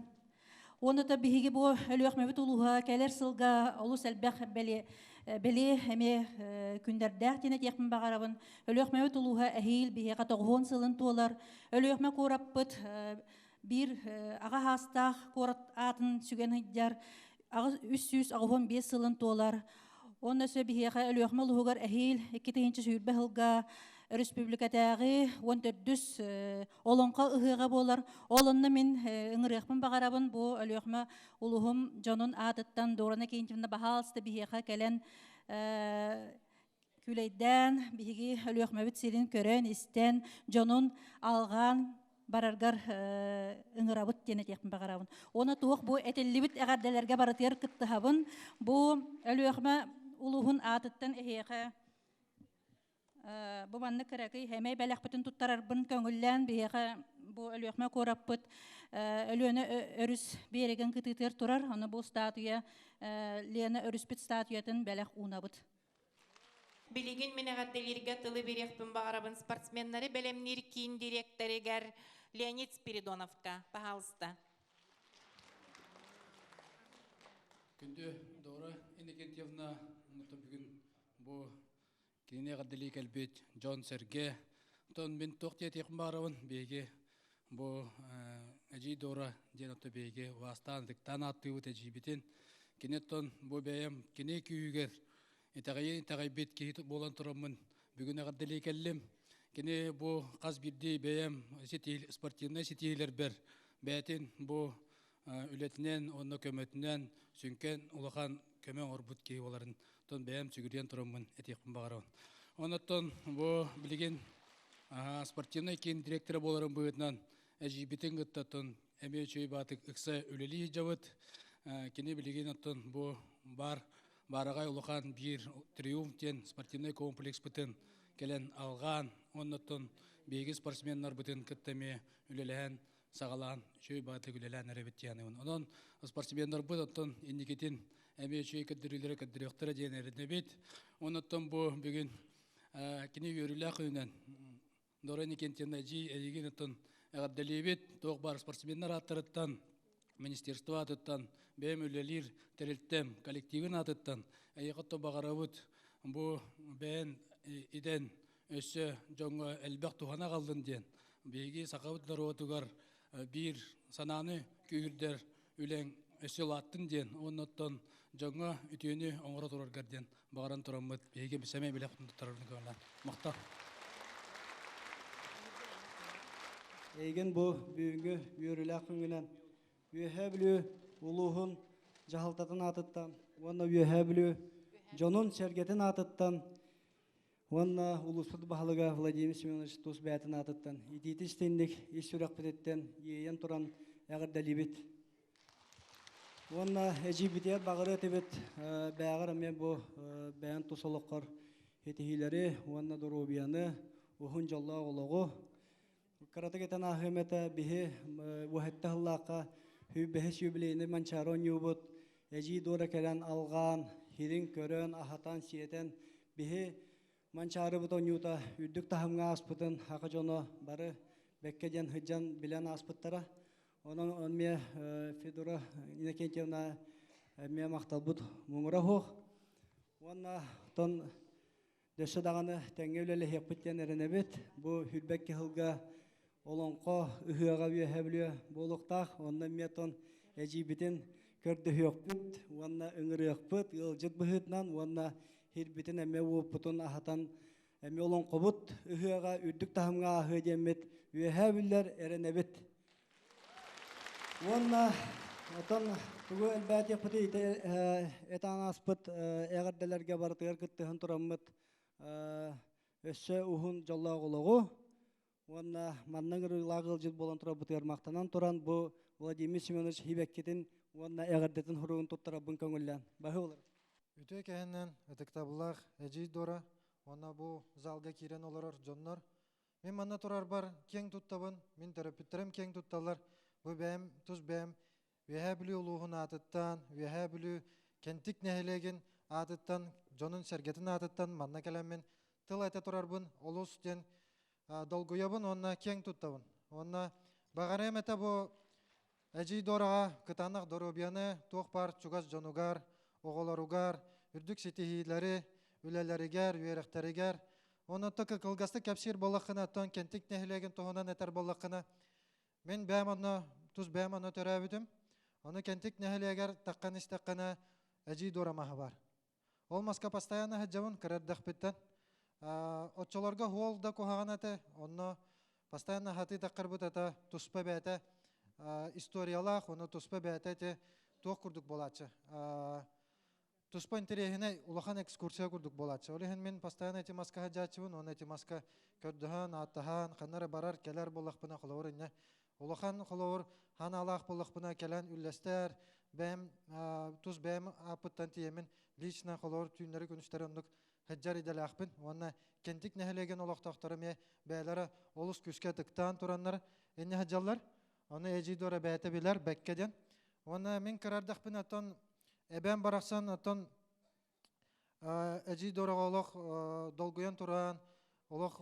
Уонна да биһиги бу Өлүөхүмэбит улууһа кэлэр сылга олус элбэх бэлиэ бэлиэ эмиэ күндэрдээх диэн этиэхпин баҕарабын. Өлүөхүмэбит улууһа эһиил биһиэхэ тоҕуһуон сылын туолар. Өлүөхүмэ куораппыт биир аҕа хаастаах куорат аатын сүгэн сылдьар 385 сылын туолар. Уонна өссө биһиэхэ Өлүөхүмэ улууһугар эһиил 2020 сылга өрөспүүбүлүкэтээҕи 14-үс Олоҥхо ыһыаҕа буолар. Ол онно мин ыҥырыахпын баҕарабын бу Өлүөхүмэ улууһум дьонун аатыттан Дорана Кентьевна баһаалыста биһиэхэ кэлэн күлэйдээн биһиги Өлүөхүмэбит сирин көрөн, истэн, дьонун алҕаан. бараргар ыҥырабыт диэн этиэхпин баҕарабын. Уонна туох бу этиллибит эҕэрдэлэргэ барытыгар кыттыһабын. Бу Өлүөхүмэ улууһун аатыттан эһиэхэ бу маннык кыракый хэмэй бэлэхпитин туттарарбын көҥүллээн биһиэхэ бу Өлүөхүмэ куораппыт Өлүөнэ өрүс биэрэгин кытыытыгар турар. Ону бу статуя Лена өрүспүт статуятын бэлэх уунабыт. Билигин мин эҕэрдэлииргэ тылы бириэхпин баҕарабын спортсменнары бэлэмниир киин дириэктэригэр Леонид Спиридоновка. Пожалуйста. Күндү Дора Иннокентьевна, бүгүн бу кинини эҕэрдэлии кэлбит дьон-сэргэ. Онтон мин туох диэтиэхпин баҕарабын, биһиги бу эдьиий Дора диэн отто биһиги убаастаан, ытыктаан ааттыыбыт эдьиийбитин. Кини оттон бу бэйэм кини күүһүгэр итэҕэйин итэҕэйбит киһи буолан тураммын бүгүн эҕэрдэлии кэллим. Кини бу хас биирдии бэйэм спортивнай ситиһиилэрбэр бэйэтин бу үлэтинэн уонна көмөтүнэн сүҥкэн улахан көмө оҥорбут киһи буоларын тон бэйэм сүгүрүйэн тураммын этиэхпин баҕарабын. Оннуттан бу билигин спортивнай киин директора буоларын быһыытынан эдьиийбитин кытта оттон эмиэ үчүгэй баатык ыкса үлэлии сылдьабыт. Кини билигин оттон бу бар баараҕай улахан биир триумф диэн спортивнай комплекспытын кэлэн алҕаан оннуттан биһиги спортсменнарбытын кытта эмиэ үлэлэһэн саҕалаан үчүгэй баҕатык үлэлээн эрэбит диэн. Онон спортсменнарбыт оттон инникитин эмиэ үчүгэй көрдөрүүлэри көрдөрүөхтэрэ диэн эрэнэбит. Оннуттан бу бүгүн кини үөрүүлээх күнүнэн Дора Никентьевна эдьиий эйигин оттон эҕэрдэлиибит. Туох баар спортсменнар ааттарыттан, министерство аатыттан, бэйэм үлэлиир тэрилтэм коллективин аатыттан эйиэхэ оттон баҕарабыт бу бэйэн идэн өссө дьоҥҥо элбэх туһаны аҕаллын диэн биһиги сахабыт норуотугар биир санааны күүһүрдэр үлэҥ өссө улааттын диэн уонна оттон дьоҥҥо үтүөнү оҥоро тураргар диэн баҕаран тураммыт биһиги сэмэй бэлэх туттарарын көҕүлээн махтал. Эйигин бу бүгүҥҥү үөрүүлээх күҥҥүнэн Үөһээ Бүлүү улууһун дьаһалтатын аатыттан уонна Үөһээ Бүлүү дьонун-сэргэтин аатыттан Уонна улууспут баһылыга Владимир Семенович тус бэйэтин аатыттан итиити истиҥник ис сүрэхпититтэн иэйэн туран эҕэрдэлиибит. Уонна эдьиийбитигэр баҕарыа этибит бээҕэр эмиэ бу бэйэн тус олоххор ситиһиилэри уонна доруобуйаны, уһун дьоллоох олоҕу Кыратык этэн ааһыам этэ, биһи уһэтте сыллаахха сүүрбэһис юбилейный Манчаары оонньуубут эдьиий Дора кэлэн алҕаан, һирин көрөн, аһатан, сиэтэн биһи Манчаарыбыт оонньуута үрдүк таһымҥа ааспытын саха дьоно бары бэккэ диэн сылдьан билэн ааспыттара. Онон эмиэ Федора Иннокентьевна эмиэ махталбыт муҥура суох. Уонна тон Өссө даҕаны тэҥҥэ үлэлэһиэхпит диэн эрэнэбит. Бу сүүрбэкки сылга Олоҥхо ыһыаҕа үөһэ Бүлүү буолуохтаах. Онно эмиэ тон эдьиийбитин көрдөһүөхпүт уонна ыҥырыахпыт ыалдьыт быһыытынан уонна һирбитин эмиэ уоппутун аһатан эмиэ олоҥхобут ыһыаҕа үрдүк таһымҥа ааһыа диэммит үөһээ бүллэр эрэнэбит. Уонна оттон тугу элбээтиэхпитий ити этаан ааспыт эҕэрдэлэргэ барытыгар кыттыһан тураммыт өссө уһун дьоллоох олоҕу уонна манна ыҥырыылаах ыалдьыт буолан турарбытыгар махтанан туран бу Владимир Семенович Хибэккитин уонна эҕэрдэтин хоругун туттарарбын көҥүллээн баһы болар. Үтүө кэһэннэн ытыктабыллаах эдьиий Дора уонна бу залга киирэн олорор дьоннор Мин манна турарбар киэҥ туттабын, мин төрөппүттэрим киэҥ тутталлар. Бу бэйэм, тус бэйэм Үөһээ Бүлүү улууһун аатыттан, Үөһээ Бүлүү Кэнтик нэһилиэгин аатыттан, дьонун-сэргэтин аатыттан манна кэлэммин тыл этэ турарбын олус диэн долгуйабын уонна киэҥ туттабын. Уонна баҕарыам этэ бу Эдьиий Дораҕа кытаанах доруобуйаны туох баар чугас дьонугар, оҕолоругар, үрдүк ситиһиилэри, үлэлэригэр, үөрэхтэригэр Онон кылгастык кэпсиир буоллаххына, оттон Кэнтик нэһилиэгин туһунан этэр буоллаххына, мин бэйэм онно, тус бэйэм онно төрөөбүтүм. Ону Кэнтик нэһилиэгэр таххан истэххинэ, Эдьиий Дора маһа баар. Ол маска постоянно сылдьабын кыра эрдэхпиттэн. Оччолорго хуол да куһаҕан этэ, онно постоянно хатыы таххарбыт это туспа бэйэтэ историялаах, ону туспа бэйэтэ ити туох курдук буолааччы. туспа интэриэһинэй улахан экскурсия курдук буолааччы. Ол иһин мин постоянно ити маска сылдьааччыбын уонна ити маска көрдөһөн, ааттаһан, ханна эрэ барар, кэлэр буоллахпына, холобур, инньэ улахан холобур ханаалаах буоллахпына кэлэн үллэстэр, бэйэм тус бэйэм ааппыттан тиийэммин лично холобур түүннэри күнүстэри оннук сылдьар идэлээхпин уонна Кэнтик нэһилиэгин олохтоохторо эмиэ бэйэлэрэ олус күүскэ ытыктаан тураннар инньэ сылдьаллар. Ону эдьиий Дора бэйэтэ билэр, бэккэ диэн. Уонна мин кыра эрдэхпинэ оттон эбээм барахсан оттон эдьиий Дораҕа олох долгуйан туран олох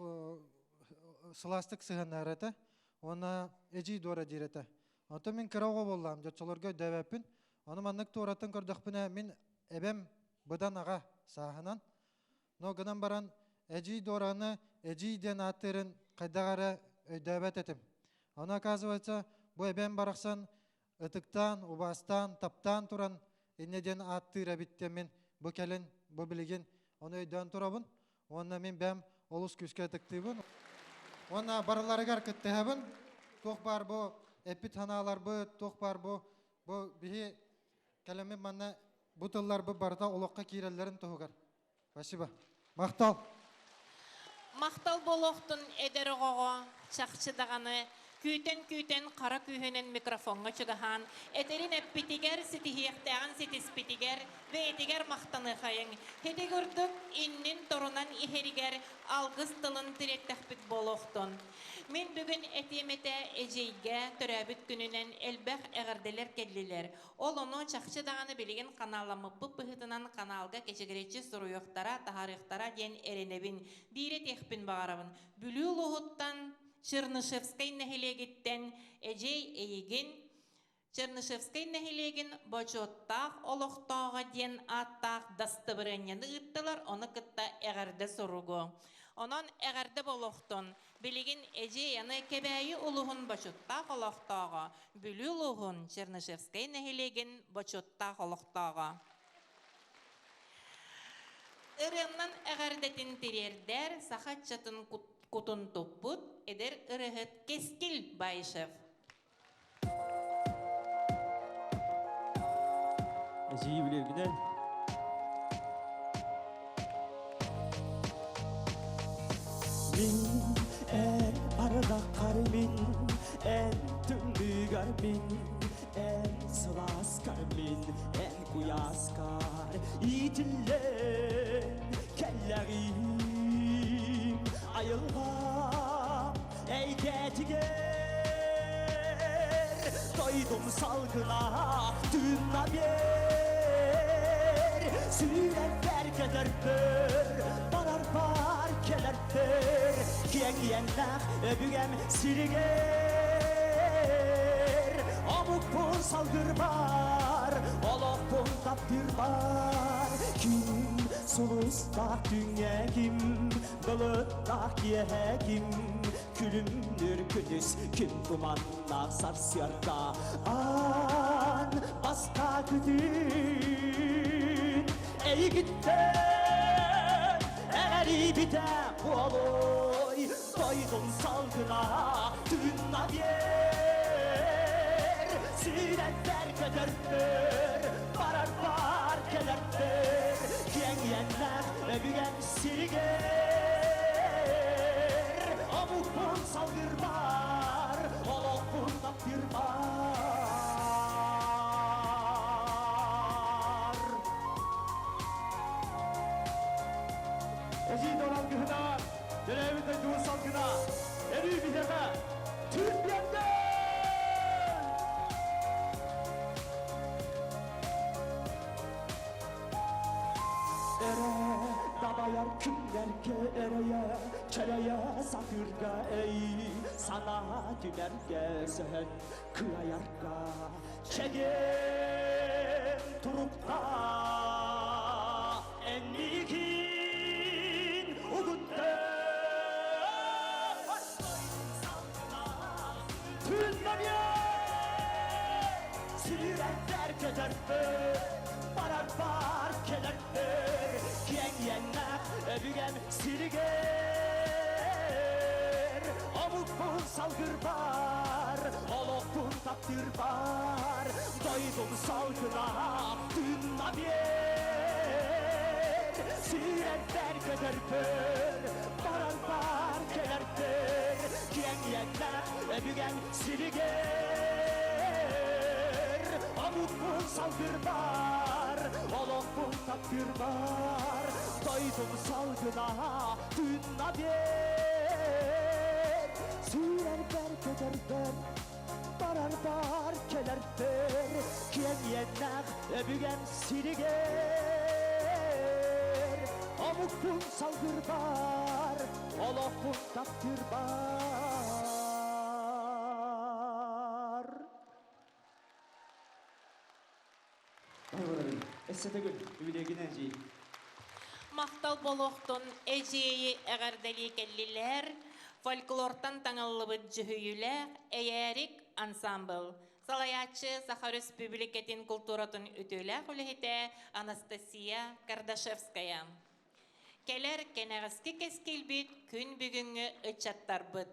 сылаастык сыһыаннаһар этэ. Уонна эдьиий Дора диир этэ. Онтон мин кыра оҕо буоллаам, дьоччолорго өйдөөбөппүн. Ону маннык туораттан көрдөхпүнэ, мин эбэм быдан аҕа сааһынан. Но гынан баран эдьиий Дораны эдьиий диэн ааттыырын хайдах эрэ өйдөөбөт этим. Ону оказывается, бу эбэм барахсан ытыктаан, убаастаан, таптаан туран инньэ диэн ааттыыр эбит диэн мин бу кэлин, бу билигин ону өйдөөн турабын. Уонна мин бэйэм олус күүскэ ытыктыыбын. Уонна барыларыгар кыттыһабын. Туох баар бу эппит санааларбыт, туох баар бу бу биһи кэлэммит манна бу тылларбыт барыта олоххо киирэллэрин туһугар. Спасибо. Махтал. Махтал буолуохтун эдэр оҕоҕо, чахчы даҕаны, күүтэн-күүтэн хара күүһүнэн микрофоҥҥа чугаһаан, этэрин эппитигэр, ситиһиэхтээҕин ситиспитигэр, бэйэтигэр махтаныахайыҥ. Ити курдук иннин торунан иһэригэр алгыс тылын тириэртэхпит буолуохтун. Мин бүгүн этиэм этэ эдьиийгэ төрөөбүт күнүнэн элбэх эҕэрдэлэр кэллилэр. Ол ону чахчы даҕаны билигин ханаалламмыппыт быһыытынан каналга кэчигирэччи суруйуохтара, таһаарыахтара диэн эрэнэбин. Биири этиэхпин баҕарабын. Бүлүү улууһуттан Чернышевскай нэһилиэгиттэн Эдьиэй эйигин Чернышевскай нэһилиэгин бочуоттаах олохтооҕо диэн ааттаах дастабырыанньаны ыыттылар, ону кытта эҕэрдэ суругу. Онон эҕэрдэ буолуохтун. Билигин Эдьиэй аны Кэбээйи улууһун бочуоттаах олохтооҕо, Бүлүү улууһун Чернышевскай нэһилиэгин бочуоттаах олохтооҕо. Ырыаннан эҕэрдэтин тириэрдэр саха ыччатын кутун туппут эдэр ырыаһыт Кэскил Баишев. Эдьиий билэргинэн Мин эн ардаххар мин эн тымныыгар мин эн сылааскар мин эн куйааскар иитиллэн кэллэҕим айылҕам эйгэтигэр дойдум салгына тыынна биэр сүүрэрбэр көтөрбөр барарбар кэлэрбэр киэҥ иэннээх өбүгэм сиригэр омукпун салгырбар олохпун таптыырбар ким сулустаах күҥҥэ ким былыттаах киэһэ ким күлүмнүүр күнүс ким туманнаах сарсыарда аан бастакы түүн эйигиттэн эҕэрийбитэ буолуой дойдум салгына тыынна биэр сүүрэрбэр көтөрбөр барарбар кэлэрбэр киэҥ иэннээх өбүгэм сиригэр омукпун салгырбар олохпун таптыырбар Эдьиий Дора алгыһынан, төрөөбүт дойдубут салгына, өрүү биһиэхэ түүн биэрдэ! Эрэ дабайар күннэргэ эрэйэ, кэлэйэ сатыырга эй, санаа түмэргэ сөһөн кыайарга чэгиэн туруктаах эннигин угутта Түннэбиэ Сүүрэрбэр көтөрбөр барарбар кэлэрбэр киэҥ иэннээх өбүгэм сиригэр омукпун салгырбар олохпун таптыырбар дойдум салгына тыынна биэр. Сүүрэрбэр көтөрбөр, барарбар кэлэрбэр, Киэҥ иэннээх өбүгэм сиригэр. Омукпун салгырбар, олохпун таптыырбар, Дойдум салгына тыынна биэр. Сүүрэрбэр көтөрбөр, барарбар кэлэрбэр, Киэҥ иэннээх өбүгэм сиригэр. Омукпун салгырбар, олохпун таптыырбар. Өссө төгүл үбүлүөйгүнэн эдьиий. Махтал буолуохтун эдьиийи эҕэрдэлии кэллилэр фольклортан таҥыллыбыт дьүһүйүүлээх Эйээрик ансаамбыл. Салайааччы Саха Өрөспүүбүлүкэтин култууратын үтүөлээх үлэһитэ Анастасия Кардашевская. Кэлэр кэнэҕэски кэскилбит күн бүгүҥҥү ыччаттарбыт.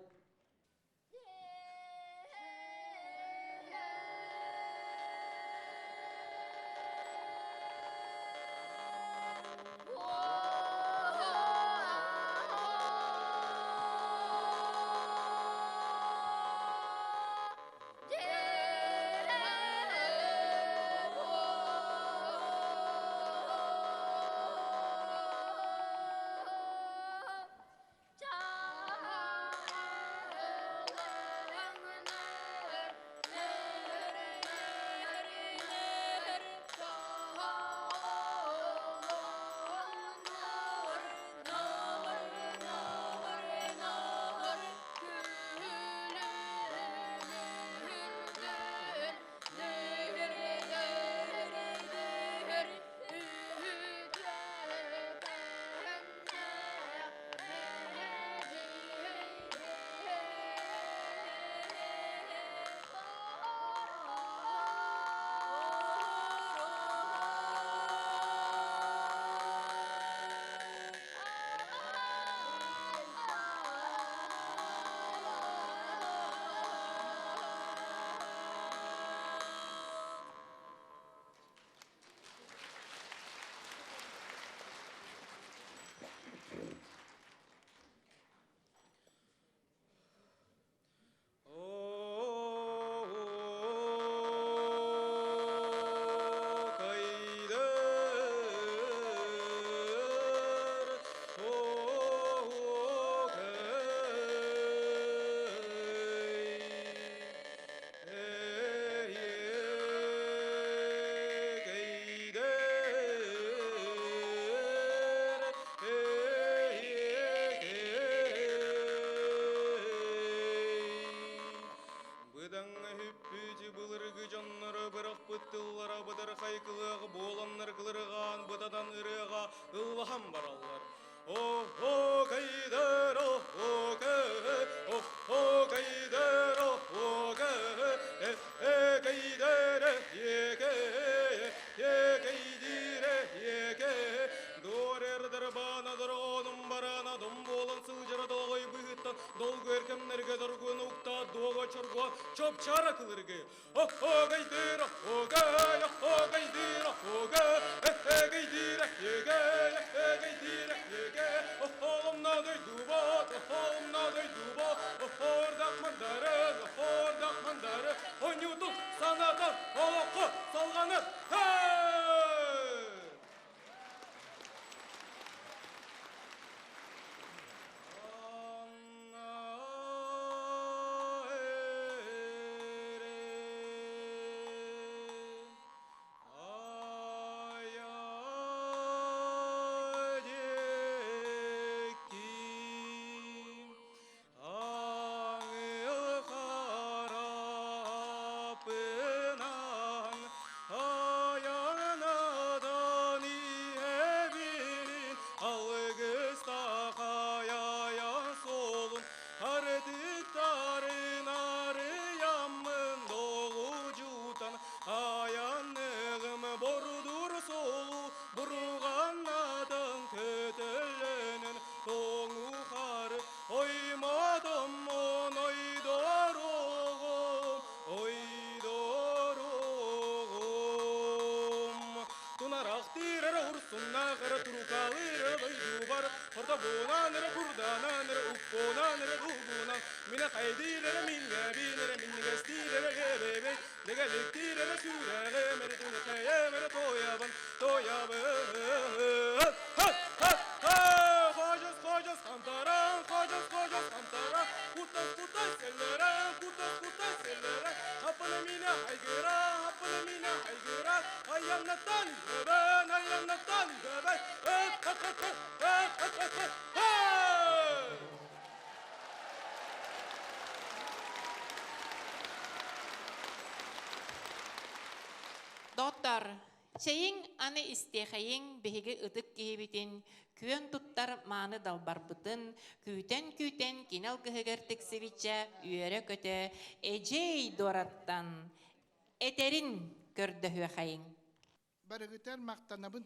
Быдаҥҥа үппүтү былыргы дьоннору бырахпыт тыллара быдырхай кылыах буоланнар кылырҕаан бытатан ырыаҕа ыллаһан бараллар. О-о кайдер, о-о о-о кайдер, о-о э кайдер, еке, е кайдире, еке, Дуорердер баана дороонум бараана дом буолан сылдьара долоҕой быһыттан долгу эркэмнэргэ доргуну укта дуоҕа чоргуа чопчара кылыргы О-о-гайдыра, о-гай, о-гайдыра, о-га, э-э-гайдыра, егэ, э-гайдыра, егэ, о-холомна дойдубат, о-холомна дойдубат, о-хордах мандары, о-хордах мандары, онньутун санатан олоххо салҕанар. Уппунаныры курдананыры уппунаныры кулгунан Мине хайдирere минге binere minnigestirere gebebe Degeliktirere süreğe mere toyaban toyabın Ha ha ha Hacız hacız kantaran hacız hacız kantaran Kurtas kurtas sellere kurtas kurtas sellere Hapını mine haygıra hapını mine haygıra Ayyanlattan ben ayyanlattan ben Öt öt öt öt öt öt öt Hey! Доттор, чэйиҥ аны истиэхэйиҥ биһиги ытык киһибитин күөн туттар мааны далбарбытын күүтэн-күүтэн кини алгыһыгар тиксибиччэ үөрэ-көтө эдьиэй Дуораттан этэрин көрдөһүөхэйиҥ. Барыгытар махтанабын.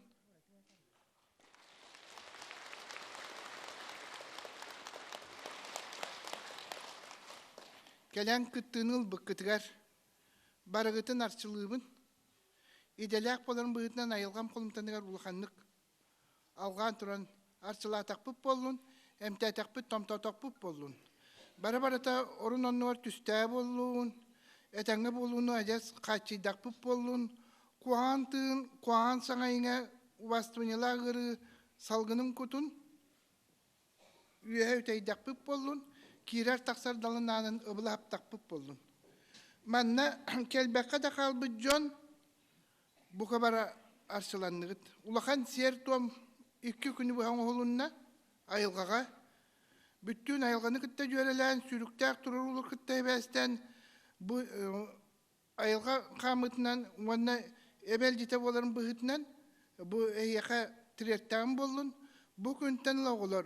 Кэлэн кыттыыны ылбыккытыгар барыгытын арчылыыбын. Идэлээх буоларын быһыытынан айылҕам холумтаныгар улаханнык алҕаан туран арчылаатахпыт буоллун, эмтээтэхпит, томтоотохпут буоллун. Бары барыта орун оннугар түстээ буоллун, этэҥҥэ буолууну адьас хааччыйдахпыт буоллун, куһаҕан тыын, куһаҕан саҥа иҥэ убастыбанньалаах ыарыы салгынын кутун үөһэ үтэйдэхпит буоллун, киирэр-тахсар далын аанын ыбылаһаптахпыт буоллун. Манна кэлбэххэ да хаалбыт дьон бука бара арчыланныгыт. Улахан сиэр-туом икки күнү быһа оҥоһулунна айылҕаҕа. Бүттүүн айылҕаны кытта дьүөрэлээн, сүүрүктээх туруорулар кытта эбээстээн бу айылҕа хаамыытынан уонна эбэлдьитэ буоларын быһыытынан бу эһиэхэ тириэртэҕим буоллун. Бу күнтэн ыла оҕолор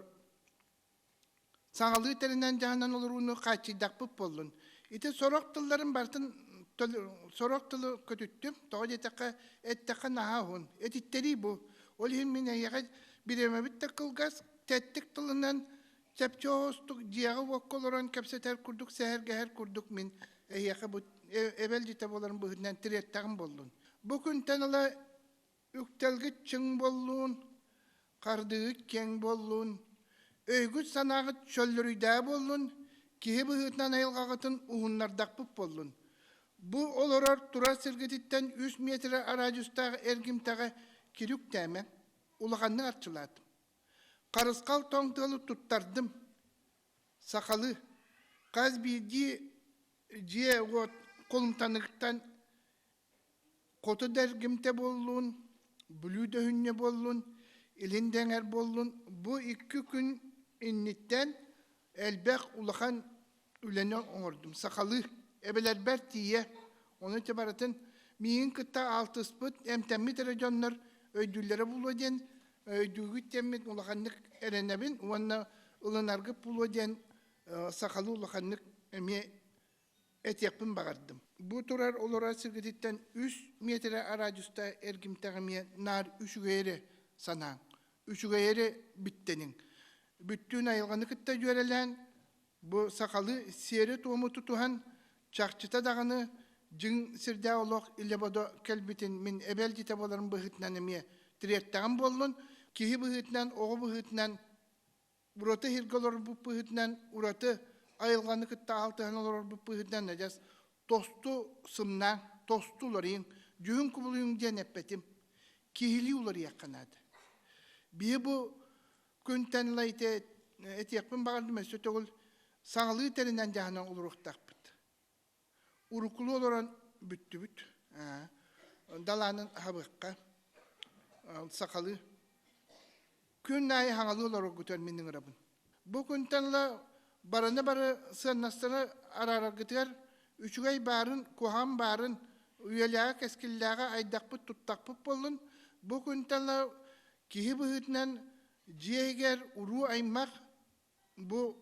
саҥалыы тэринэн дьаһанан олорууну хааччыйдахпыт буоллун. Ити сорох тылларын барытын сорох тылы көтүттүм. Тоҕо диэтэххэ, эттэххэ наһаа уһун. Этиттэрии бу. Ол иһин мин эһиэхэ бириэмэбит да кылгас, тэттик тылынан чэпчэ оҕустук дьиэҕэ-уокка олорон кэпсэтэр курдук сэһэргэһэр курдук мин эһиэхэ бу эбэлдьитэ буоларын быһыытынан тириэртэҕим буоллун. Бу күнтэн ыла үктэлгит чиҥ буоллун, хардыыгыт киэҥ буоллун, өйгүт-санааҕыт чөллөрүйдээ буоллун, киһи быһыытынан айылҕаҕытын уһуннардахпыт буоллун. Бу олорор турар сиргититтэн үс миэтэрэ араадьыстаах эргимтэҕэ кири үктээмэ, улаханнык арчылаатым. Харысхал тоҥ тыалы туттардым. Сахалыы. Хас биирдии дьиэ-уот холумтаныгыттан хоту да эргимтэ буоллун, Бүлүү дөһүнньэ буоллун, Илин дэҥэр буоллун, бу икки күн инниттэн элбэх улахан үлэни оҥордум. Сахалыы эбэлэрбэр тиийэ, ону ити барытын миигин кытта алтыспыт, эмтэммит эрэ дьоннор өйдүүллэрэ буолуо диэн, өйдүүгүт диэммит улаханнык эрэнэбин уонна ылынаргыт буолуо диэн сахалыы улаханнык эмиэ этиэхпин баҕардым. Бу турар олорор сиргититтэн үс миэтэрэ араадьыста эргимтэҕэ эмиэ наар үчүгэй эрэ санааҥ, үчүгэй эрэ бүттэниҥ. Бүттүүн айылҕаны кытта дьүөрэлээн, бу сахалыы сиэри-туому тутуһан, чахчыта даҕаны дьиҥ сирдээх олох илэ-бодо кэлбитин мин эбэлдьитэ буоларым быһыытынан эмиэ тириэртэҕим буоллун, киһи быһыытынан, оҕо быһыытынан ураты иһиргэ олорбут быһыытынан, ураты айылҕаны кытта алтыһан олорорбут быһыытынан адьас тосту сымнаан, тосту уларыйыҥ, дьүһүн кубулуйуҥ диэн эппэтим. Киһилии уларыйыахха наада. Биһи бу күнтэн ыла ити этиэхпин баҕардым өссө төгүл саҥалыы тэринэн дьаһанан олоруохтаахпыт. Уруккулуу олорон бүттүбүт. Далаанын аһабыахха. Сахалыы. Күн аайы хаҥалыы олороргутугар мин ыҥырабын. Бу күнтэн ыла барыны бары сыаннастары араараргытыгар үчүгэй баарын, куһаҕан баарын, үйэлээҕи, кэскиллээҕи айдахпыт, туттахпыт буоллун. Бу күнтэн ыла киһи быһыытынан дьиэ иһигэр уруу-аймах бу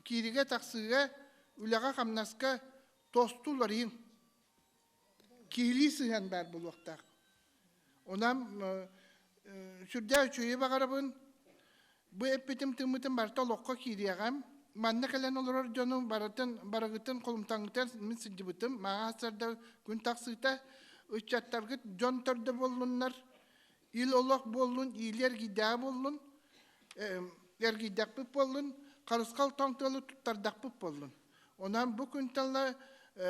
кииригэ-тахсыыга, үлэҕэ-хамнаска тосту уларыйыҥ. Киһилии сыһыан баар буолуохтаах. Онон сүрдээх үчүгэйи баҕарабын. Бу эппитим тыыммытым барыта олоххо киириэҕим. Манна кэлэн олорор дьону барытын барыгытын холумтаҥҥытыгар мин сылдьыбытым. Мааҕа сарда күн тахсыыта ыччаттаргыт дьон төрдө буоллуннар, ил олох буоллун, иилиэр гидаа буоллун. эргийдэхпит буоллун, харысхал тоҥ тыалы туттардахпыт буоллун. Онон бу күнтэн ыла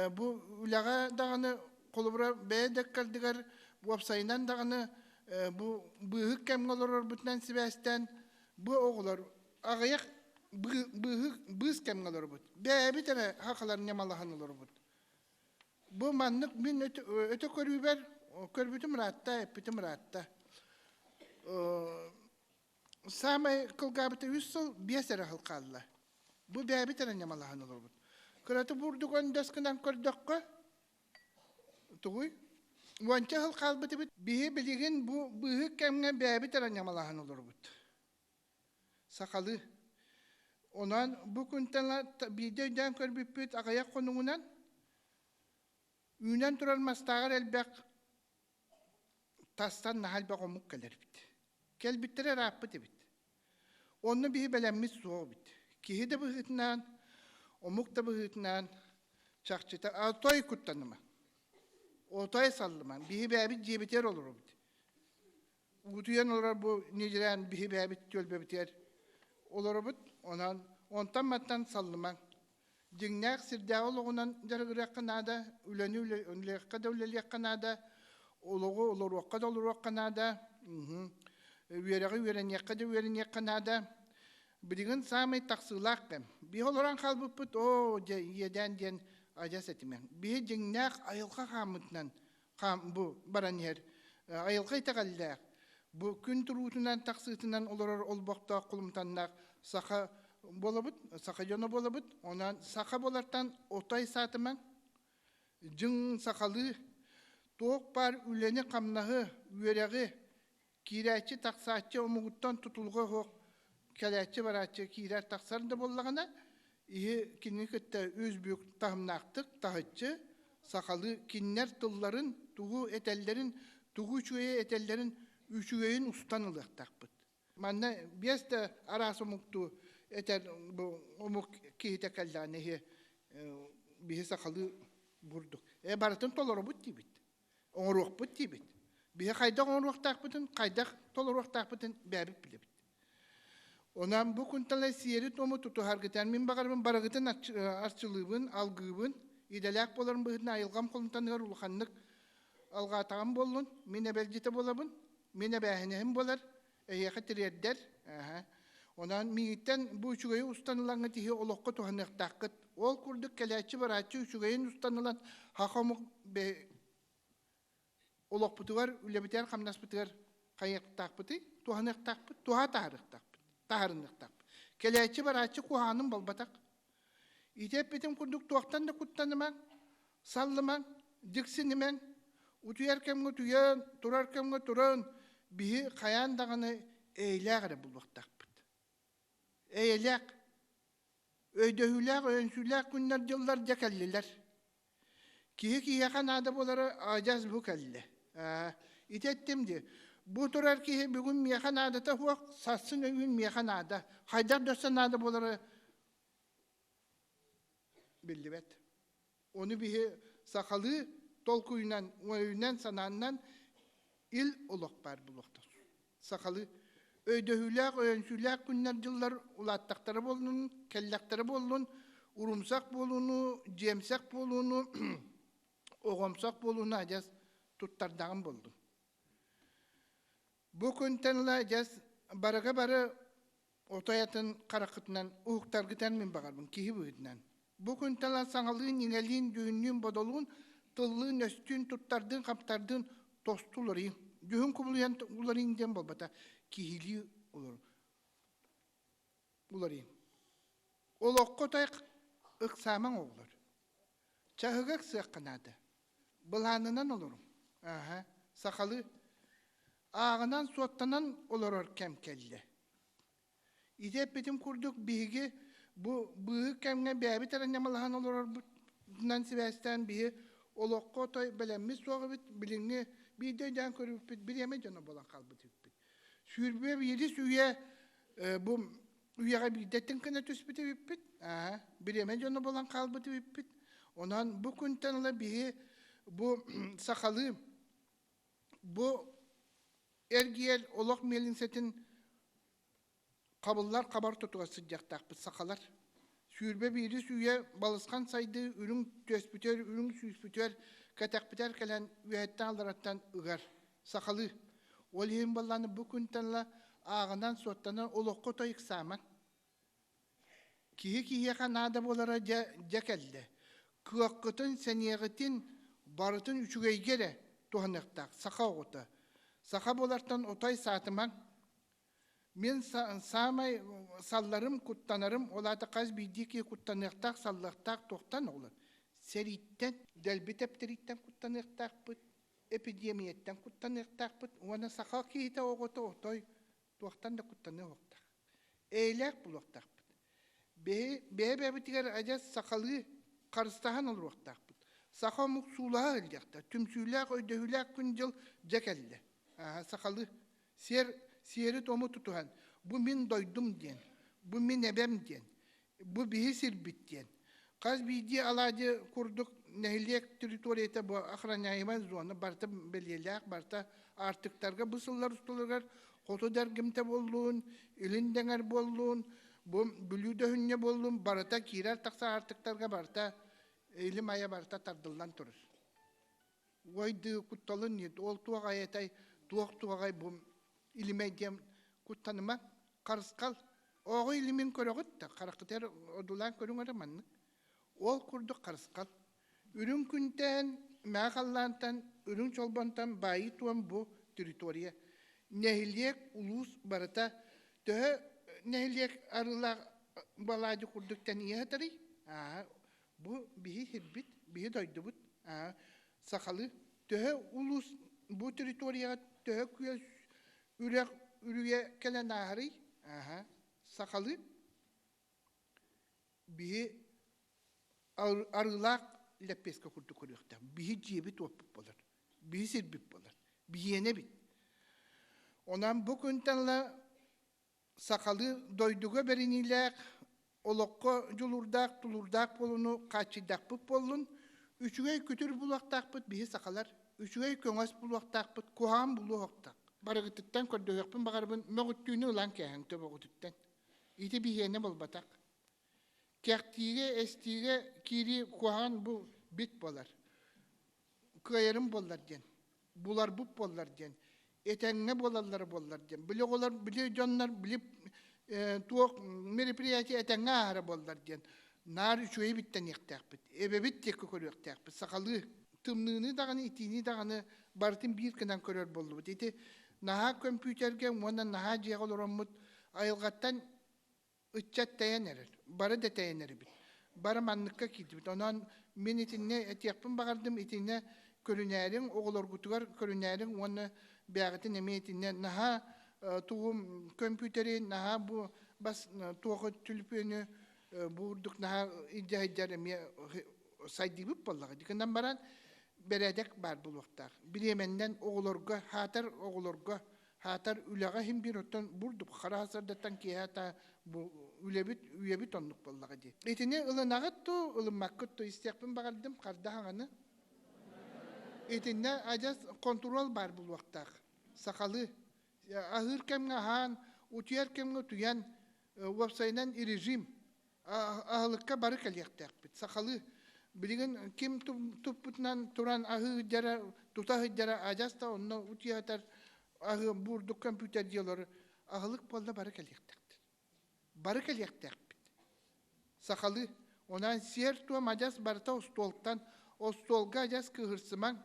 бу үлэҕэ даҕаны холобура бэйэ да ыккардыгар уопсайынан даҕаны бу быыһык кэмҥэ олорорбутунан сибээстээн бу оҕолор аҕыйах быыһык быыс кэмҥэ олоробут. Бэйэбит эрэ хахалар ньамалаһан олоробут. Бу маннык мин өтө көрүүбэр көрбүтүм ыраатта, эппитим ыраатта. Саамай кылгаабыта үс сыл, биэс эрэ сыл хаалла. Бу бэйэбит эрэ ньамалаһан олоробут. Кыраты бурдук өндөс гынан көрдөххө, тугуй? Уонча сыл хаалбыт эбит. Биһи билигин бу быыһык кэмҥэ бэйэбит эрэ ньамалаһан олоробут. Сахалыы. Онон бу күнтэн биирдэ өйдөөн көрбүппүт аҕыйах хонугунан үүнэн турар мастааҕар элбэх тастан наһаа элбэх омук кэлэр эбит. Кэлбиттэрэ ырааппыт эбит. Онно биһи бэлэммит суох эбит. Киһи да быһыытынан, омук да быһыытынан чахчыта отой куттаныма. Отой саллыма. Биһи бэйэбит дьиэбитигэр олоробут. Утуйан олорор бу ньидьирээн биһи бэйэбит түөлбэбитигэр олоробут. Онон онтон-мантан саллымаҥ. Дьиҥнээх сирдээҕи олоҕунан дьарыгырыахха наада, үлэни үлэлиэххэ да үлэлиэххэ наада, олоҕу олоруохха да олоруохха наада, үөрэҕи үөрэниэххэ да үөрэниэххэ наада. Билигин саамай тахсыылаах кэм. Биһи олорон хаалбыппыт, оо, дьэ, иэдээн диэн адьас этимэҥ. Биһи дьиҥнээх айылҕа хааммытынан хаам бу баран иһэр айылҕа итэҕэллээх, бу күн туруутунан тахсыытынан олорор олбохтоох кулумтаннаах саха буолабыт, саха дьоно буолабыт. Онон саха буолартан отой саатымаҥ, дьиҥ сахалыы туох баар үлэни-хамнаһы, үөрэҕи, киирээччи-тахсааччы омугуттан тутулуга суох кэлээччи-барааччы киирэр-тахсар да буоллаҕына, иһи кинини кытта үс бүк таһымнаахтык таһыччы сахалыы кинилэр тылларын, тугу этэллэрин, тугу үчүгэйи этэллэрин үчүгэйин устан ылыахтаахпыт. Манна биэс да араас омуктуу этэр бу омук киһитэ кэллэҕинэ иһи биһи сахалыы бурдук. Э барытын толоробут диибит. Оҥоруохпут диибит. Биһи хайдах оҥоруохтаахпытын, хайдах толоруохтаахпытын бэйэбит билэбит. Онон бу күнтэн сиэри-туому тутуһаргытын мин баҕарабын барыгытын арчылыыбын, алгыыбын, идэлээх буоларым быһыытынан айылҕам холумтаныгар улаханнык алҕаатаҕым буоллун, мин эбэлдьитэ буолабын, мин эбээһинэһим буолар, эһиэхэ тириэрдэр. Онон миигиттэн бу үчүгэйи устан ылаҥҥыт иһи олоххо туһаныахтааххыт. Ол курдук кэлээччи-барааччы үчүгэйин устан ылан саха омук олохпутугар, үлэбитигэр-хамнаспытыгар хайыахтаахпытый? Туһаныахтаахпыт, туһа таһаарыахтаахпыт, таһаарыныахтаахпыт. Кэлээччи-барааччы куһаҕанын буолбатах. Ити эппитим курдук туохтан да куттанымаҥ, саллымаҥ, дьиксинимэҥ, утуйар кэмҥэ утуйан, турар кэмҥэ туран, биһи хайаан даҕаны эйэлээх эрэ буолуохтаахпыт. Эйэлээх, өйдөһүүлээх, өйөнсүүлээх күннэр-дьыллар дьэ кэллилэр. Киһи киһиэхэ наада буолара адьас бу кэллэ. Ити эттим дии, бу турар киһи бүгүн миэхэ наадата суох, сарсын өйүүн миэхэ наада. Хайдах да өссө наада буолара биллибэт. Ону биһи сахалыы толкуйунан, өйүнэн-санаанан ил олох баар буолуохтаах. Сахалыы өйдөһүүлээх, өйөнсүүлээх күннэр-дьыллар улааттахтара буоллун, кэллэхтэрэ буоллун, урумсах буолууну, дьиэмсэх буолууну, оҕомсох буолууну адьас туттардаҕым буоллун. Бу күнтэн ыла адьас барыга бары отой атын хараххытынан уһуктаргытан мин баҕарбын киһи быһыытынан. Бу күнтэн ыла саҥалыын, иҥэлиин, дьүһүннүүн, бодолуун, тыллыын, өстүүн, туттардыын, хаптардыын тосту уларыйыҥ. Дьүһүн кубулуйан уларыйыҥ диэн буолбата, киһилии олору уларыйыҥ. Олоххо отой ыксаамаҥ оҕолор. Чаһыга ыксыахха наада. Былаанынан олоруҥ. Ааһа, сахалыы ааҕынан суоттанан олорор кэм кэллэ. Ити эппитим курдук биһиги бу быыһык кэмҥэ бэйэбит эрэ ньамалаһан олорорбутунан сибээстээн биһи олоххо отой бэлэммит суох эбит, билиҥҥи биирдэ өйдөөн көрбүппүт бириэмэ дьоно буолан хаалбыт эбиппит. Сүүрбэ биирис үйэ бу үйэҕэ биирдэ тыҥкына түспүт эбиппит, бириэмэ дьоно буолан хаалбыт эбиппит. Онон бу күнтэн ыла биһи бу сахалыы бу эргийэр олох миэлиҥсэтин. Хабыллар хабар тутуга сылдьыахтаахпыт сахалар. 21-с үйэ балысхан сайдыы үрүҥ түөспүтүгэр, үрүҥ сүүспүтүгэр, кэтэхпитигэр кэлэн үөһэттэн аллараттан ыгар. Сахалыы. Ол иһин буоллаҕына бу күнтэн ыла ааҕынан-суоттанан олоххо той ыксаамаҥ. Киһи киһиэхэ наада буолара дьэ, дьэ кэллэ. Кыаххытын, сэниэҕитин барытын үчүгэйгэ эрэ туһаныахтаах саха оҕото. Саха буолартан отой саатымаҥ. Мин саамай салларым, куттанарым, ол аата хас биирдии киһи куттаныахтаах, саллыахтаах туохтан оҕолор? Сэрииттэн, дэлби тэптэрииттэн куттаныахтаахпыт, эпидемияттан куттаныахтаахпыт уонна саха киһитэ оҕото отой туохтан да куттаныа суохтаах. Эйэлээх буолуохтаахпыт. Бэйэ-бэйэбитигэр адьас сахалыы харыстаһан олоруохтаахпыт. Саха омук суулаһа сылдьыахтаах. Түмсүүлээх, өйдөһүүлээх күн-дьыл дьэ кэллэ. Сахалыы сиэр, сиэри-туому тутуһан, бу мин дойдум диэн, бу мин эбэм диэн, бу биһи сирбит диэн. Хас биирдии алаадьы курдук нэһилиэк территорията бу охраняемая зона барыта бэлиэлээх, барыта аартыктарга бу сыллар усталарыгар хоту дэргимтэ буоллун, илин дэҥэр буоллун, бу Бүлүү дөһүнньэ буоллун, барыта киирэр тахсар аартыктарга барыта илим айа барыта тардыллан турар. Уойдыы кутталын нет, ол туох айатай, туох туоҕай бу илимэй диэн куттаныма, харысхал. Оҕо илимин көрөҕүт да, хараххытыгар одуулаан көрүҥ эрэ маннык. Ол курдук харысхал. Үрүҥ күнтэн, мэҕэ халлаантан, үрүҥ чолбонтон баайыы туом бу территория. Нэһилиэк, улуус барыта төһө нэһилиэк арыылаах балаадьы курдук тэнийэ сытарый? Аа, бу биһи сирбит, биһи дойдубут сахалыы төһө улуус бу территорияҕа төһө күөл үрэх үрүйэ кэлэн ааһарый? Ааһа, сахалыы биһи арыылаах лэппиэскэ курдук көрүөхтээх. Биһи дьиэбит уоппут буолар, биһи сирбит буолар, биһиэнэ эбит. Онон бу күнтэн ыла сахалыы дойдуга бэриниилээх, олоххо дьулуурдаах, тулуурдаах буолууну хааччыйдахпыт буоллун, үчүгэй күтүр булуохтаахпыт биһи сахалар, үчүгэй көҥөс булуохтаахпыт, куһаҕан булуохтаах. Барыгытыттан көрдөһүөхпүн баҕарабын, мөҕүттүүнү ылан кээһэҥ төбөҕүтүттэн. Ити биһиэнэ буолбатах. Кэхтиигэ, эстиигэ киирии куһаҕан бу бит буолар. Кыайарым буоллар диэн, буларбыт буоллар диэн, этэҥҥэ буолаллара буоллар диэн. Били оҕолор, били дьоннор, били туох мероприятие этэҥҥэ ааһара буоллар диэн наар үчүгэйи биттэниэхтээхпит, эбэбит диэки көрүөхтээхпит, сахалыы тымныыны даҕаны, итиини даҕаны барытын биир гынан көрөр буоллубут. Ити наһаа көмпүүтэргэ уонна наһаа дьиэҕэ олороммут айылҕаттан ыччат тэйэн эрэр, бары да тэйэн эрэбит. Бары манныкка киирдибит. Онон мин итиннэ этиэхпин баҕардым, итиннэ көрүнээриҥ, оҕолоргутугар көрүнээриҥ уонна бэйэҕитин эмиэ итиннэ наһаа тугум көмпүүтэри, наһаа бу бас туох түлүпүөнү бу урдук наһаа илдьэ сылдьар эмиэ сайдыыбыт буоллаҕа. Гынан баран бэрээдэк баар буолуохтаах. Бириэмэннэн оҕолорго, хаатар оҕолорго Хаатар үлэҕэ иһин биир оттон бурдук хара сардаттан киэһэ та бу үлэбит үйэбит оннук буоллаҕа дии. Итини ылынаҕыт туу, ылыммаккыт туу истиэхпин баҕардым харда хаҥаны. Итиннэ адьас контрол баар буолуохтаах. Сахалыы. Аһыыр кэмҥэ аһаан, утуйар кэмҥэ утуйан, уопсайынан режим аһылыкка бары кэлиэхтээхпит. Сахалыы билигин ким туппутунан туран аһыы сылдьара, тута сылдьара адьас да онно утуйатар аһыы бурдук компьютер дьиэлэри аһылык буолла бары кэлиэхтээхтэр. Бары кэлиэхтээхпит. Сахалыы. Онон сиэр-туом адьас барыта остуолтан, остуолга адьас кыыһырсымаҥ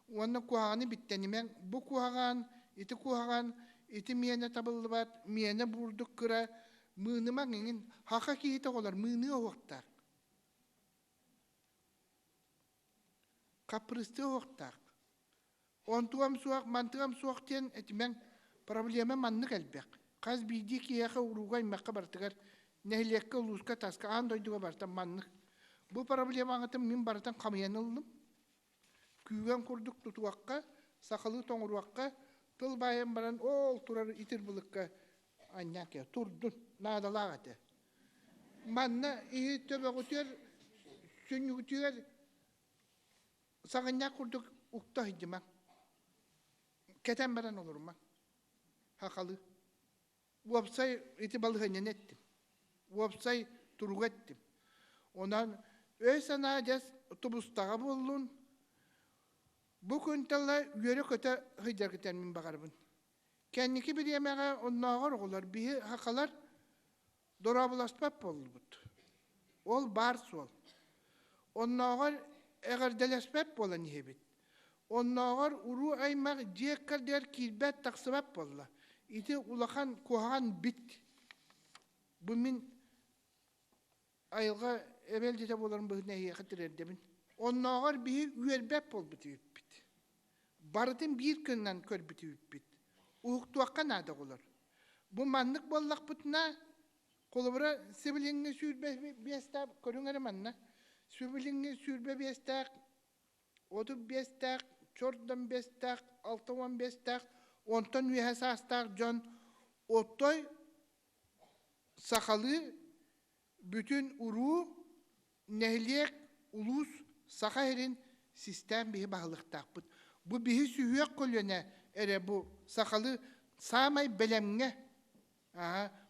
уонна куһаҕаны биттэнимэҥ. Бу куһаҕан, ити куһаҕан, ити миэнэ табыллыбат, миэнэ бурдук кыра, Мыынымаҥ эҥин, һаха киһитэ оҕолор мыыныа уохтаах. Хаппырыстыа уохтаах. Онтугам суох, мантыгам суох диэн этимэҥ, проблема маннык элбэх. Хас биирдии киһиэхэ урууга аймахха барытыгар, нэһилиэккэ, улууска, таска, аан дойдуга барыта маннык. Бу проблемаҕытын мин барытын хамыйан ыллым. Күүгэн курдук тутуохха, сахалыы тоҥоруохха, тыл баайан баран оол турар итир былыкка анньаан кэ турдун наадалаах этэ. Манна иһи төбөҕүтүгэр сүнньүгүтүгэр саҕынньах курдук укта сылдьымаҥ. Кэтэн баран олорумаҥ. Хахалыы. Уопсай ити балаһыанньаны эттим. Уопсай туруга эттим. Онон өй-санаа дьэс тубустаҕа буоллун. Бу күнтэн ыла үөрэ-көтө сылдьаргытын мин баҕарабын. Кэнники бириэмэҕэ оннооҕор оҕолор биһи сахалар дорооболоспот буоллубут. Ол баар суол. Оннооҕор эҕэрдэлэспэт буолан иһэбит. Оннооҕор уруу аймах дьиэ кэрдигэр киирбэт тахсыбат буолла. Ити улахан куһаҕан бит. Бу мин айылҕа эбэлдьитэ буоларын быһыытынан эһиэхэ тириэрдэбин. Оннооҕор биһи үөрбэт буолбут үппүт. Барытын биир гынан көрбүт үппүт. Уһуктуохха наада оҕолор. Бу маннык буоллахпытына, холобура сибилиҥҥи 25-тээх көрүҥ эрэ манна. Сибилиҥҥи 25-тээх, 35-тээх, чордон биэстээх, 65-тээх, онтон үөһэ саастаах дьон отой сахалыы бүтүн уруу, нэһилиэк, улуус Саха сирин систээн биһи баһылыктаахпыт. Бу биһи сүһүөх көлүөнэ эрэ бу сахалыы саамай бэлэмҥэ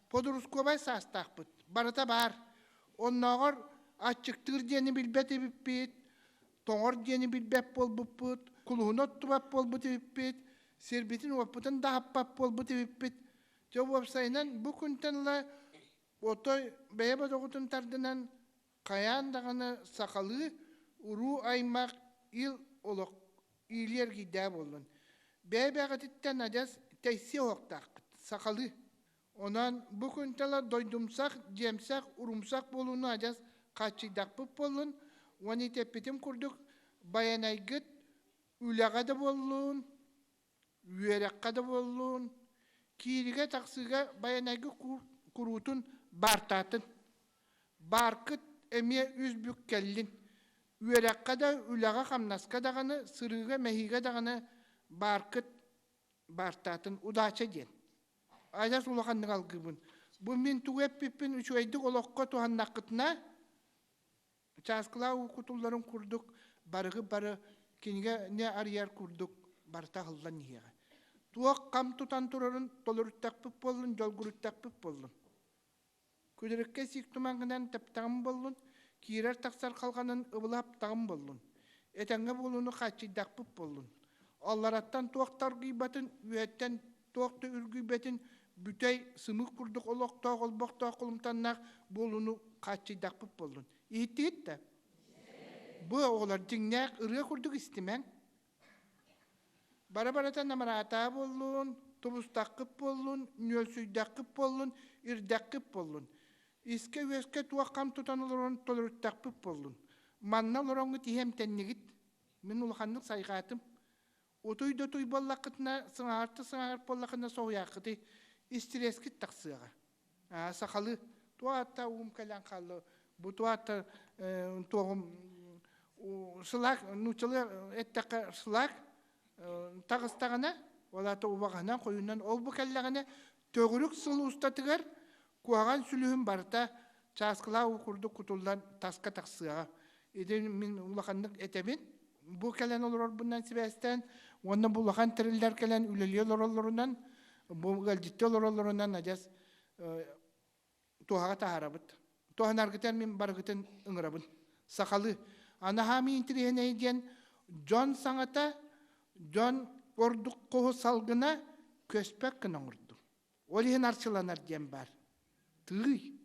подурускуобай саастаахпыт. Барыта баар. Оннооҕор аччыктыыр диэни билбэт эбиппит, тоҥор диэни билбэт буолбуппут, кулуһуну оттубат буолбут эбиппит, сирбитин-уоппутун да аһаппат буолбут эбиппит. Дьэ уопсайынан бу күнтэн ыла Отой бэйэ бодоҕутун тардынан хайаан даҕаны сахалыы уруу-аймах ил олох иилии эргийдээ буоллун. Бэйэ-бэйэҕититтэн адьас тэйсиэ уохтааххыт сахалыы. Онон бу күнтэн дойдумсах, дьиэмсэх, урумсах буолууну адьас хааччыйдахпыт буоллун уонна итэппитим курдук байанайгыт үлэҕэ да буоллун, үөрэххэ да буоллун, кииригэ-тахсыыга байанайгы куруутун баартаатын. Бааркыт эмиэ үс бүк кэллин. Үөрэххэ да, үлэҕэ-хамнаска даҕаны, сырыыга-мэһиигэ даҕаны бааркыт баартаатын. Удача диэн. Адьас улаханнык алгыыбын. Бу мин тугу эппиппин үчүгэйдик олоххо туһаннаххытына, Чааскылаах уу кутулларын курдук барыгы бары кинигэни арыйар курдук барыта аһыллан иһиэҕэ. Туох хам тутан турарын толоруттэхпит буоллун, дьолгуруттэхпит буоллун. Күдүрүккэ сиик тумаҥҥынан тэптэҕим буоллун, киирэр-тахсар халҕанын ыбылаптаҕым буоллун. Этэҥҥэ буолууну хааччыйдахпыт буоллун. Аллараттан туох да аргыйбатын, үөһэттэн туох да үргүйбэтин бүтэй сымык курдук олохтоох олбохтоох кулумтаннаах буолууну хааччыйдахпыт буоллун. Иһиттигит да? Бу оҕолор дьиҥнээх ырыа курдук истимэҥ. Бара-барата намыраатаа буоллун, тубустаххыт буоллун, нүөлсүйдэххит буоллун, ирдэххит буоллун. Искэ-үөскэ туох хам тутан олорон толоруттахпыт буоллун. Манна олороҥҥут иһэмтэннигит. Мин улаханнык сайҕаатым. Утуй да утуй буоллаххытына, сыҥаһарты сыҥаһар буоллаххытына соһуйааххытый, истириэскит тахсыаҕа. Сахалыы туох аатта уум кэлэн хаалла, бу туох аатта туоҕум сылаак, нууччалыы эттэххэ сылаак таҕыстаҕына, ол аата убаҕаһынан, хойунан ол бу кэллэҕинэ, төгүрүк сыл устатыгар куһаҕан сүлүһүн барыта чааскылаах уу курдук кутуллан таска тахсыаҕа. Ити мин улаханнык этэбин. Бу кэлэн олорорбунан сибээстээн уонна бу улахан тэриллэр кэлэн үлэлии олороллорунан, бу ыалдьыттыы олороллорунан адьас туһаҕа таһаарабыт. Туһанаргытын мин барыгытын ыҥырабын. Сахалыы. Анаһаамый интириэһинэй диэн дьон саҥата, дьон ордук хоһу салгына көспөт гына оҥордум. Ол иһин арчыланар диэн баар. Тыый.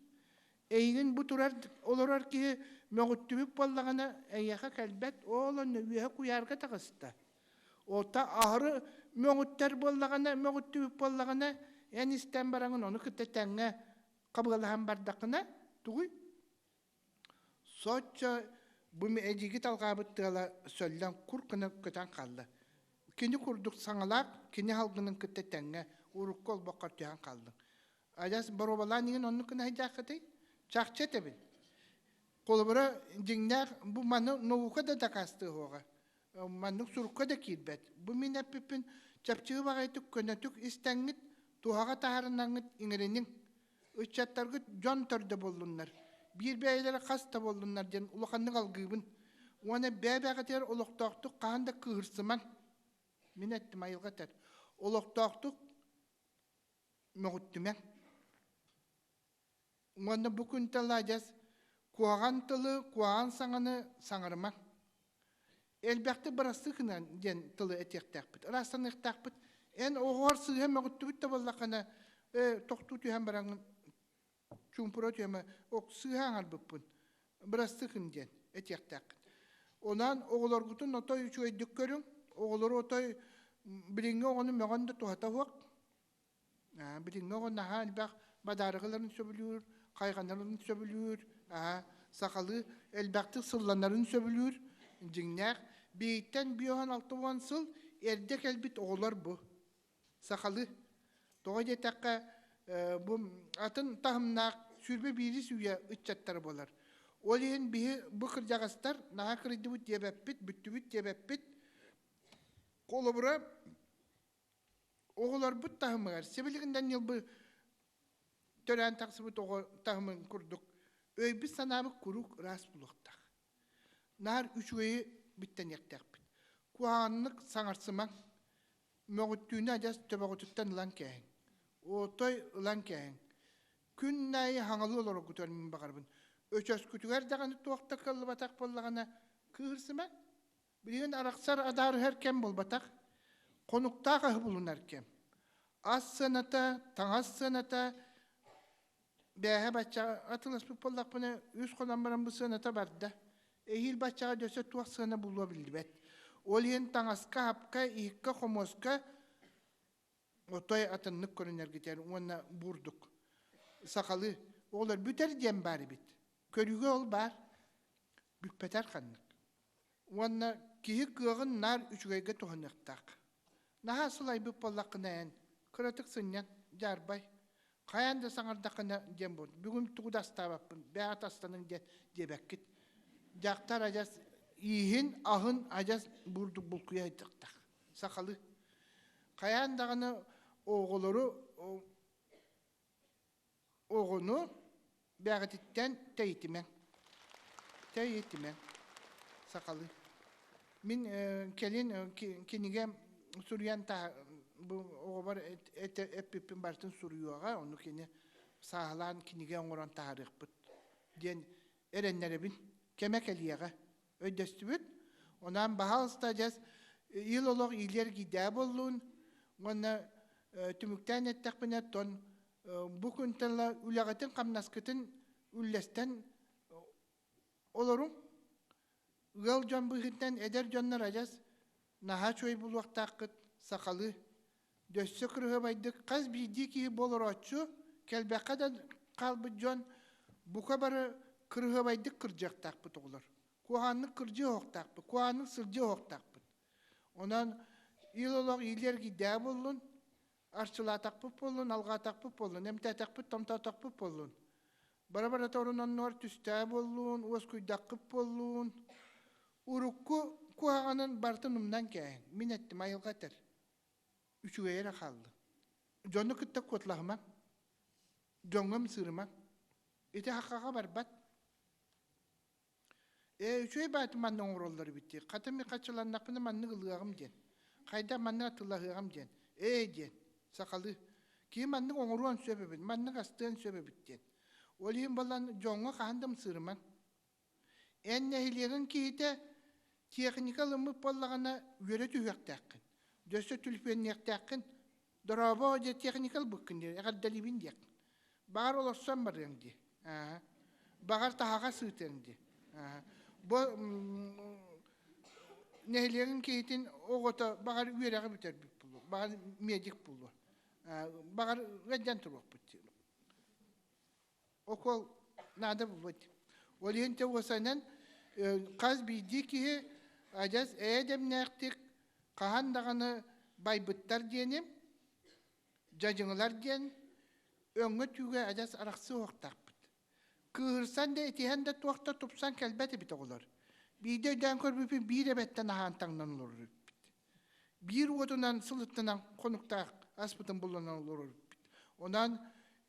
Эйигин бу турар олорор киһи мөҕүттүбүт буоллаҕына, эйиэхэ кэлбэт, ол онно үөһэ куйаарга таҕыста. Ота аһары мөҕүттэр буоллаҕына, мөҕүттүбүт буоллаҕына, эн истэн бараҥын ону кытта тэҥҥэ хабыалаһан бардаххына, тугуй? Соччо бу эдьиги алҕаабыт тыала сөллөн кур гына көтөн хаалла. Кини курдук саҥалаах кини салгынын кытта тэҥҥэ урукку олбоххор түһэн хааллыҥ. Адьас боруобалаан иҥин оннук гына сылдьааххытый? Чахчы этэбин. Холобура, дьиҥнээх бу маны наука да дакаастыа суоҕа. Маннык сурукка да киирбэт. Бу мин эппиппин чэпчэки баҕайытык көнөтүк истэҥҥит, туһаҕа таһаарынаҥҥыт иҥэриниҥ. Ыччаттаргыт дьон төрдө буоллуннар, биир бэйэлэрэ хас да буоллуннар диэн улаханнык алгыыбын. Уонна бэйэ-бэйэҕитигэр олохтоохтук хаһан да кыыһырсымаҥ. Мин эттим айылҕа этэр. Олохтоохтук мөҕүттүмэҥ. Уонна бу күнтэн ладьас куһаҕан тылы, куһаҕан саҥаны саҥарыма. Элбэхтик бырастыы диэн тылы этиэхтээхпит, ыраастаныахтаахпыт. Эн оҕоҕор сыыһа мөҕүттүбүт да буоллаххына, тохтуу түһэн бараҥҥын чуумпура түһэмэ, ок сыыһа аҥарбыппын, бырастыы гын диэн этиэхтээххин. Онон оҕолоргутун отой үчүгэйдик көрүҥ, оҕолору отой билиҥҥи оҕону мөҕөн да туһата суох. Билиҥҥи оҕо наһаа элбэх бадаарыгыларын сөбүлүүр, хайҕанарын сөбүлүүр, сахалыы элбэхтик сылланарын сөбүлүүр, дьиҥнээх. Биһиттэн биэһэн 60 сыл эрдэ кэлбит оҕолор бу. Сахалыы. Тоҕо диэтэххэ, бу атын таһымнаах 21-ис үйэ ыччаттара буолар. Ол иһин биһи бу кырдьаҕастар наһаа кырыйдыбыт диэбэппит, бүттүбүт диэбэппит. Холобура, оҕолорбут таһымыгар сибилигиннэн ньылбы төрөөн тахсыбыт оҕо таһымын курдук өйбүт-санаабыт куруук ыраас буолуохтаах. Наар үчүгэйи бүттэниэхтээхпит. Куһаҕаннык саҥарсымаҥ, мөҕүттүүнү адьас төбөҕүтүттэн ылан кээһиҥ. Отой ылан кээһиҥ. Күн аайы хаҥалыы олороргутугар мин баҕарабын. Өчөскүтүгэр даҕаны туох да кыаллыбатах буоллаҕына, кыыһырсымаҥ. Билигин арахсар адаарыһар кэм буолбатах, хонуктаах аһы булунар кэм. Ас сыаната, таҥас сыаната бээһэ баччаҕа атыыласпыт буоллахпына, үс хонон баран бу сыаната барда. Эһиил баччаҕа дөссө туох сыана булуо биллибэт. Ол иһин таҥаска, хапка, иһиккэ, хомуоска отой атыннык көрүнэргитэр уонна бурдук сахалыы оҕолор бүтэр диэн баар эбит. Көрүүгэ ол баар. Бүппэтэр ханнык. Уонна киһи кыаҕын наар үчүгэйгэ туһаныахтаах. Наһаа сылайбыт буоллаххына эн, кыратык сынньан, дьаарбай. Хайаан да саҥардаххына диэн буол. Бүгүн тугу да астаабаппын, бэйэҕит астаныҥ диэн диэбэккит. Дьахтар адьас ииһин, аһын адьас бурдук булкуйа сылдьыахтаах. Сахалыы. Хайаан даҕаны оҕолору Оҕону бэҕэтиттэн тэйитимэҥ, тэйитимэҥ сахалыы. Мин кэлин кинигэ суруйан бу оҕобор эппиппин барытын суруйуоҕа, ону кини сааһылаан кинигэ оҥорон таһаарыахпыт диэн эрэннэрэбин. Кэмэ кэлиэҕэ. Өйдөстүбүт. Онон баһаалыста дьэс ил олох иилиэр гидээ буоллун уонна түмүктээн эттэхпинэ тон бу күнтэн ыла үлэҕитин-хамнаскытын үллэстэн олоруҥ. Ыал дьон быыһыттан эдэр дьоннор адьас наһаа үчүгэй булуохтааххыт сахалыы. Дөссө кырыһыбайдык хас биирдии киһи болорооччу, кэлбэххэ да хаалбыт дьон бука бары кырыһыбайдык кырдьыахтаахпыт оҕолор. Куһаҕаннык кырдьыа оһохтаахпыт, куһаҕаннык сылдьыа оһохтаахпыт. Онон ил олох иилии эргийдээҕэ буоллун, арчылаатахпыт буоллун, алҕаатахпыт буоллун, эмтээтэхпит, томтоотохпут буоллун. Бара-барата орун оннугар түстээҕэ буоллун, уоскуйдаххыт буоллун. Урукку куһаҕанын барытын умнан кээһиҥ. Мин эттим, айылҕа этэр. Үчүгэйэ эрэ хаалла. Дьону кытта куотлаһымаҥ. Дьоҥҥо ымсыырымаҥ. Ити хаххаҕа барбат. Ээ, үчүгэй баайты манна оҥороллор эбит дии. Хата мин хаччыланнахпына маннык ылыаҕым диэн. Хайдах маннык атыылаһыаҕым диэн. Ээ диэн. Сахалыы. Киһи маннык оҥоруон сөп эбит, маннык астыан сөп эбит диэн. Ол иһин балан дьоҥҥо хаһан да ымсыырымаҥ. Эн нэһилиэгиҥ киһитэ техника ылыммыт буоллаҕына үөрэ түһүөхтээххин. Дөссө түлүпүөннүөхтээххин. Дорообо дьэ техника ылбыккын диэ, эҕэрдэлиибин диэххин. Баҕар олорсон барыаҥ дии. Баҕар таһаҕас ыытыаҥ дии. Бу нэһилиэгин киһитин оҕото баҕар үөрэҕи бүтэрбит буолуо, баҕар медик буолуо. Баҕар ыалдьан туруохпут дии. Окуол наада буолбут. Ол иһин те уосанан хас биирдии киһи адьас эйэ дэмнээхтик хаһан даҕаны байбыттар диэним, дьадьыҥылар диэн өҥҥө-түүгэ адьас арахсыы уохтаахпыт. Кыыһырсан да итиһэн да туох да тупсан кэлбэт эбит оҕолор. Биирдэ өйдөөн көрбүппүн биир эбэттэн аһаан таҥнан олорор эбиппит. Биир уотунан сылыттанан хонуктаах аспытын булланан олорор эбиппит. Онон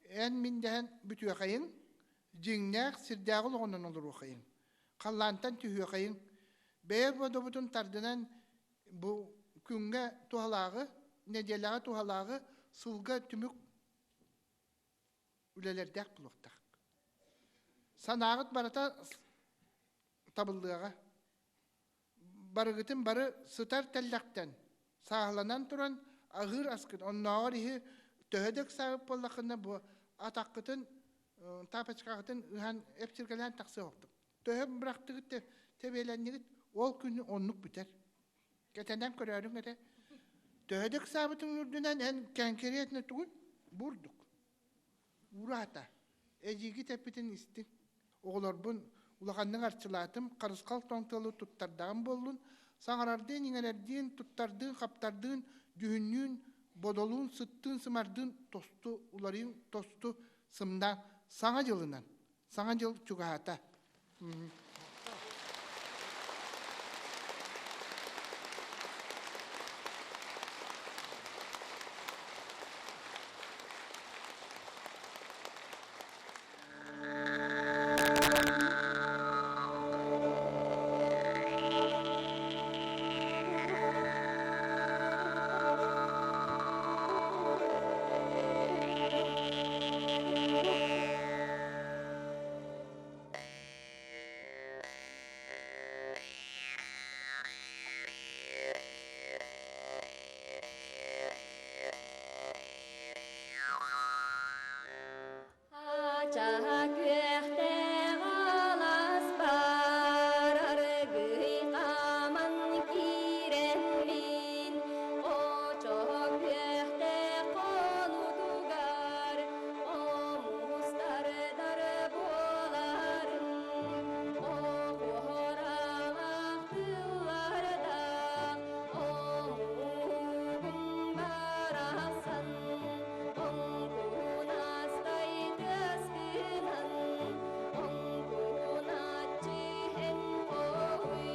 эн мин дэһэн бүтүөхэйиҥ, дьиҥнээх сирдээҕи олоҕунан олоруохайыҥ, халлаантан түһүөхэйиҥ, бэйэ бодобутун тардынан бу күҥҥэ туһалааҕы, нэдиэлэҕэ туһалааҕы сылга түмүк үлэлэрдээх буолуохтаах. Санааҕыт барыта табыллыаҕа. Барыгытын бары сытар тэллэхтэн сааһыланан туран аһыыр аскын оннооҕор иһи төһө да ыксаабыт буоллаххына бу атаххытын тапочкаҕытын ыһан эпсиргэлээн тахсыа охтук. Төһө бырахтыгыт тэбиэлэннигит ол күн оннук бүтэр. Кэтэнэн көрөөрүҥ этэ. Төһө да ыксаабытыҥ үрдүнэн эн кэҥкириэтинэ тугун бурдук. Ураата. Эдьиийгит эппитин истиҥ. Оҕолорбун улаханнык арчылаатым, харысхал тоҥ тылы туттардаҕым буоллун, саҥарардыын, иҥэрэрдиин, туттардыын, хаптардыын, дьүһүннүүн, бодолуун, сыттыын, сымардыын тосту уларыйыҥ, тосту сымнаан Саҥа дьылынан, Саҥа дьыл чугаһаата. Ачаһа күөхтээх алаас бар аргый хааман киирэммин, Очо күөхтээх хонутугар омустардар буоларын, Оҕуораах тыллардаах омугум барахсан. Оҥкунаастай тыаскынан, оҥкунааччы эн хоһуй,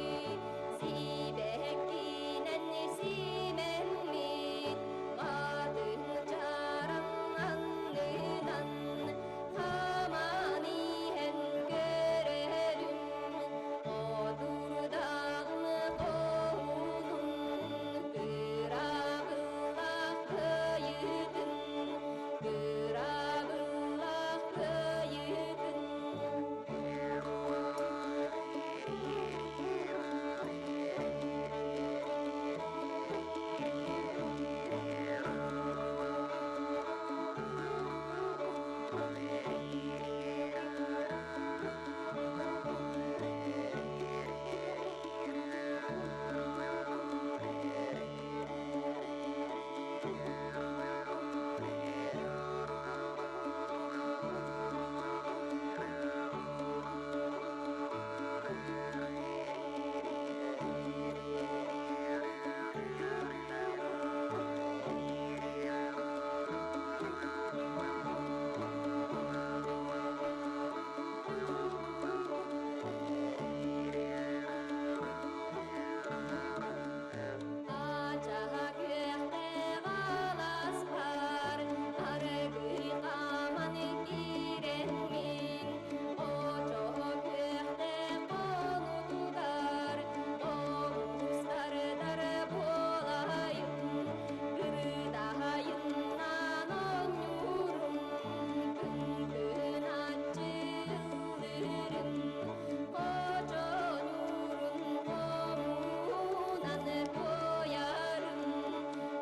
сибэккинэн симэммит, хатыҥ чараҥ аннынан хааман иһэн көрөрүм, хотурдаҕын хоһуунун кырабыллаах кыайыытын, кырабыллаах кыайыытын. Ачаһа күөхтээх алааспар аргый хааман киирэммин, Очоһо күөхтээх хонутугар оҕустардар буолайын, Кырдаһайыннан оонньуурум, кыҥкыначчы ыллыырым, Хочонуурун хомуунан туойарым,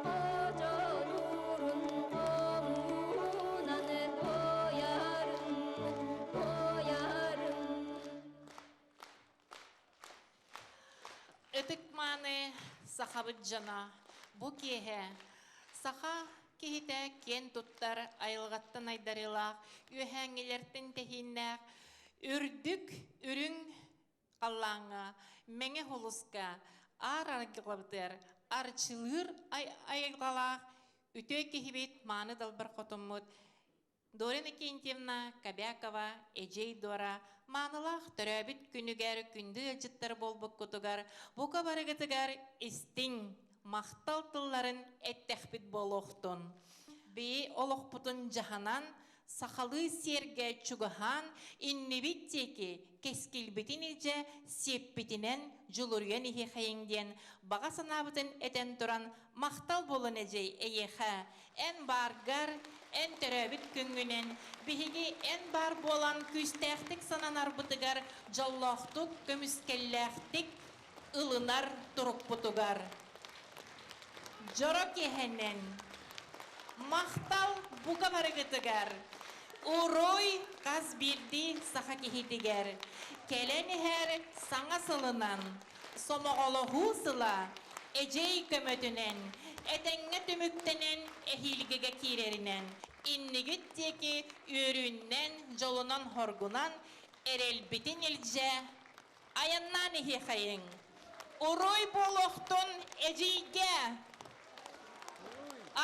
Хочонуурун хомуунан туойарым, туойарым. Ытык-мааны сахабыт дьоно, бу киэһэ саха киһитэ киэн туттар айылҕаттан айдарыылаах, үөһээҥҥилэртэн тэһииннээх, үрдүк үрүҥ халлааҥҥа, мэҥэ хулуска, аар аргылабытыгар арчылыыр айылҕалаах үтүө киһибит мааны далбар хотуммут Дорина Иннокентьевна Кобякова, Эдьиэй Дора маанылаах төрөөбүт күнүгэр күндү ыалдьыттар буолбуккутугар бука барыгытыгар истиҥ, махтал тылларын эттэхпит буолуохтун. Би олохпутун дьаһанан, Сахалыы сиэргэ чугаһаан, иннибит диэки кэскилбитин илдьэ сиэппитинэн дьулуруйан иһиэхэйиҥ диэн баҕа санаабытын этэн туран, махтал буолун эдьиэй эйиэхэ, эн бааргар, эн төрөөбүт күҥҥүнэн, биһиги эн баар буолан күүстээхтик сананарбытыгар дьоллоохтук, көмүскэллээхтик ылынар турукпутугар. Дьоро киэһэнэн махтал бука барыгытыгар, уруй хас биирдии саха киһитигэр, кэлэн иһэр саҥа сылынан, сомоҕолоһуу сыла эдьиэй көмөтүнэн, этэҥҥэ түмүктэнэн эһиилгигэ киирэринэн, иннигит диэки үөрүүннэн, дьолунан-хоргунан эрэлбитин илдьэ Айаннаан иһиэхэйиҥ. Уруй буолуохтун эдьиийгэ!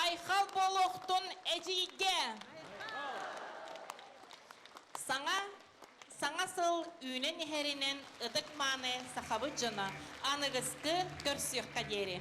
Айхал буолуохтун эдьиийгэ! Саҥа Саҥа сыл үүнэн иһэринэн ытык-мааны сахабыт дьоно аныгыскы көрсүөххэ диэри.